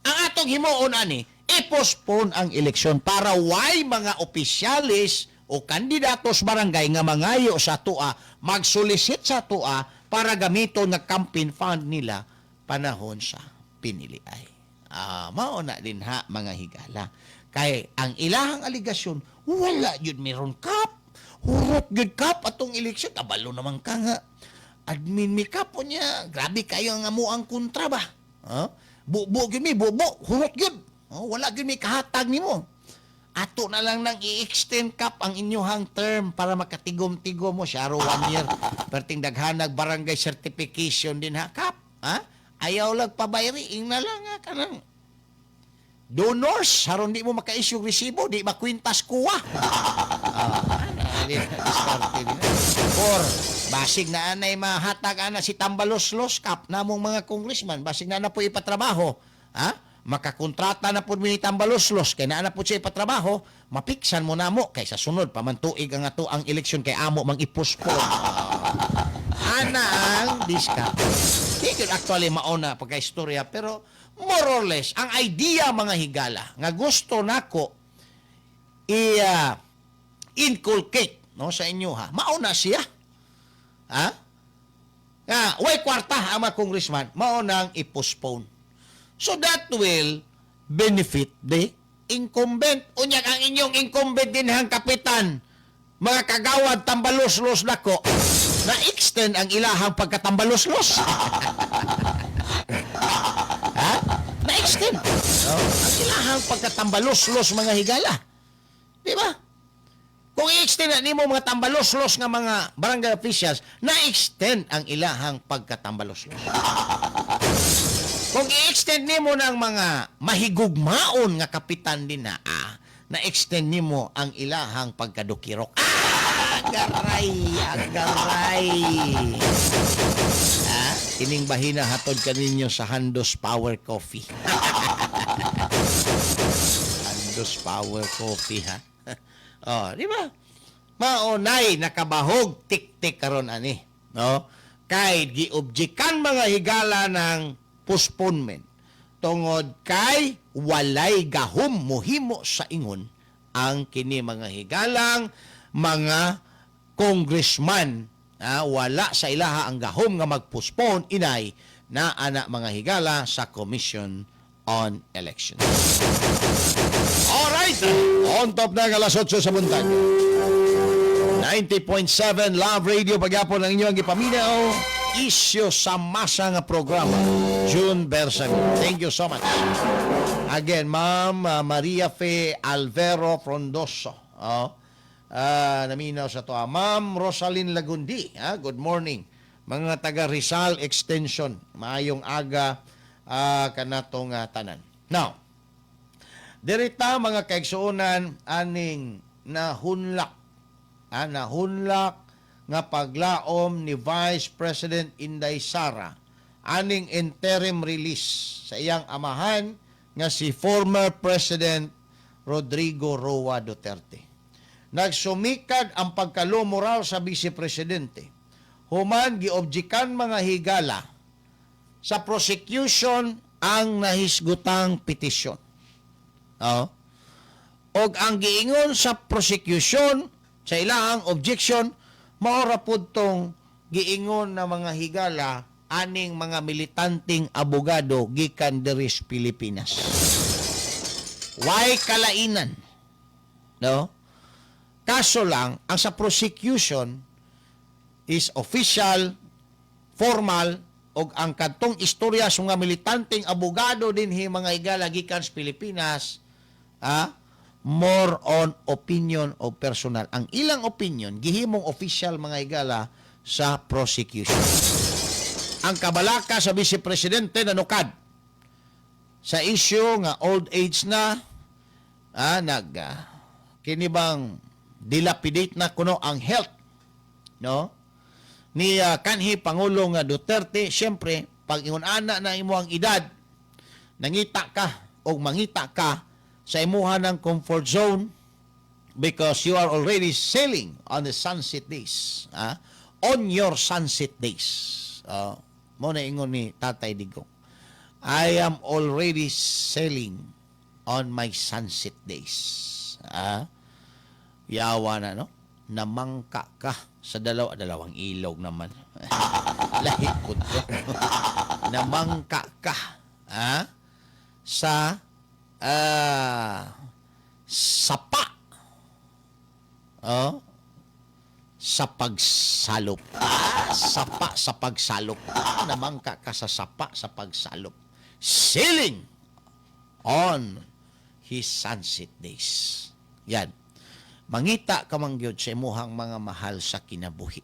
Ang atong himuon ani, i-postpone ang eleksyon para way mga opisyalis o kandidatos barangay nga mangayo sa tua, magsolicit sa tua para gamiton nga campaign fund nila panahon sa piniliay. Ah, mao na din ha, mga higala. Kay ang ilahang aligasyon, wala yun meron kap. Hurot gyud kap atong eleksyon. Kabalo naman ka nga. Admin mi kap niya. Grabe kayo ang amo ang kontra ba? Ha? Bubo gyud mi, bubo, hurot gyud. Oh, wala gyud mi kahatag nimo. Ato na lang nang i-extend kap ang inyuhang term para makatigom-tigom mo siya one year. Perting daghanag barangay certification din ha kap. Ha? Ayaw lang pabayri, ing na lang ha, kanang donors haron di mo maka-issue resibo, di makwintas kuwa. Ah, ana, di diskarte din. Or basig na anay mahatag ana si Tambaloslos kap namong mga congressman, basig na na po ipatrabaho. Ha? Makakontrata na po mi ni Tambaloslos kay naa na po siya ipatrabaho, mapiksan mo namo kay sa sunod pamantuig ang ato ang eleksyon kay amo mang ipospon. Ana ang diskarte. Di gyud actually mauna pagka-istorya, pero more or less ang idea, mga higala, nga gusto nako i inculcate no sa inyo ha. Mauna siya. Ha? Nga way kwarta ang mga congressman, mao nang i-postpone. So that will benefit the incumbent. Unya ang inyong incumbent din hang kapitan, mga kagawad tambaloslos nako, na extend ang ilahang pagkatambaloslos. Ha? Na-extend. No? Ang ilahang pagkatambaloslos, mga higala. Di ba? Kung i-extend na nimo mga tambaloslos nga mga barangay officials, na-extend ang ilahang pagkatambaloslos. Kung i-extend nimo ng mga mahigugmaon nga kapitan din na, na-extend nimo ang ilahang pagkadukirok. Ah, garay, agaray. Ah, kining bahina hatod kaninyo sa Handos Power Coffee. Handos Power Coffee ha. Oh, di ba? Maunay nakabahog tik-tik karon ani, no? Kay giobjekan, mga higala, ng postponement tungod kay walay gahom mohimo sa ingon ang kini, mga higalang mga congressman, wala sa ilaha ang gahom nga magpostpone inay na ana, mga higala, sa Commission on Elections. Alright! On top na ang alas 8 sa buntag. 90.7 Love Radio pagyapon ang inyong gipaminaw. Isyu sa Masa nga programa. June Bersamin. Thank you so much. Again, Ma'am Maria Fe Alvero Frondoso. Oh. Naminaw sa to. Ma'am Rosalyn Lagundi. Good morning. Mga taga Rizal Extension. Maayong aga kanatong tanan. Now, Dirita, mga kaigsuonan, aning nahunlak. Ah, nahunlak nga paglaom ni Vice President Inday Sara aning interim release sa iyang amahan nga si former President Rodrigo Roa Duterte. Nagsumikad ang pagka-low moral sa Vice Presidente human giobjekan, mga higala, sa prosecution ang nahisgutang petisyon. Oo. Og ang giingon sa prosecution sa ilahang objection, mao ra pud tong giingon na, mga higala, aning mga militanteng abogado gikan diri sa Pilipinas. Way kalainan? No? Kaso lang, ang sa prosecution is official, formal, og ang kadtong istorya sa mga militanteng abogado dinhi, mga higala, gikan sa Pilipinas, more on opinion o personal. Ang ilang opinion gihimong official, mga higala, sa prosecution. Ang kabalaka sa Vice Presidente nanukad sa issue nga old age na, nag kini bang dilapidate na kuno ang health, no, ni kanhi Pangulo nga Duterte. Siyempre, pag ingon ana na imo ang edad, nangita ka o mangita ka sa imuha ng comfort zone because you are already sailing on the sunset days, on your sunset days. Mao na ingon ni Tatay Digong, "I am already sailing on my sunset days." Yawa na, no? Namangka ka sa dalawang ilog naman. Lahi ko to. Namangka ka sa sapa. Oh, sa pagsalop. Sapa sa pagsalop. Namangka ka sa sapa sa pagsalop. Sailing on his sunset days. Yan. Mangita ka man gyud sa imuhang mga mahal sa kinabuhi.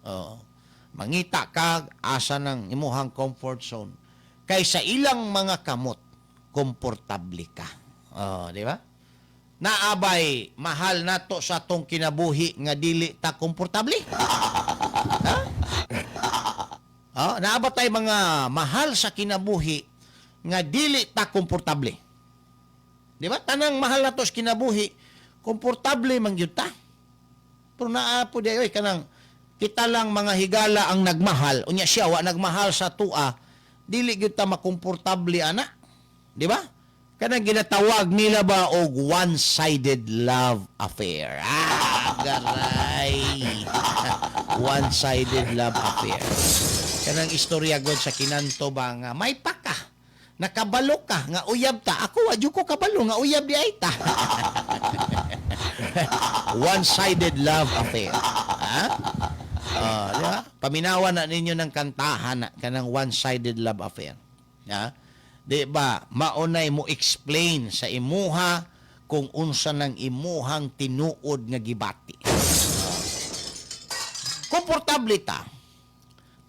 Oo. Mangita ka asa ng imuhang comfort zone. Kay sa ilang mga kamot, komportable ka. Oh, di ba? Naabay mahal nato sa atong kinabuhi nga dili ta komportable? Ha? Oh, naa ba tay mga mahal sa kinabuhi nga dili ta komportable? Di ba? Tanang mahal nato sa kinabuhi, komportable man gyud ta. Pero naa po di oy kanang kita lang, mga higala, ang nagmahal, unya siya wa nagmahal sa tua, dili gyud ta makomportable ana. Di ba? Kanang ginatawag nila ba og one-sided love affair. Ah, garay. One-sided love affair. Kanang istorya god sa kinanto ba nga may pa ka. Nakabalo ka nga uyab ta. Ako wa jud ko kabalo nga uyab di ay ta. One-sided love affair. Ha? Ah, di ba? Paminawan na ninyo ng kantahan na kanang one-sided love affair. Ha? Di ba? Maunay mo explain sa imuha kung unsa nang imuhang tinuod nga gibati. Komportable ta.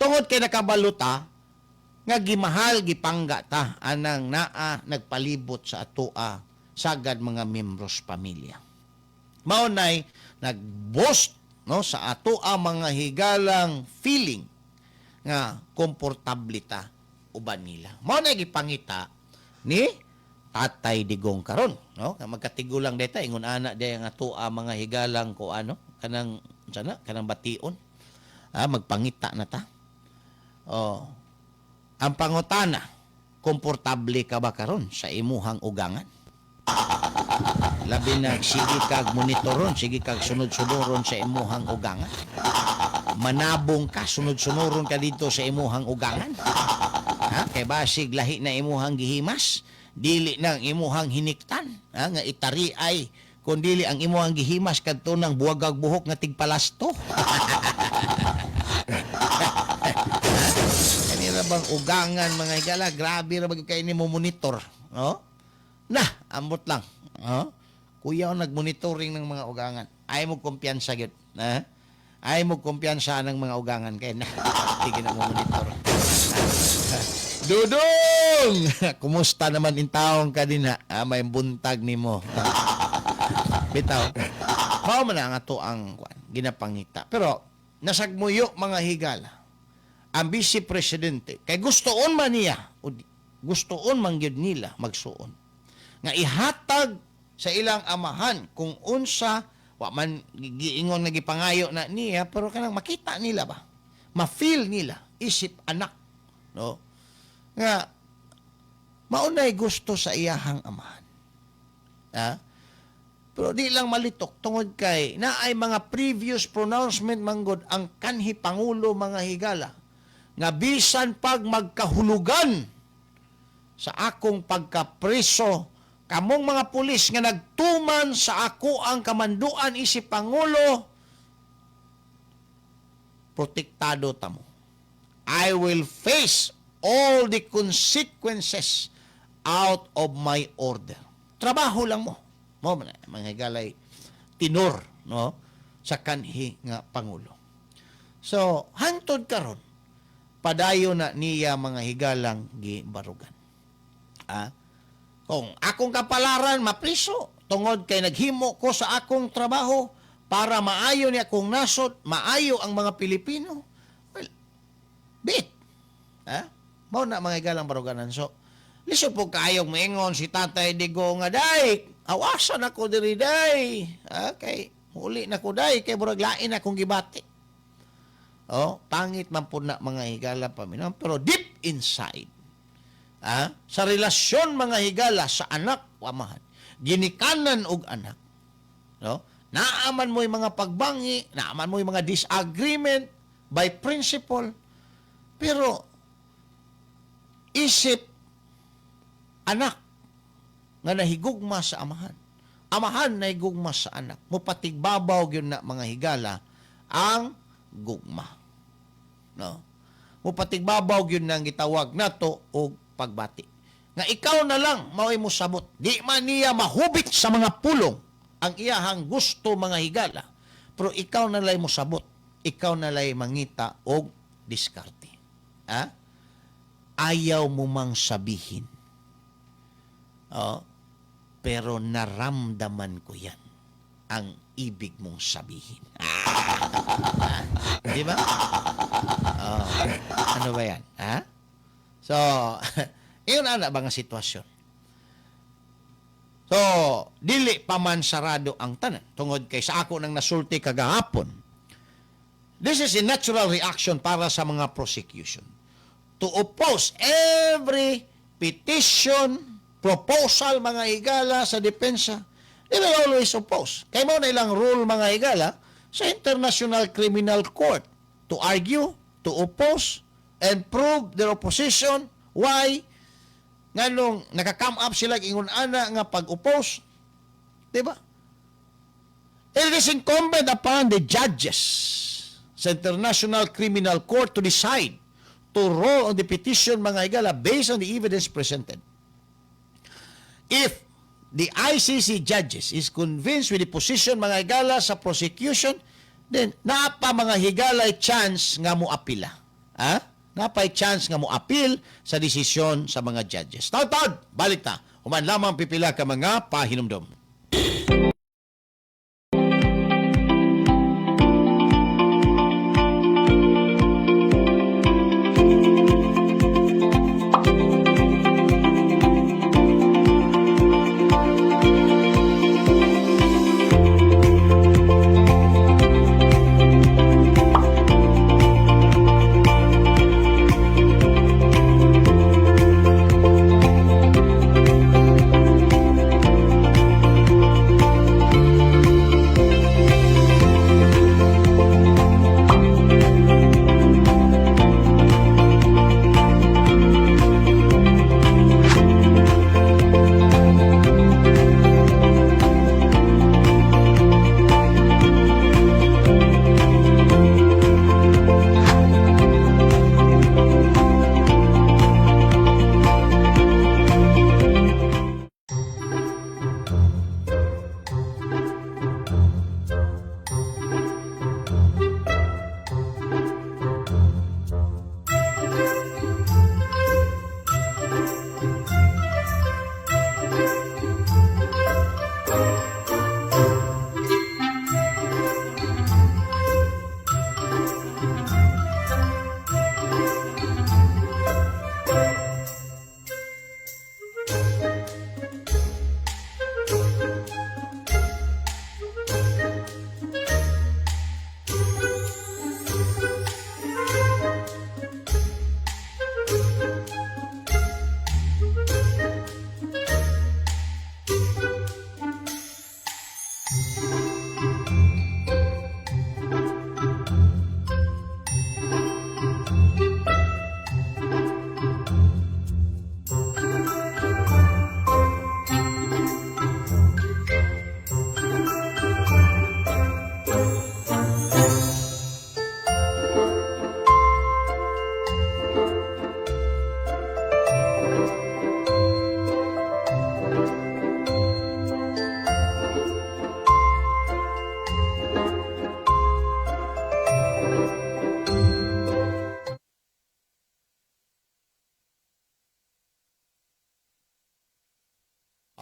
Tungod kay nakabalo ta nga gimahal, gipangga ta anang naa nagpalibot sa atoa sagad mga membros pamilya. Mao nay nag-boost, no, sa atoa, mga higalang, feeling nga komportable ta uban nila. Mao nay gipangita ni Tatay Digong karon, no? Nga magkatigulang dita ingon ana di ang atoa, mga higalang, ko ano kanang sana kanang bation. Ah, magpangita na ta. Oh. Ang pangutana, komportable ka ba karon sa imuhang ugangan? Labi na sige kag monitoron, sige kag sunod-sunoron sa imuhang ugangan. Manabong ka, sunod-sunoron ka dito sa imuhang ugangan. Ha? Kay basig lahi na imuhang gihimas, dili nang imuhang hiniktan, ha? Nga itari ay kun dili ang imuhang gihimas kadto nang buwagag buhok nga tigpalasto. Kanira bang ugangan, mga higala, grabe ra ba kay ni mo monitor, no? Nah, ambot lang. No? Kuya ang nagmonitoring ng mga ugangan. Ay mo kumpiyansa gyud, ha? Ay mo kumpiyansa ng mga ugangan kay na. Sige na mo monitor. Dudong! Kumusta naman in taong ka din ha? Ah, may buntag nimo. Bitaw. Mao man ang ato ang kuan, ginapangita. Pero nasagmuyo, mga higala, ang vice presidente kay gustoon man niya o gustoon man gyud nila, magsuon, nga ihatag sa ilang amahan kung unsa. Wa man giingon nga gipangayo na niya, pero kanang makita nila ba, ma-feel nila isip anak, no, nga maunay gusto sa iyahang amahan, ha. Pero di lang malitok tungod kay naay mga previous pronouncement manggod ang kanhi pangulo, mga higala, nga bisan pag magkahulugan sa akong pagkapreso kamong mga pulis nga nagtuman sa ako ang kamanduan isip pangulo, protektado tamo. I will face all the consequences out of my order. Trabaho lang mo. Mo man na, mga higalay, tinor, no, sa kanhi nga pangulo. So, hantod karon padayon na niya, mga higalang, gibarugan. Ah, kung akong kapalaran mapriso tungod kay naghimo ko sa akong trabaho para maayo ni akong nasod, maayo ang mga Pilipino. Well, bit. Ha? Mao na, mga higalang baruganan. So, lisod po kaayong moingon si Tatay Digo nga, "Day, awasan ako diri, day. Ha? Kay, huli na ko, day, kay murag lain akong gibati." Oh, pangit man po na, mga higala, paminaw, pero deep inside, sa relasyon, mga higala, sa anak o amahan, ginikanan og anak, no? Naaman mo yung mga pagbangi, naaman mo yung mga disagreement by principle, pero isip anak nga nahigugma sa amahan, amahan nahigugma sa anak, mupatigbabaw gyud na, mga higala, ang gugma. No? Mupatigbabaw gyud nang gitawag nato og pagbati. Nga ikaw na lang mao'y mosabot. Di man niya mahubit sa mga pulong ang iyahang gusto, mga higala. Pero ikaw na lang mosabot. Ikaw na lang mangita og diskarte. Ha? Ayaw mo mang sabihin. Oh, pero naramdaman ko yan ang ibig mong sabihin. Ah. Di ba? Oh, ano ba yan? Ha? So, yun ana ba nga sitwasyon? So, dili pa man sarado ang tanan. Tungod kay sa ako nang nasulti kagahapon, this is a natural reaction para sa mga prosecution to oppose every petition, proposal, mga higala, sa depensa. They will always oppose. Kay mo na ilang rule, mga higala, sa International Criminal Court to argue, to oppose, and prove their opposition. Why? Nganong naka-come up sila ingon ana nga pag-oppose. Di ba? It is incumbent upon the judges sa International Criminal Court to decide to rule on the petition, mga higala, based on the evidence presented. If the ICC judges is convinced with the position, mga higala, sa prosecution, then napa, mga higala, chance nga mo apila. Ha? Napay chance nga mo appeal sa desisyon sa mga judges. Taud-taud, balik ta. Human lamang pipila ka mga pahinumdom.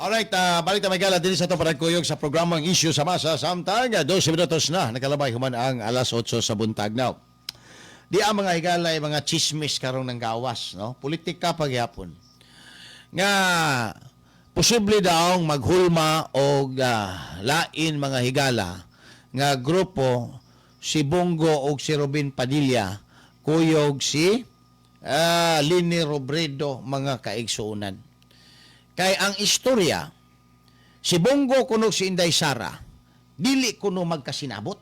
Alright, balik ta mga higala din sa ato panagkuyog sa programang Issue sa Masa. Samtang 12 minutos na nakalabay human ang alas 8 sa buntag now. Di ang mga higala ay mga chismis karong nang gawas, no? Politika pagyapon. Nga posible daw maghulma og lain, mga higala, nga grupo si Bong Go og si Robin Padilla kuyog si Leni Robredo, mga kaigsuonan. Kay ang istorya, si Bong Go kuno si Inday Sara, dili kuno magkasinabot.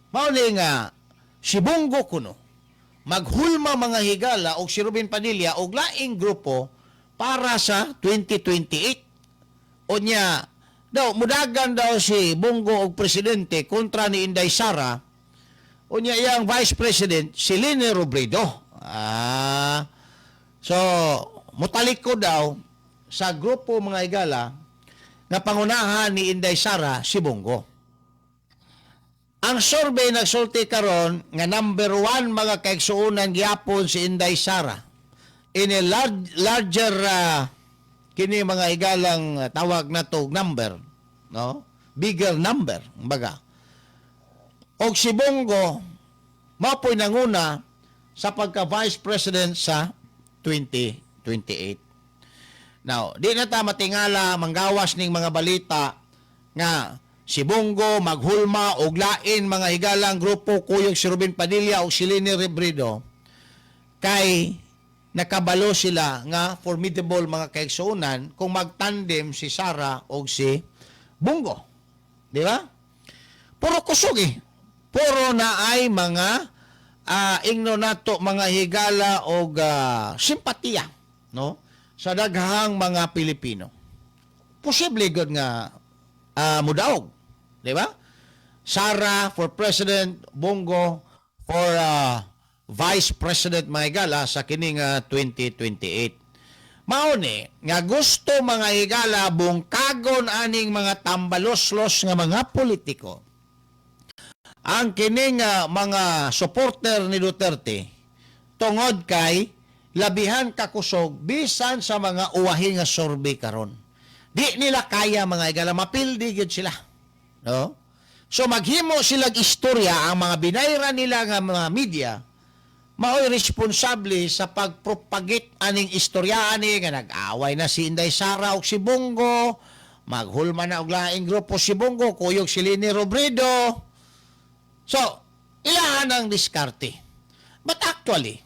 Mao ni nga si Bong Go kuno maghulma, mga higala, og si Robin Padilla og laing grupo para sa 2028. Unya daw mudagan daw si Bong Go og presidente kontra ni Inday Sara. Unya iyang vice president si Leni Robredo. So mutaliko daw sa grupo, mga higala, nga pangunahan ni Inday Sara si Bong Go. Ang survey nagsulti karon nga number one, mga kaigsuonan, gyapon si Inday Sara. In a larger kini, mga higalang, tawag na to number, no? Bigger number, kumbaga. Og si Bong Go mao po'y nanguna sa pagka vice president sa 2028. Now, di na ta matingala manggawas ning mga balita nga si Bong Go maghulma og lain, mga higalang, grupo kuyog si Robin Padilla o si Leni Robredo kay nakabalo sila nga formidable, mga kaigsuonan, kung magtandem si Sara og si Bong Go. Di ba? Puro kusog eh. Puro na ay mga ingno nato, mga higala, og simpatiya, no, sa daghang mga Pilipino. Posible gud nga mudaog, di ba? Sara for president, Bong Go for vice president, mga higala, sa kining 2028. Mao ni nga gusto, mga higala, bungkagon aning mga tambaloslos nga mga politiko ang kining mga supporter ni Duterte tungod kay labihan kakusog bisan sa mga uwahi nga survey karon. Di nila kaya, mga higala, mapildi gyud sila. No? So maghimo silang istorya ang mga binayra nila nga mga media mao'y responsable sa pagpropagate aning istorya ani nga nag-away na si Inday Sara ug si Bong Go, maghulma na og laing grupo si Bong Go kuyog si Leni Robredo. So, ilahan ang diskarte. But actually,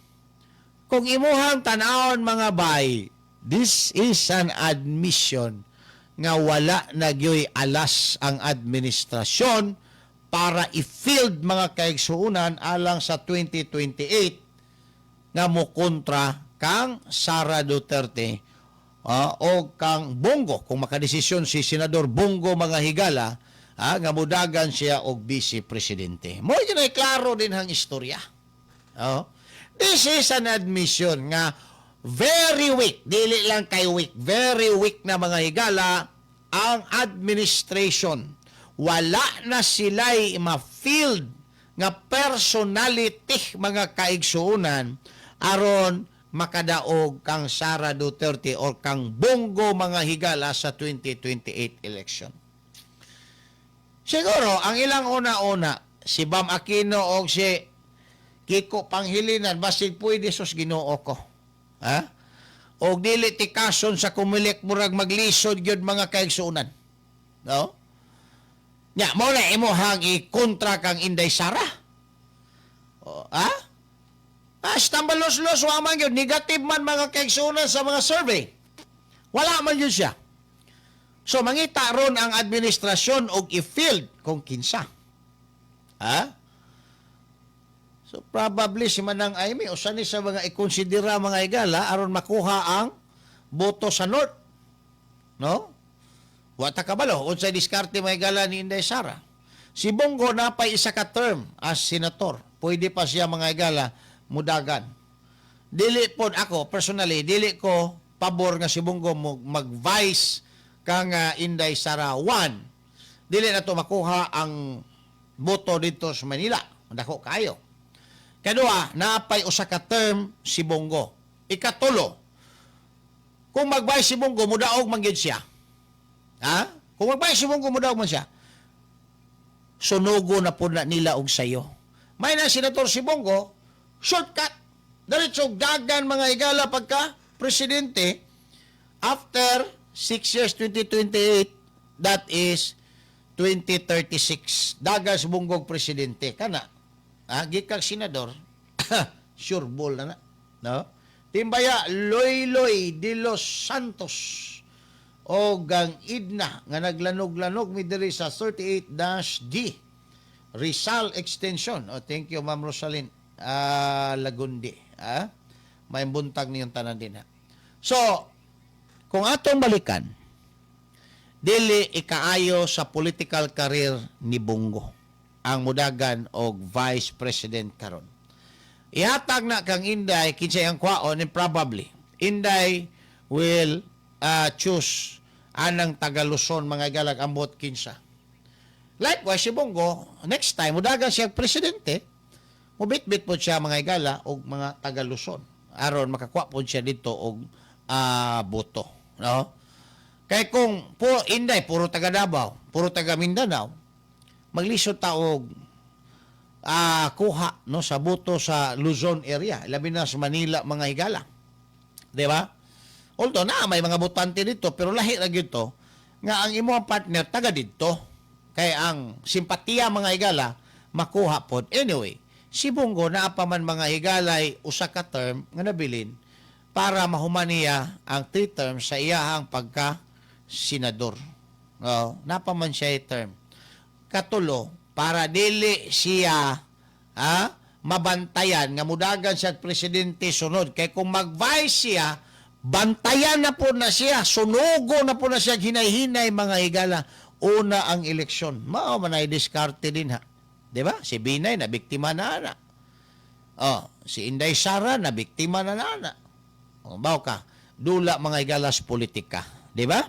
kung imuhang tan-awon, mga bay, this is an admission nga wala na gyoy alas ang administrasyon para i-field, mga kaigsuunan, alang sa 2028 nga mo kontra kang Sara Duterte o kang Bong Go kung makadesisyon si Senador Bong Go, mga higala, nga mudagan siya og vice presidente. Mao gyud ay klaro din ang istorya. Oh. This is an admission nga very weak, dili lang kay weak, very weak na, mga higala, ang administration. Wala na sila'y ma-field nga personality, mga kaigsuunan, aron makadaog kang Sara Duterte or kang Bong Go, mga higala, sa 2028 election. Siguro, ang ilang una-una, si Bam Aquino o si Kiko Pangilinan, basig pwede, sus Ginoo ko. Ha? O dili tikason sa Comelec, murag maglisod gyud, mga kaigsuonan. No? Nya, mao na imuhang i-kontra kang Inday Sara. O, ha? Tambalos-los, wa man gyud, negative man, mga kaigsuonan, sa mga survey. Wala man yun siya. So mangita ron ang administrasyon og i-field kung kinsa. Ha? So probably si Manang Imee usa ni sa mga ikonsidera, mga higala, aron makuha ang boto sa North. No? Wa ta kabalo unsay diskarte, mga higala, ni Inday Sara. Si Bong Go napay isa ka term as senator. Pwede pa siya, mga higala, mudagan. Dili pod ako personally, dili ko pabor nga si Bong Go mag-vice kang Inday Sara. One, dili na to makuha ang boto dito sa Manila. Dako kayo. Kadua, napay usa ka term si Bong Go. Ikatulo, Kung mag-vice si Bong Go, mudaog man gyud siya. Ha? Kung mag-vice si Bong Go, mudaog man siya. Sunugo na po na nila og sayo. May na Senator si Bong Go, shortcut. Diretso dagan, mga higala, pagka presidente after 6 years, 2028, that is 2036. Dagan si Bong Go og presidente kana. Ah, gikag senador, sure ball na na. No? Timbaya Loyloy de los Santos o gang Idna nga naglanog-lanog mi diri sa 38-D Rizal Extension. Oh, thank you, Ma'am Rosalyn Lagundi. Ah, may buntag niyong tanan din ha. So, kung atong balikan, dili ikaayo sa political career ni Bong Go ang mudagan og vice president karon. Ihatag na kang Inday kinsay ang kwaon, and probably Inday will choose anang taga Luzon, mga galag, ambot kinsa. Likewise si Bong Go, next time mudagan siya presidente, mubitbit po siya, mga higala, og mga taga Luzon aron makakuha po siya dito og boto, no? Kay kung po Inday puro taga Davao, puro taga Mindanao, maglisod ta og kuha, no, sa boto sa Luzon area, labi na sa Manila, mga higala. Di ba? Although na may mga botante dito, pero lahi ra gyud to nga ang imong partner taga didto. Kay ang simpatiya, mga higala, makuha pod. Anyway, si Bong Go naa pa man, mga higalay, usa ka term nga nabilin para mahuman niya ang three terms sa iyahang pagka senador. No, naa pa man siya term. Katulo, para dili siya mabantayan nga mudagan siya presidente sunod, kay kung mag-vice siya, bantayan na po na siya, sunugo na po na siya hinay-hinay, mga higala, una ang eleksyon. Mao man ay diskarte din ha, di ba? Si Binay na biktima na ana. Oh, si Inday Sara na biktima na na ana. Oh, baw ka dula, mga higala, sa politika, di ba?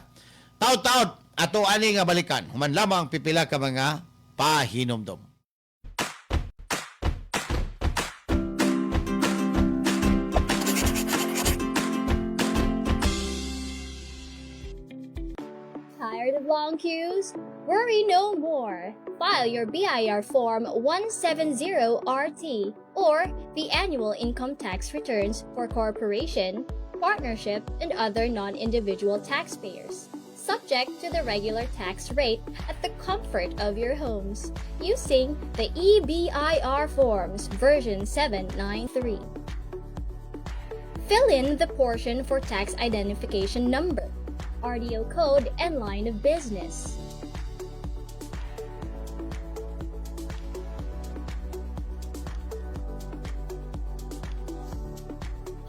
Taud-taud ato ani nga balikan human lamang pipila ka mga pahinomdom. Tired of long queues? Worry no more. File your BIR Form 170RT or the annual income tax returns for corporation, partnership, and other non individual taxpayers, subject to the regular tax rate at the comfort of your homes using the eBIR Forms version 793. Fill in the portion for tax identification number, RDO code, and line of business.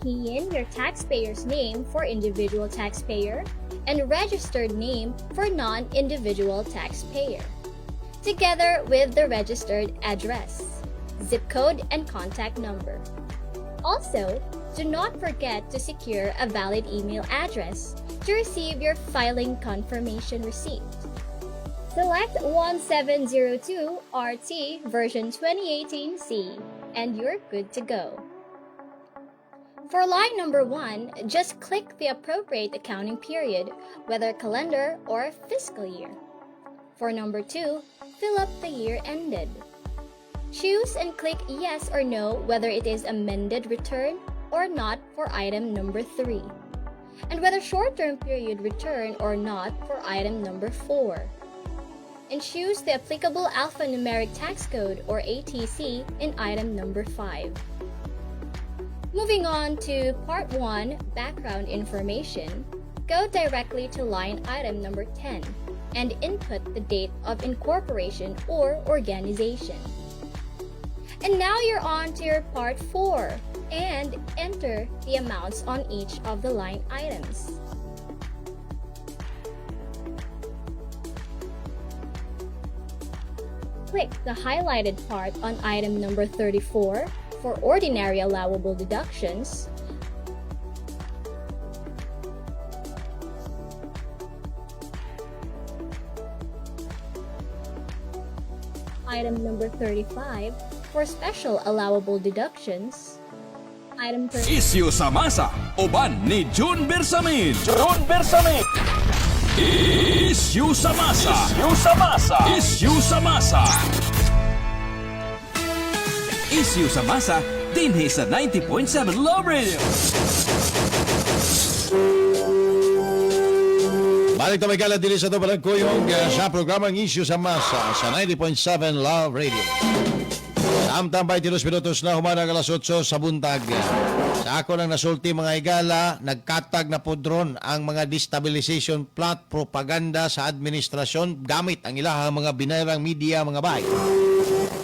Key in your taxpayer's name for individual taxpayer and registered name for non individual taxpayer, together with the registered address, zip code, and contact number. Also, do not forget to secure a valid email address to receive your filing confirmation receipt. Select 1702 RT version 2018C and you're good to go. For line number 1, just click the appropriate accounting period, whether calendar or fiscal year. For number 2, fill up the year ended. Choose and click yes or no whether it is amended return or not for item number 3, and whether short-term period return or not for item number 4. And choose the applicable alphanumeric tax code or ATC in item number 5. Moving on to Part 1, Background Information, go directly to line item number 10 and input the date of incorporation or organization. And now you're on to your Part 4 and enter the amounts on each of the line items. Click the highlighted part on item number 34 for ordinary allowable deductions, item number 35 for special allowable deductions, item per Isyu sa masa, uban ni June Bersamin. June Bersamin. Isyu sa masa. Isyu sa masa. Isyu sa masa. Isyu sa masa, dinhi sa 90.7 Love Radio. Balik ta may dili sa Tubalang Kuyog sa programang Isyu sa Masa sa 90.7 Love Radio. Samtang 22 minutos na human ang alas 8 sa buntag. Sa ako lang nasulti, mga higala, nagkatag na podron ang mga destabilization plot propaganda sa administrasyon gamit ang ilahang mga binayrang media, mga bay.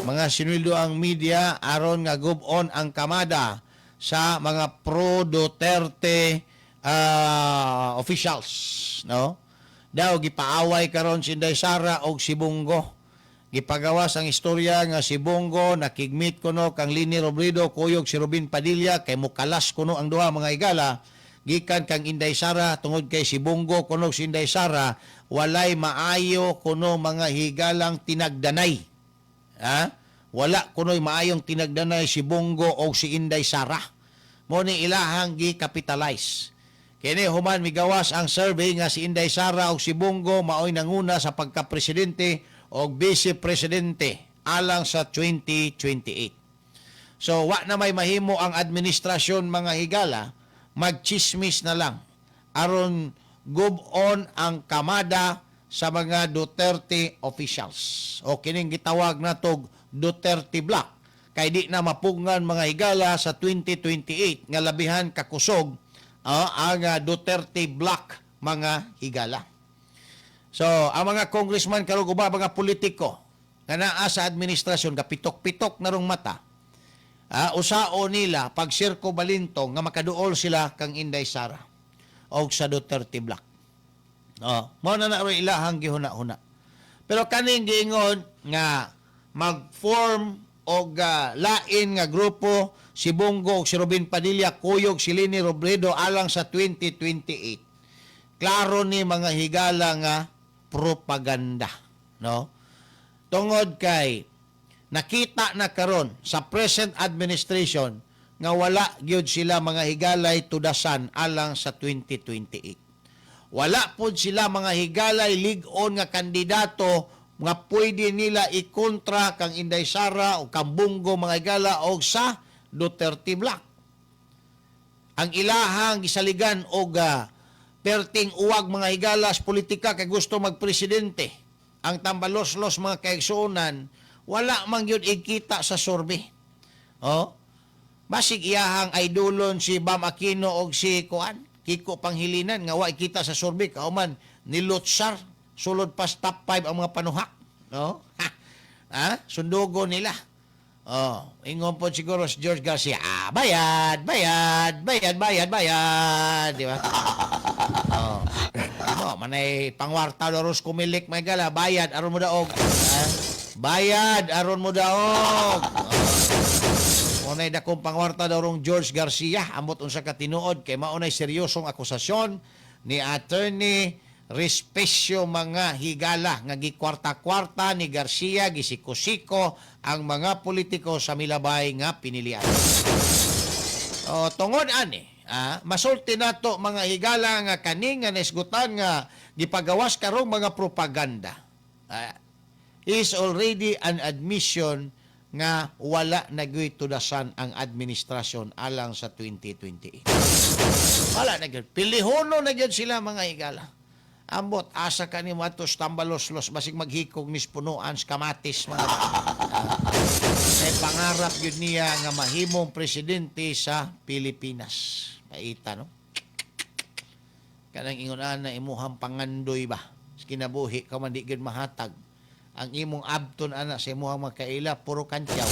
Mga sinweldo ang media aron nga gub-on ang kamada sa mga pro Duterte officials, no? Daw gipaaway karon si Inday Sara og si Bong Go. Gipagawas ang istorya nga si Bong Go nakigmeet kuno kang Leni Robredo kuyog si Robin Padilla kay mukalas kuno ang duha, mga higala, gikan kang Inday Sara tungod kay si Bong Go kuno si Inday Sara walay maayo kuno, mga higalang tinagdanay. Ha? Wala kuno'y maayong tinagdanay si Bong Go o si Inday Sara. Mo ni ilahang gi-capitalize. Kini human migawas ang survey nga si Inday Sara o si Bong Go maoy nanguna sa pagka-presidente o vice-presidente alang sa 2028. So wa na may mahimo ang administrasyon, mga higala, magchismis na lang aron gub-on ang kamada sa mga Duterte officials. O kining gitawag natog Duterte Block kay di na mapugngan, mga higala, sa 2028 nga labihan kakusog ang Duterte Block, mga higala. So, ang mga congressman karon uba mga politiko nga naa sa administrasyon kapitok-pitok na rong mata. Usao nila pag sirko balintong nga makaduol sila kang Inday Sara og sa Duterte Block. Oh, mao na na ro ilahang gihuna-huna. Pero kaning giingon nga mag-form og lain nga grupo si Bong Go og si Robin Padilla kuyog si Leni Robredo alang sa 2028. Klaro ni, mga higala, nga propaganda, no? Tungod kay nakita na karon sa present administration nga wala gyud sila, mga higalay, tudasan alang sa 2028. Wala pod sila, mga higalay, lig-on nga kandidato nga pwede nila ikontra kang Inday Sara o kang Bong Go, mga higala, o sa Duterte Block. Ang ilahang gisaligan og perting uwag, mga higala, sa politika kay gusto magpresidente. Ang tambaloslos, mga kaigsuonan, wala man gyud ikita sa survey. Oh? Basig iyahang idolon si Bam Aquino og si kuan Kiko Pangilinan nga wa ikita sa survey kauman ni Lutsar sulod pa sa top 5 ang mga panuhak, no? Ha? Sundugo nila. Oh, ingon po siguro si George Garcia, "Ah, bayad, bayad, bayad, bayad, bayad," di ba? Oh. Mo, manay pangwarta doros kumilik may gala, bayad aron mo daog. Ha? Bayad aron mo daog. Oh. Unay dakong pangwarta daw rong George Garcia, amot unsa ka tinuod kay maunay seryosong akusasyon ni Attorney Respecio, mga higala, nga gikwarta-kwarta ni Garcia, gisiko-siko ang mga politiko sa milabay nga pinilian. O, tungod ani, masulti nato, mga higala, nga kaning nga nisgutan nga gipagawas karong mga propaganda is already an admission nga wala na gyud tudasan ang administrasyon alang sa 2028. Wala na gyud. Pilihono na gyud sila, mga higala. Ambot, asa ka ni matos tambaloslos, basig maghikog nis punuan sa kamatis, mga kay pangarap gyud niya nga mahimong presidente sa Pilipinas. Paita, no? Kanang ingon ana imuhang pangandoy ba? Sa kinabuhi ka man di gyud mahatag. Ang imong abton ana sa imuhang mga kaila puro kantyaw.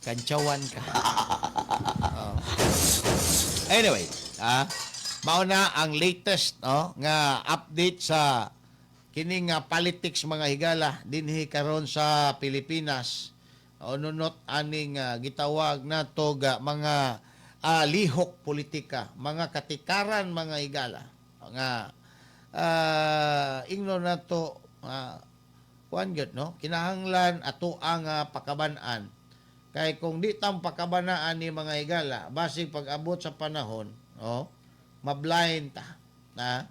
Kantyawan ka. Oh. Anyway, mao na ang latest, no, nga update sa kini nga politics, mga higala, dinhi karon sa Pilipinas. O nunot aning gitawag nato ga mga lihok politika, mga katikaran, mga higala, nga ingno nato kuan gyud, no, kinahanglan ato ang pakaban-an. Kay kung di tang pakabanaan ni, mga higala, basig pag-abot sa panahon, oh, mablind ta. Na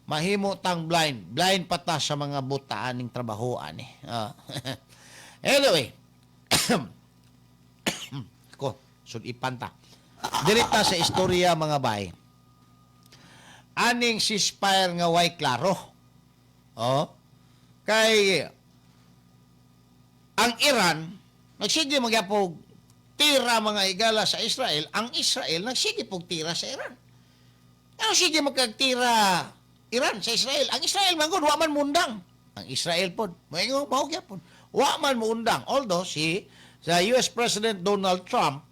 mahimo tang blind, blind pa ta sa mga butaan ning trabahoan eh. Oh. Anyway, ko sudipan ta. Direkta sa istorya, mga bay. Aning ceasefire nga way klaro. Oh. Kay ang Iran nagsige magyapog tira, mga higala, sa Israel, ang Israel nagsige pog tira sa Iran. Ano sige magkagtira Iran sa Israel? Ang Israel man gud wa man mundang. Ang Israel pod, moingon mao gyapon. Wa man muundang. Although si sa US President Donald Trump,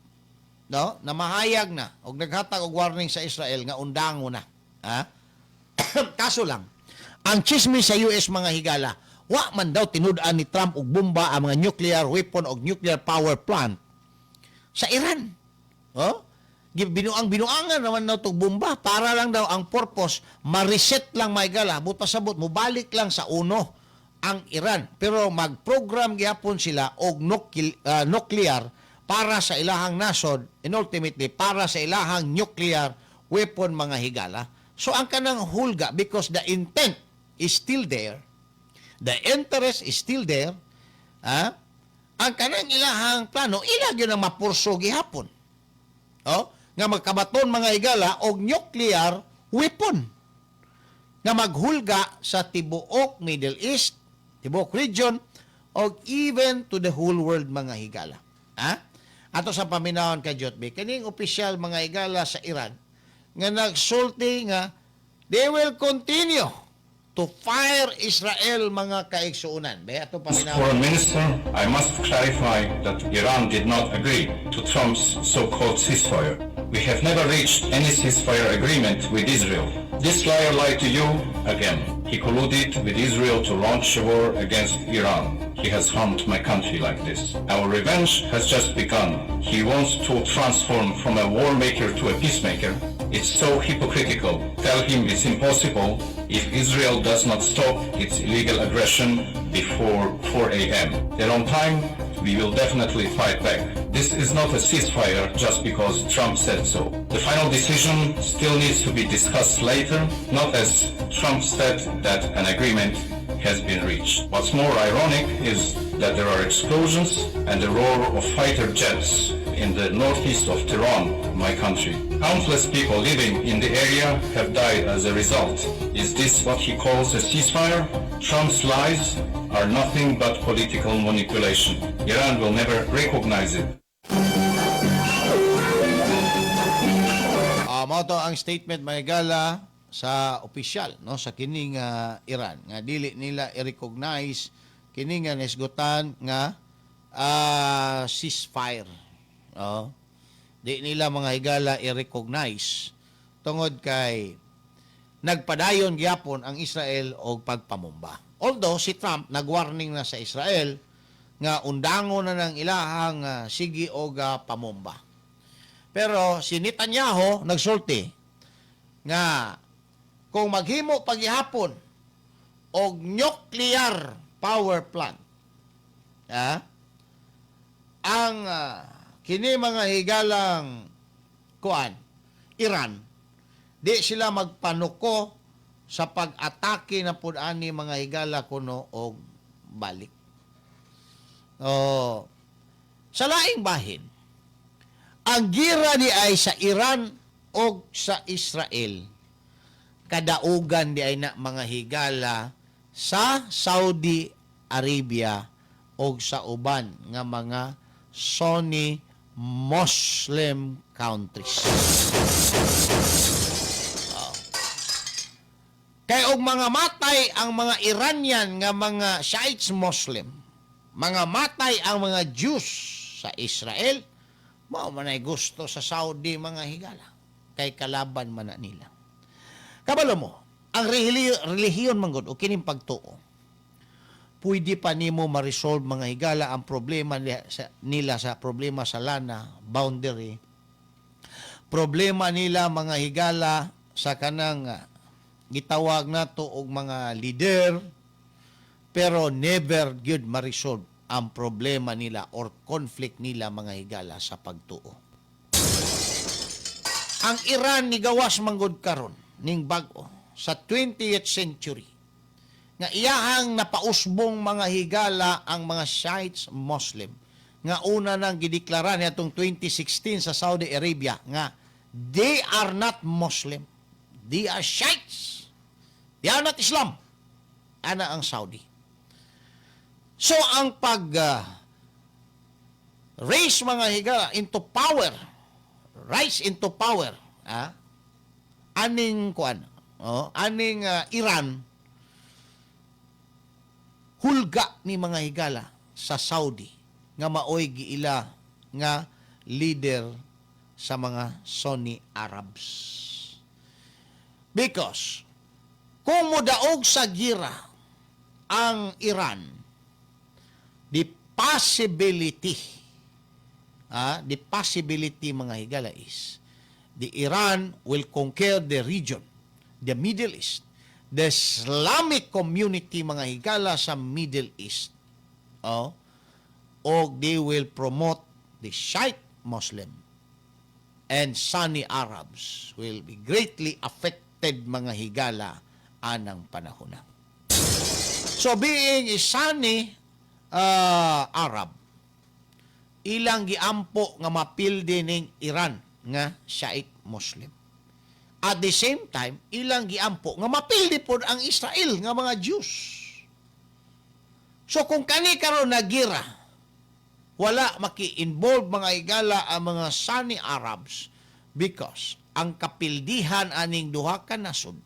no, na mahayag na og naghatag og warning sa Israel nga undango na. Ha? Kaso lang, ang chismis sa US, mga higala, wa man daw tinud-an ni Trump og bomba ang mga nuclear weapon og nuclear power plant sa Iran. Oh? Binuang binuangan naman daw tog bomba para lang daw ang purpose ma-reset lang, mga higala, but pasabot mobalik lang sa uno ang Iran, pero mag-program gyapon sila og nuclear para sa ilahang nasod and ultimately para sa ilahang nuclear weapon, mga higala. So ang kanang hulga, because the intent is still there, the interest is still there, ah, ang kanang ilahang plano ila gyud ang mapurso gihapon, oh, nga magkabaton, mga higala, og nuclear weapon nga maghulga sa tibuok Middle East, tibuok region, og even to the whole world, mga higala. Ha? Ato sa paminawon kay Jotby, kining opisyal, mga higala, sa Iran nga nagsulti nga they will continue to fire Israel, mga kaigsuonan. Be ato paminawon. Foreign Minister, I must clarify that Iran did not agree to Trump's so-called ceasefire. We have never reached any ceasefire agreement with Israel. This liar lied to you again. He colluded with Israel to launch a war against Iran. He has harmed my country like this. Our revenge has just begun. He wants to transform from a war maker to a peacemaker. It's so hypocritical. Tell him it's impossible if Israel does not stop its illegal aggression before 4 a.m. Then on time, we will definitely fight back. This is not a ceasefire just because Trump said so. The final decision still needs to be discussed later, not as Trump said that an agreement has been reached. What's more ironic is that there are explosions and the roar of fighter jets in the northeast of Tehran, my country. Countless people living in the area have died as a result. Is this what he calls a ceasefire? Trump's lies are nothing but political manipulation. Iran will never recognize it. Ah, mao to ang statement, mga higala, sa opisyal, no, sa kining Iran nga dili nila i-recognize kini nga nisgutan nga ceasefire. Oh. Di nila, mga higala, i-recognize tungod kay nagpadayon gyapon ang Israel og pagpamumba. Although si Trump nagwarning na sa Israel nga undango na ng ilahang sige og pamumba. Pero si Netanyahu nagsulti nga kung maghimo pagihapon og nuclear power plant, ang kini, mga higalang, kuan Iran, di sila magpanuko sa pag-atake na pud ani, mga higala, kuno og balik. Oh, sa laing bahin, ang gira di ay sa Iran og sa Israel kadaugan di ay na, mga higala, sa Saudi Arabia og sa uban nga mga Sunni Muslim countries. Oh. Kay og mga matay ang mga Iranian nga mga Shiites Muslim, mga matay ang mga Jews sa Israel, mao man ay gusto sa Saudi, mga higala. Kay kalaban man na nila. Kabalo mo, ang relihiyon man gud o kining pagtuo, pwede pa nimo ma-resolve, mga higala, ang problema nila sa problema sa lana, boundary. Problema nila, mga higala, sa kanang gitawag nato og mga leader, pero never gyud ma-resolve. Ang problema nila or conflict nila, mga higala, sa pagtuo. Ang Iran ni gawas manggod karon ning bag-o sa 20th century nga iyahang napausbong, mga higala, ang mga Shiites Muslim nga una nang gideklara niadtong 2016 sa Saudi Arabia nga they are not Muslim, they are Shiites, they are not Islam. Ana ang Saudi. So ang pag raise, mga higala, into power, rise into power, aning kuan, oh, aning Iran, hulga ni, mga higala, sa Saudi nga maoy giila nga leader sa mga Sunni Arabs. Because kung modaog sa gira ang Iran, the possibility, mga higala, is the Iran will conquer the region, the Middle East, the Islamic community, mga higala, sa Middle East. Oh, o they will promote the Shiite Muslim and Sunni Arabs will be greatly affected, mga higala, anang panahon na. So being a Sunni Arab, ilang giampo nga mapildi ning Iran nga Shiite Muslim. At the same time, ilang giampo nga mapildi pod ang Israel nga mga Jews. So kung kani karon nagira, wala maki-involve, mga higala, ang mga Sunni Arabs because ang kapildihan aning duha ka nasod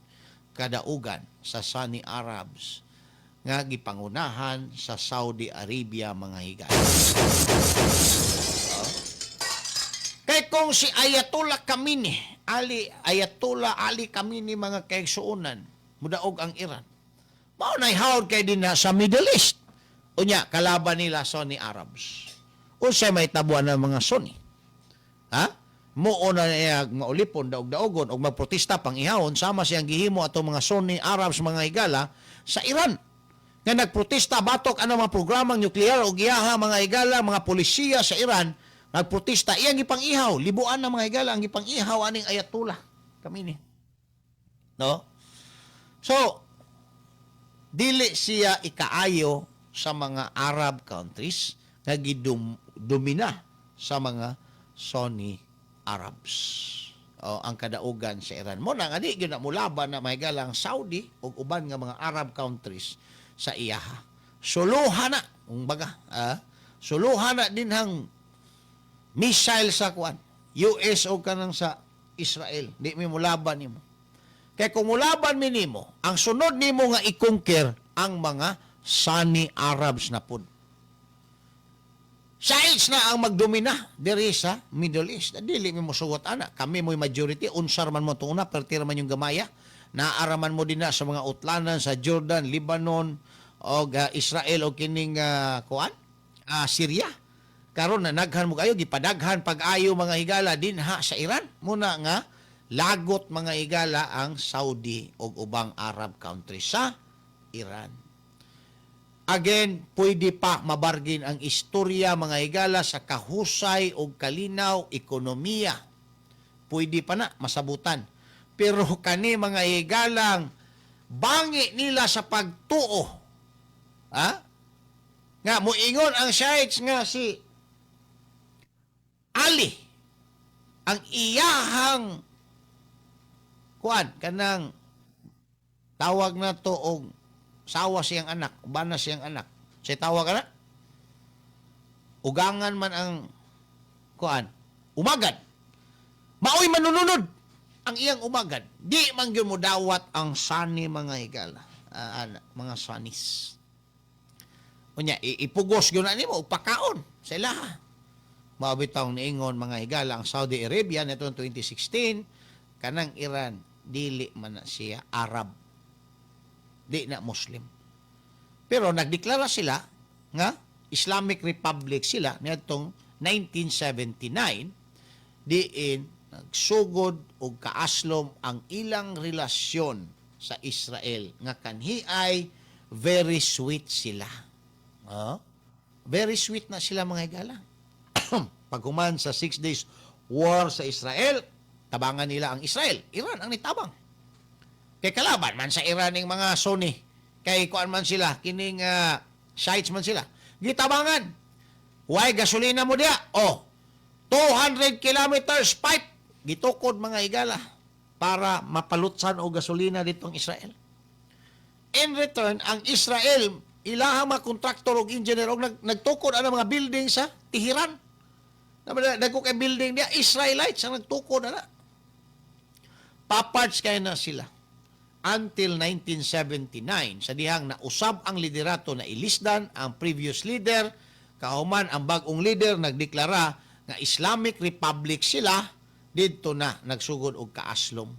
kadaugan sa Sunni Arabs nga gipangunahan sa Saudi Arabia, mga higala. Oh. Kay kung si Ayatollah Khamenei, Ali Ayatollah Ali Khamenei, mga kaigsuonan, mudaog ang Iran. Mao nay hawd kay din na sa Middle East. Unya kalaban nila Sunni Arabs. Unsay may tabuan ng mga Sunni? Ha? Muo na niya maulipon, daog-daogon og magprotesta pang ihawon sama siyang gihimo ato mga Sunni Arabs, mga higala, sa Iran nga nagprotesta batok ano mga programang nuklear og iyaha, mga higala, mga polisiya sa Iran nagprotesta, iyang gipang-ihaw, libuan na, mga higala, ang gipang-ihaw aning Ayatollah Khamenei, no? So dili siya ikaayo sa mga Arab countries nga gidumina sa mga Sunni Arabs. O, ang kadaugan sa Iran. Mo na nga di gyud na mulaban na, mga higala, ang Saudi ug uban nga mga Arab countries sa iyaha. Suluhan na, kung baga, suluhan na din hang missile sa kuan, US o kanang sa Israel. Di mi mulaban nimo. Kay kung mulaban mi nimo, ang sunod nimo nga i-conquer ang mga Sunni Arabs na pud. Shiites na ang magdomina diri sa Middle East. Dili mi mosugot ana. Kami mo'y majority, unsar man mo tuna, pertira man yung gamaya. Naaraman mo din na sa mga utlanan sa Jordan, Lebanon, o Israel o kining kuan, Syria. Karon na naghan mo kayo, gipadaghan pag-ayo, mga higala, dinha sa Iran. Muna nga lagot, mga higala, ang Saudi o ubang Arab country sa Iran. Again, pwede pa mabargin ang istorya, mga higala, sa kahusay o kalinaw, ekonomiya. Pwede pa na masabutan. Pero kani, mga higalang, bangi nila sa pagtuo. Ha? Nga muingon ang Shiites nga si Ali ang iyahang kuan, kanang tawag na to og sawa siyang anak, bana siyang anak. Siya tawag ana? Ugangan man ang kuan, umagad. Maoy manununod ang iyang umagad. Di man gyud mo dawat ang Sunni, mga higala. Ana, mga Sunnis. Unya, ipugos gyud na nimo og pakaon sa ilaha. Mao bitaw niingon, mga higala, ang Saudi Arabia nitong 2016, kanang Iran dili man na siya Arab. Di na Muslim. Pero nagdeklara sila nga Islamic Republic sila niadtong 1979, diin nagsugod og kaaslom ang ilang relasyon sa Israel nga kanhi ay very sweet sila. Oh? Very sweet na sila, mga higala. Paghuman sa 6 Days War sa Israel, tabangan nila ang Israel. Iran ang nitabang. Kay kalaban man sa Iran ning mga Sunni. Kay kuan man sila, kining Shiites man sila. Gitabangan. Way gasolina mo diya? Oh, 200 kilometers pipe gitukod, mga higala, para mapalutsan og gasolina ditong Israel. In return, ang Israel, ilahang mga kontraktor og engineer og nagtukod ang mga building sa Tehran. Dagko kay building niya, Israelites ang nagtukod ana. Paparts kay na sila. Until 1979, sa dihang nausab ang liderato na ilisdan ang previous leader, kahuman ang bag-ong leader nagdeklara nga Islamic Republic sila, didto na nagsugod og kaaslom.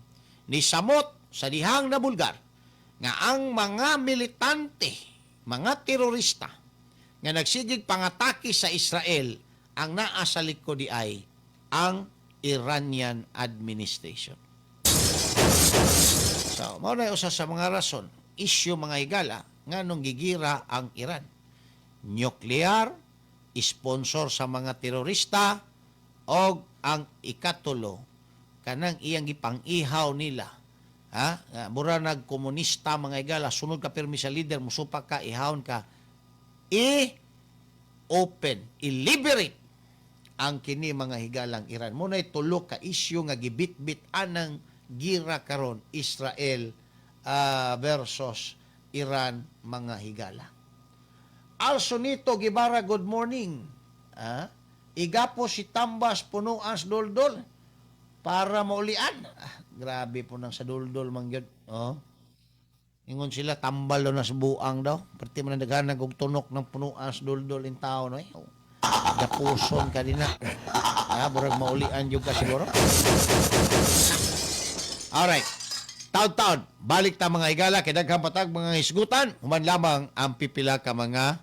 Ni samot sa dihang nabulgar nga ang mga militante, mga terorista nga nagsigig pangatake sa Israel, ang naa sa likod di ay ang Iranian administration. So, mao na usa sa mga rason, issue, mga higala, nganong gigira ang Iran. Nuclear, sponsor sa mga terorista, og ang ikatulo, kanang iyang gipang-ihaw nila. Ha? Nga, mura nagkomunista, mga higala, sunod ka pirmi sa leader, musupak ka, ihawon ka, i-open, i-liberate ang kini, mga higalang Iran. Mao na'y tulo ka issue nga gibitbit anang gira karon, Israel versus Iran, mga higala. Also nito Gibara, good morning. Ah, igapo si Tambas punuan sa duldul para maulian. Ah, grabe po nang sa duldul man gyud. Oh. Ingon sila tambal daw na sa buang daw. Perti man ang daghan og tunok ng punuan sa duldul in tao no. Eh. Oh. Gapuson ka din na. Ah, murag maulian jud ka siguro. Alright. Taon-taon, balik ta, mga higala, kay daghang patag mga hisgutan, human lamang ang pipila ka mga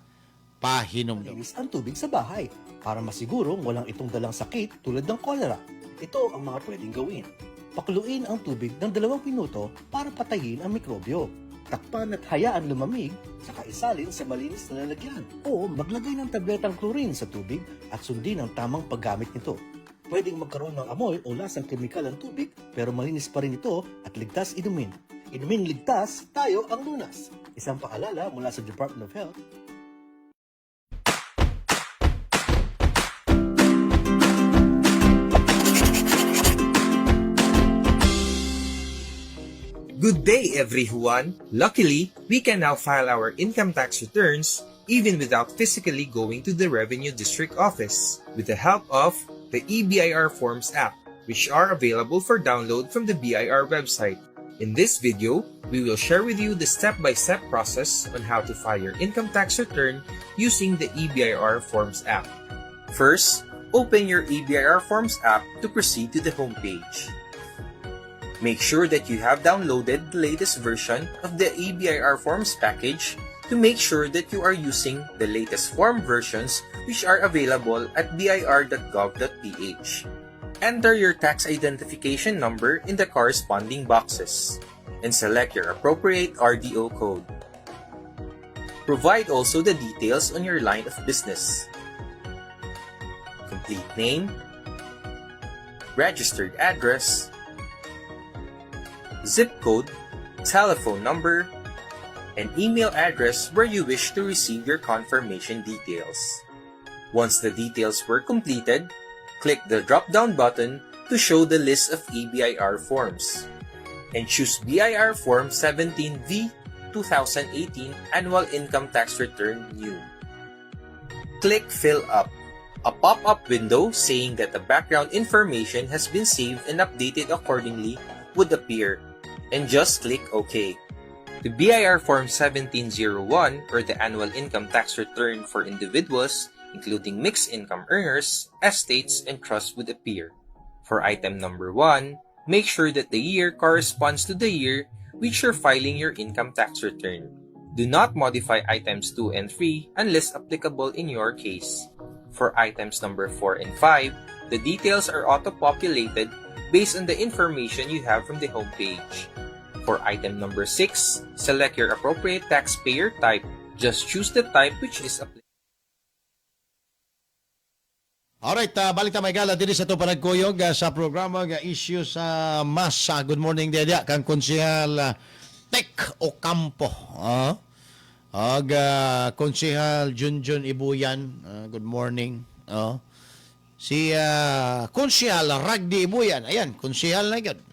pahinumdum. Malinis ang tubig sa bahay para masigurong walang itong dalang sakit tulad ng cholera. Ito ang mga pwedeng gawin. Pakuluin ang tubig ng 2 minuto para patayin ang mikrobyo. Takpan at hayaan lumamig, saka isalin sa malinis na lalagyan. O maglagay ng tabletang chlorine sa tubig at sundin ang tamang paggamit nito. Pwedeng magkaroon ng amoy o lasang kemikal ang tubig, pero malinis pa rin ito at ligtas inumin. Inumin ligtas, tayo ang lunas. Isang paalala mula sa Department of Health. Good day, everyone! Luckily, we can now file our income tax returns even without physically going to the Revenue District Office with the help of the eBIR Forms app, which are available for download from the BIR website. In this video, we will share with you the step-by-step process on how to file your income tax return using the eBIR Forms app. First, open your eBIR Forms app to proceed to the homepage. Make sure that you have downloaded the latest version of the eBIR Forms package to make sure that you are using the latest form versions, which are available at bir.gov.ph. Enter your tax identification number in the corresponding boxes and select your appropriate RDO code. Provide also the details on your line of business: complete name, registered address, zip code, telephone number, and email address where you wish to receive your confirmation details. Once the details were completed, click the drop-down button to show the list of eBIR forms and choose BIR Form 17V 2018 Annual Income Tax Return New. Click Fill Up. A pop-up window saying that the background information has been saved and updated accordingly would appear, and just click OK. The BIR Form 1701, or the Annual Income Tax Return for individuals, including mixed income earners, estates, and trusts, would appear. For item number 1, make sure that the year corresponds to the year which you're filing your income tax return. Do not modify items 2 and 3 unless applicable in your case. For items number 4 and 5, the details are auto-populated based on the information you have from the homepage. For item number 6, select your appropriate taxpayer type. Just choose the type which is applicable. Alright, balik ta, mga higala, diri sa atong panagkuyog sa programa nga Issue sa Masa. Good morning diya kang Konsehal Tek Ocampo. Ag Konsehal Junjun Ibuyan, good morning. Si Konsehal Ragdi Ibuyan, ayan, konsehal na gyud.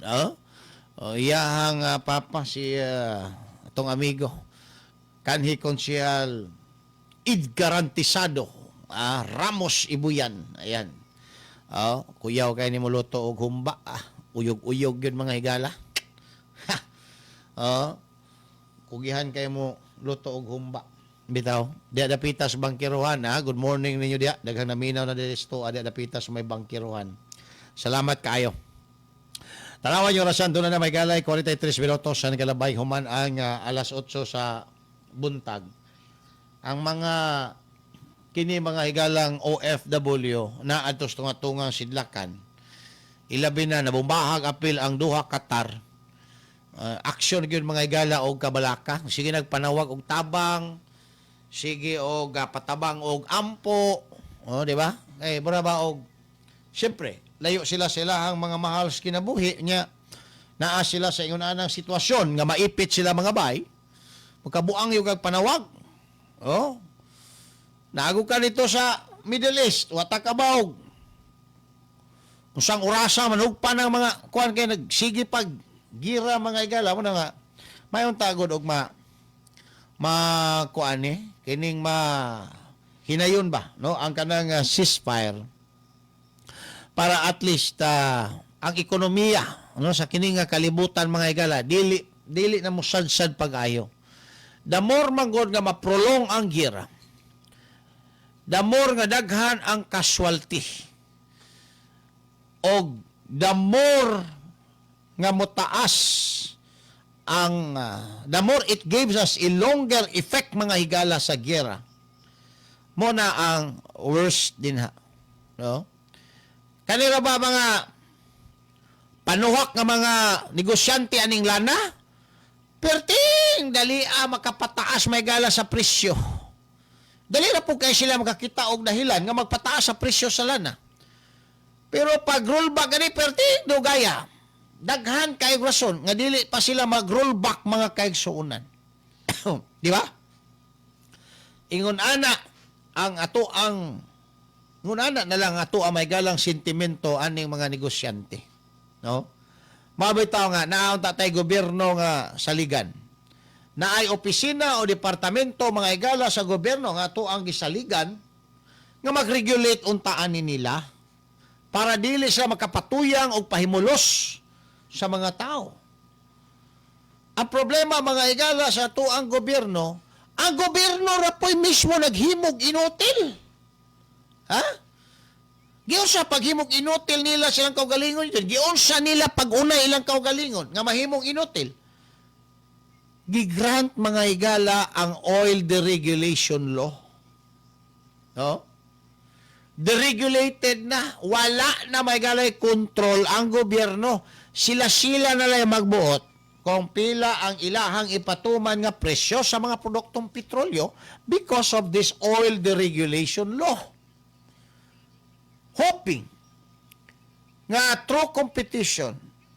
Oh, iyahang papa si atong amigo kanhi Konsehal Id Garantizado Ramos Ibuyan. Ayan. Oh, kuyaw kay ni moluto og humba. Uyog-uyog yun, mga higala. Ha. Oh, kugihan kay mo luto og humba. Bitaw. Diya dapita sa bangkiruhan, ha. Good morning ninyo diya. Daghang naminaw na diri sa diya dapita sa may bangkiruhan. Salamat kaayo. Tanawan yung orasan, doon na may galay, 43 minutos sa nagalabay human ang alas 8 sa buntag. Ang mga kini, mga higalang OFW na adto sa tunga-tungang sidlakan, ilabi na nabumbahag apil ang Doha, Qatar, action gyud, mga higala, og kabalaka, sige nagpanawag og tabang, sige og patabang og ampo, oh, di ba? Eh mura ba og siyempre layo sila sa ilahang mga mahal sa kinabuhi nya, naa sila sa ingon anang sitwasyon nga maipit sila, mga bay, magkabuang yung panawag. Oh, naago ka dito sa Middle East, wata ka baog. Unsang orasa manugpa ng mga kuan kay nagsige pag gira, mga igala mo na nga mayon tagod og ma ma kuan ni kining ma hinayon ba, no, ang kanang ceasefire para at least ang ekonomiya, no, sa kining nga kalibutan, mga igala, dili dili na mo sad pag-ayo. The more man gud nga ma-prolong ang gira, the more nga daghan ang casualty og the more nga motaas ang the more it gives us a longer effect, mga higala, sa gera mo na ang worst din ha, no? Kanila ba mga panuhak nga mga negosyante aning lana, perting dali makapataas may gala sa presyo. Dali na po kay sila makakita og dahilan nga magpataas sa presyo sa lana. Pero pag rollback gani perting dugaya, daghan kay rason nga dili pa sila mag rollback, mga kaigsuonan. Di ba? Ingon ana ang ato ang ingon ana na lang ato ang may galang sentimento aning mga negosyante. No? Mabitaw nga naon ta tay gobyerno nga saligan, naay opisina o departamento, mga igala, sa gobyerno nga ato ang gisaligan nga mag-regulate untaan ni nila para dili sila makapatuyang og pahimulos sa mga tao. Ang problema, mga igala, sa ato ang gobyerno, ang gobyerno ra po'y mismo naghimog inutil. Ha? Giunsa paghimog inutil nila silang kaugalingon? Giunsa nila pag-una ilang kaugalingon nga mahimong inutil? Gigrant, mga higala, ang oil deregulation law. No? Deregulated na. Wala na may galay control ang gobyerno. Sila-sila na lang magbuot kung pila ang ilahang ipatuman nga presyo sa mga produktong petrolyo because of this oil deregulation law. Hoping nga through competition,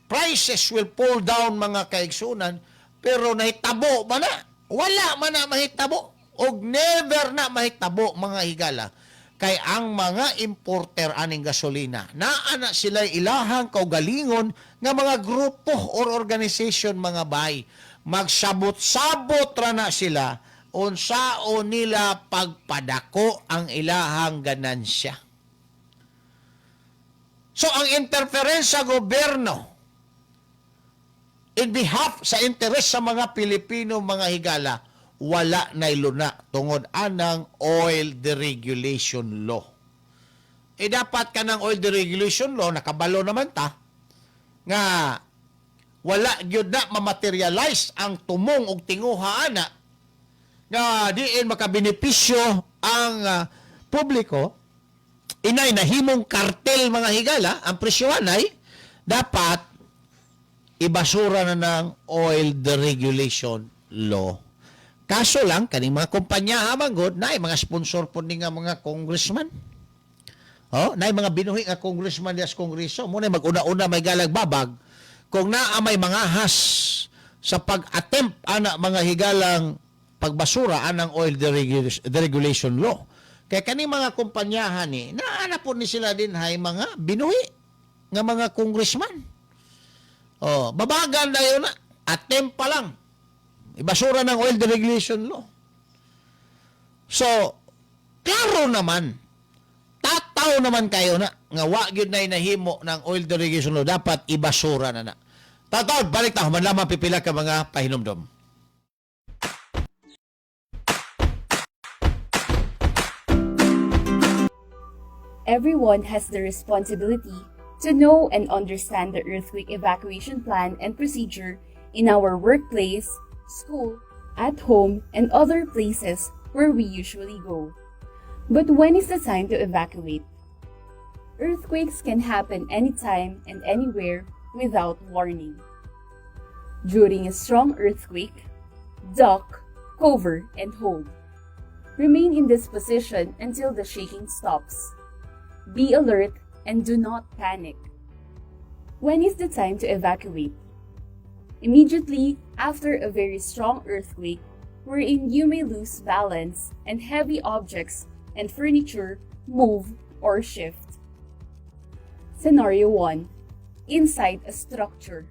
prices will pull down, mga kaigsunan, pero nahitabo ba na? Wala man na mahitabo. Og never na mahitabo, mga higala. Kay ang mga importer aning gasolina, naa na sila ilahang kaugalingon nga mga grupo or organization, mga bay. Magsabot-sabot ra na sila unsao nila pagpadako ang ilahang ganansya. So ang interference sa gobyerno in behalf sa interes sa mga Pilipino, mga higala, wala na luna tungod anang oil deregulation law. Eh dapat ka ng oil deregulation law, nakabalo naman ta, nga wala gyud na ma-materialize ang tumong og tinguha ana nga diin makabenepisyo ang publiko, inay nahimong kartel, mga higala, ang presyohan ay dapat ibasura na ng oil deregulation law. Kaso lang, kaning mga kumpanya man gud na ay mga sponsor po ni nga mga congressman. Oh, naay mga binuhi nga congressman diya sa kongreso, mo na mag-una-una may galag babag kung naa may mga has sa pag-attempt ana, mga higalang, pagbasura anang oil deregulation law. Kay kani mga kumpanyahan ni, naa na po ni sila din hay mga binuhi nga mga congressman. Oh, babagan dayon na, attempt pa lang. Ibasura ng oil deregulation law. So, klaro naman, tataw naman kayo na, nga wa gyud na nahimo ng oil deregulation law, dapat ibasura na na. Tataw, balik ta, human lamang pipila ka mga pahinumdom. Everyone has the responsibility to know and understand the earthquake evacuation plan and procedure in our workplace, school, at home, and other places where we usually go. But when is the time to evacuate? Earthquakes can happen anytime and anywhere without warning. During a strong earthquake, duck, cover, and hold. Remain in this position until the shaking stops. Be alert and do not panic. When is the time to evacuate? Immediately after a very strong earthquake, wherein you may lose balance and heavy objects and furniture move or shift. Scenario 1: Inside a structure.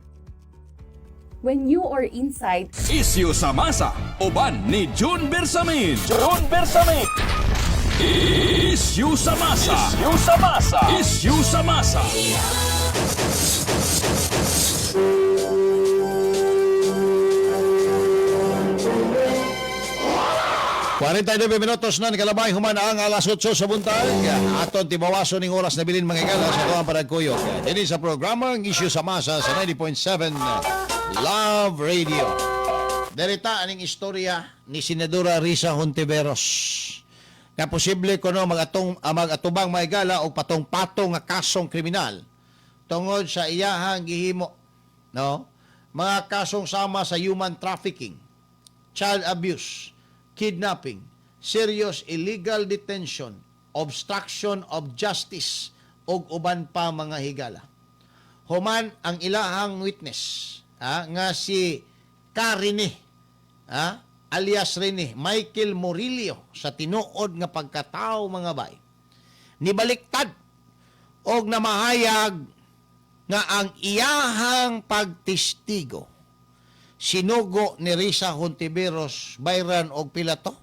When you are inside Isyu sa masa, uban ni June Bersamin. June Bersamin. Isyu sa masa. Isyu sa masa. Isyu sa masa. 49 minutos na nakalabay human ang alas 8 sa buntag. Aton tibawason ning oras na bilin, mga igala, sa atoang panagkuyog. Dini sa programang Isyu sa Masa sa 90.7 Love Radio. Derita aning istorya ni Senadora Risa Hontiveros. Nga posible kuno magatubang, maigala, og patong-patong nga kasong kriminal tungod sa iyahang gihimo, no, mga kasong sama sa human trafficking, child abuse, kidnapping, serious illegal detention, obstruction of justice ug uban pa, mga higala. Human ang ilahang witness, nga si Karine, alias Rene Michael Murillo sa tinuod nga pagkatao, mga bay, nibaliktad og namahayag nga ang iyahang pagtestigo sinugo ni Risa Hontiveros bayran og pila to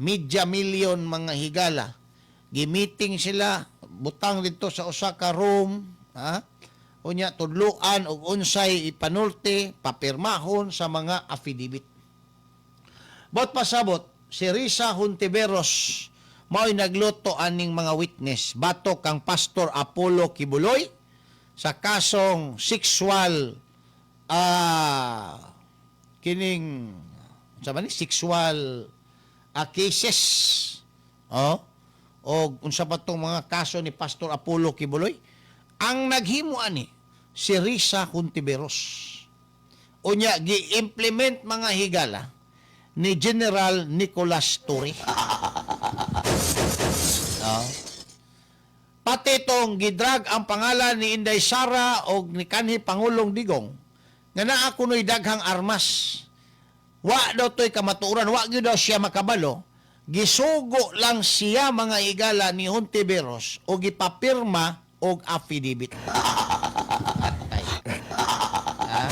media million, mga higala. Gimiting sila, butang dito sa usa ka room, ha, unya tudluan og unsay ipanulti, papirmahon sa mga affidavit. Bot pasabot, si Risa Hontiveros mao'y nagluto aning mga witness batok kang Pastor Apollo Quiboloy sa kasong sexual, kining unsa man ni, sexual cases, oh, o unsa pa tong mga kaso ni Pastor Apollo Quiboloy. Ang naghimo ani si Risa Hontiveros. Unya gi-implement, mga higala, ni General Nicolas Torre. Oh. Pati itong gidrag ang pangalan ni Inday Sara o ni kanhi Pangulong Digong nga naa kuno'y daghang armas. Wa daw to'y kamatuoran, wa gyud daw siya makabalo. Gisugo lang siya, mga igala, ni Hontiveros o gipapirma og affidavit. Patay. Ha?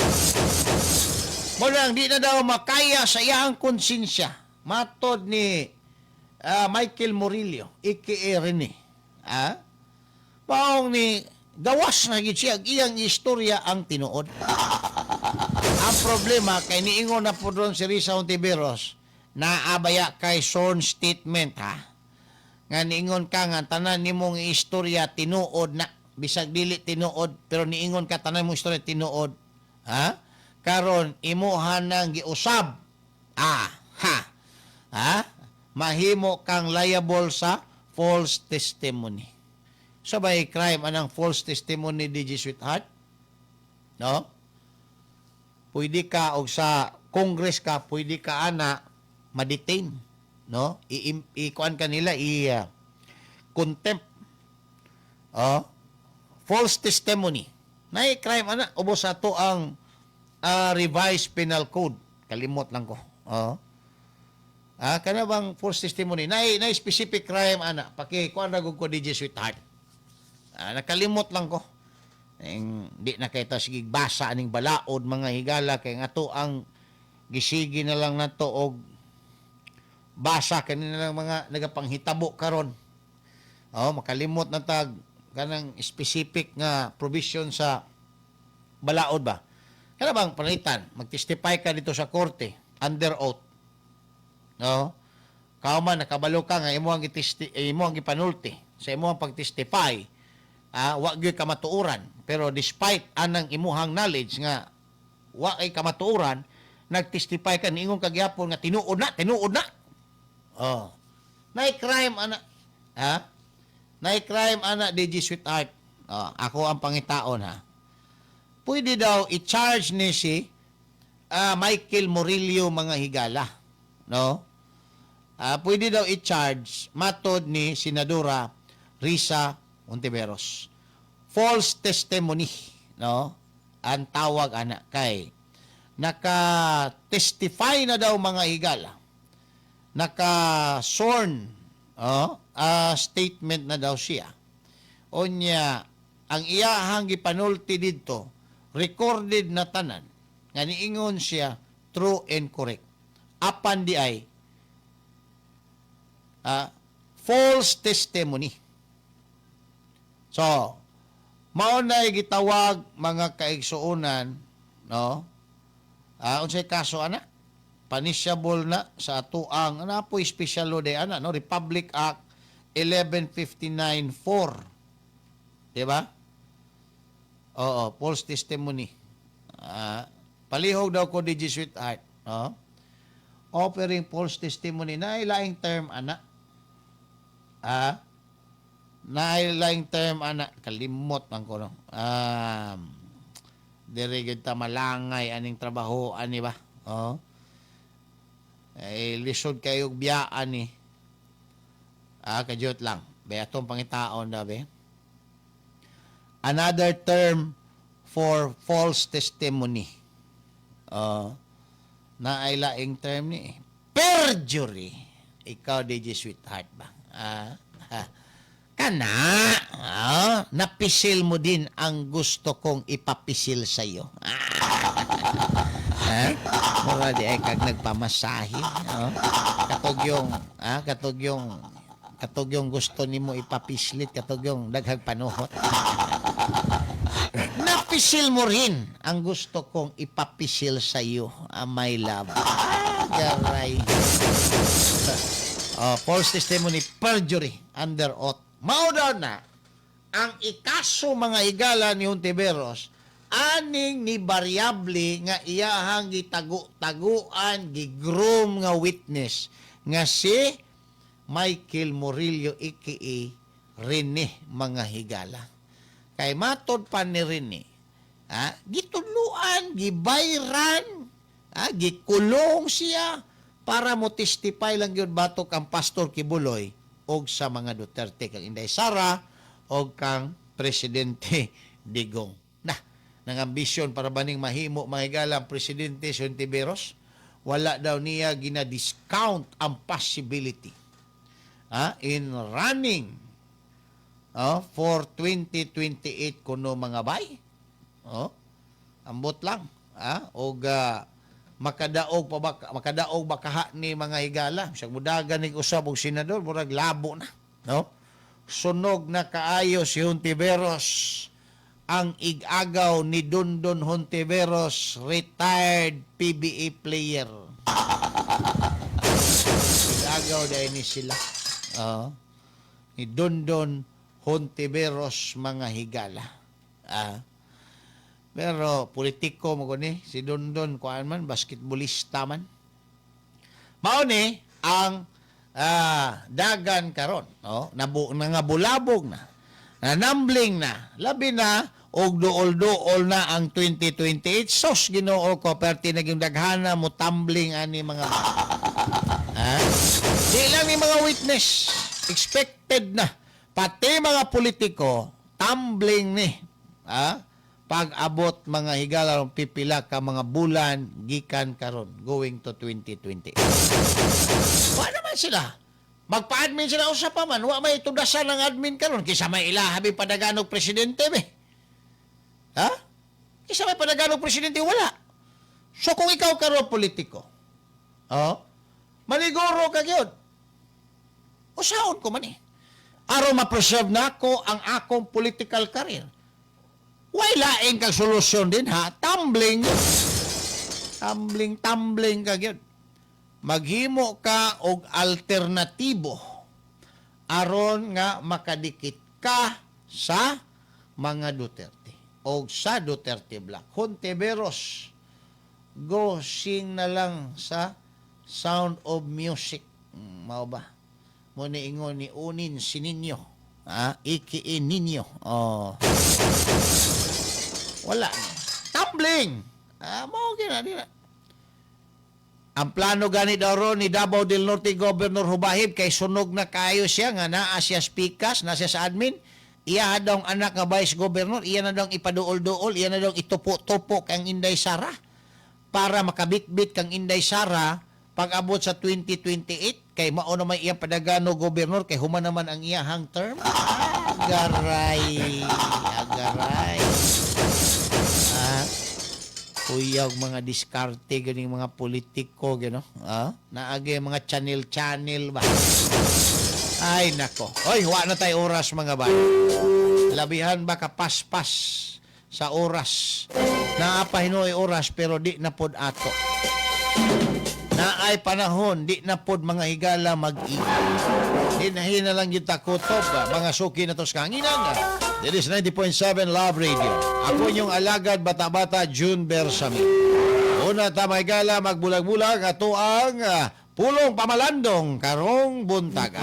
Mo lang di na daw makaya sa iyang konsensya. Matod ni Michael Murillo, aka Rene. Ah? Maong ni gawas na gid siya, iyang istorya ang tinuod. Ang problema kay niingon na po doon si Risa Hontiveros, naabaya kay sworn statement, ha. Nga niingon ka nga tanan nimong istorya tinuod na, bisag dili tinuod, pero niingon ka tanan mong istorya tinuod. Ha? Karon imuha nang giusab. Ah, ha. Ha? Mahimo kang liable sa false testimony. So by crime anang false testimony, DJ Sweetheart? No? Pwede ka og sa Congress ka, pwede ka ana ma-detain, no? I, i kuan ka nila, i contempt. Oh, false testimony. Nay crime ana ubos ato ang revised penal code. Kalimot lang ko. Oh. Kana bang false testimony? Nay specific crime ana. Paki kuan ra gud ko, DJ Sweetheart. Nakalimot lang ko. Ing, di na kay ta sige basa aning balaod, mga higala, kay nga to ang gisigi na lang nato og basa kani na lang mga nagapanghitabo karon. Oh, makalimot na tag kanang specific nga provision sa balaod ba. Kana bang pananglitan, magtestify ka dito sa korte under oath. No? Kauman nakabalo ka nga imo ang gipanulti sa imo ang pagtestify, wa gyud kamatuoran, pero despite anang imuhang knowledge nga wa kay kamatuoran, nagtestify ka, niingon ka gyapon nga tinuod na, tinuod na. Oh. Nay crime ana. Ha? Nay crime ana, DJ Sweetheart. Oh, ako ang pangitaon ha. Pwede daw i-charge ni si Michael Murillo, mga higala. No? Pwede daw i-charge matod ni Senadora Risa Hontiveros. False testimony, no? Ang tawag ana kay naka-testify na daw, mga higala. Naka-sworn, oh, statement na daw siya. Unya, ang iyahang gipanulti didto, recorded na tanan, nga niingon siya true and correct. Apan di ay false testimony. So, mao na gitawag, mga kaigsuonan, no? Unsay kaso ana? Punishable na sa atuang ana po special law day ana, no? Republic Act 11594. Di ba? Oo, false testimony. Palihog daw ko, DJ Sweetheart, no? Offering false testimony na laing term ana. Na laing term ana, kalimot man ko, no. Diri gyud ta malangay aning trabaho ani ba? Oh. Eh lisod kayo biyaan ni. Kadyot lang. Be atong pangitaon da be. Another term for false testimony. Na ay laing term ni. Perjury. Ikaw, DJ Sweetheart ba? Kana, napisil mo din ang gusto kong ipapisil sa iyo. Mura di ay kag nagpamasahe, oh. Katog yung gusto nimo ipapislit, katog yung daghag panuhot. Napisil mo rin ang gusto kong ipapisil sa iyo, my love. Garay. Oh, false testimony, perjury, under oath. Mao daw na ang ikaso, mga higala, ni Hontiveros aning ni variable nga iyahang gitago-taguan, gigroom nga witness nga si Michael Murillo aka Rene, mga higala. Kay matod pa ni Rene, gitudluan, gibayran, gikulong siya para mo testify lang gyud batok ang Pastor Quiboloy og sa mga Duterte, kang Inday Sara og kang Presidente Digong. Na, nang ambisyon para baning mahimo, mga higala, ang presidente si Hontiveros, wala daw niya gina-discount ang possibility in running, oh, for 2028 kuno, mga bay. Oh, ambot lang og makadaog pa ba, makadaog ba kaha ni, mga higala, sa mudagan ni usab og senador, murag labo na, no? Sunog na kaayo si Hontiveros, ang igagaw ni Dondon Hontiveros, retired PBA player. Igagaw dahil ni sila. Oo. Ni Dondon Hontiveros, mga higala. Pero politiko mo ni si Dondon, kuan man, basketballista man. Mao ni ang dagan karon, no? Nabu nangabulabog na. Nanambling na. Labi na og duol-duol na ang 2028. Sos, Ginoo ko, perti naging daghana mo tumbling ani mga. Ha? Di lang ni mga witness. Expected na. Pati mga politiko. Tumbling ni. Ha? Pag-abot, mga higala, pipila ka mga bulan gikan karon going to 2020. Wa naman sila. Magpa-admin sila, usa pa man wa may tudasan ng admin karon kisa may ilahabi padaganog presidente be. Ha? Kisa may padaganog presidente, wala. So kung ikaw karon politiko, oh, maniguro ka gyud. Usaon ko man eh. Aron ma-preserve nako ang akong political career. Way laing kag solusyon din ha. Tumbling. Tumbling, tumbling ka gyud. Maghimo ka og alternatibo aron nga makadikit ka sa mga Duterte o sa Duterte Bloc. Hontiveros, go sing na lang sa Sound of Music. Mao ba? Mo ni ingon ni unin si ninyo. Ah, ikiin ninyo. Oh. Wala. Tumbling. Ah, mao gina di na. Ang plano gani daw ron ni Davao del Norte Governor Hubahib kay sunog na kayo siya nga naa siya speakers, na siya sa admin. Iya daw ang anak nga vice governor, iya na daw ang ipaduol-duol, iya na daw ang itupo-tupo kang Inday Sara para makabitbit kang Inday Sara pag abot sa 2028 kay mao na may iyang padagano gobernador kay human naman ang iyahang term. Agaray, agaray. Ah, kuyaw mga diskarte ganing mga politiko gano. Ah, naagay mga channel channel ba. Ay nako. Oy, wa na tayo oras, mga bay. Labihan ba kapaspas sa oras. Naa pa hinuoy oras pero di na pod ato. Naay panahon, di na pod, mga higala, mag-ingat. Hinahin na lang yung takutob, ah, mga suki na tos kanginan. Ah. This is 90.7 Love Radio. Ako inyong alagad, bata-bata, June Bersami. Una ta, mga higala, magbulag-bulag, ato ang pulong pamalandong karong buntaga.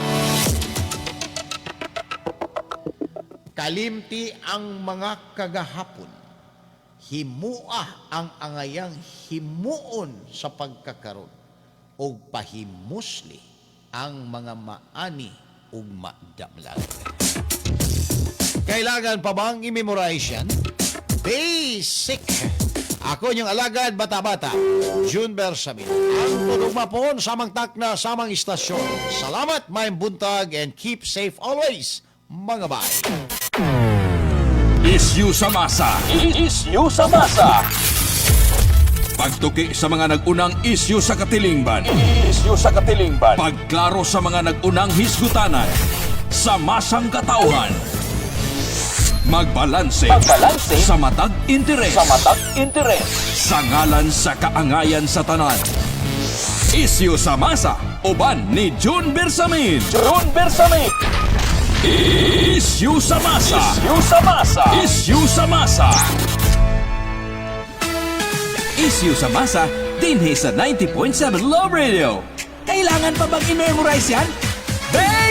Kalimti ang mga kagahapon. Himua ang angayang himuon sa pagkakaron og pahimusli ang mga maani ug madamlag. Kailangan pa bang i-memorize yan? Basic! Ako inyong alagad, bata-bata, June Bersamin. Ang tunog mapon, samang takna, samang istasyon. Salamat, maayong buntag, and keep safe always, mga bay. Isyu sa masa. Isyu sa masa. Pagtuki sa mga nag-unang isyu sa katilingban. Isyu sa katilingban. Pagklaro sa mga nag-unang hisgutanan. Sa masang katauhan. Magbalanse. Magbalanse. Sa matag interes. Sa matag interes. Sa ngalan sa kaangayan sa tanan. Isyu sa masa. Uban ni June Bersamin. June Bersamin. Isyu sa masa. Isyu sa masa. Isyu sa masa. Isyu sa masa dinhi sa 90.7 Love Radio. Kailangan pa bang i-memorize yan? Basic!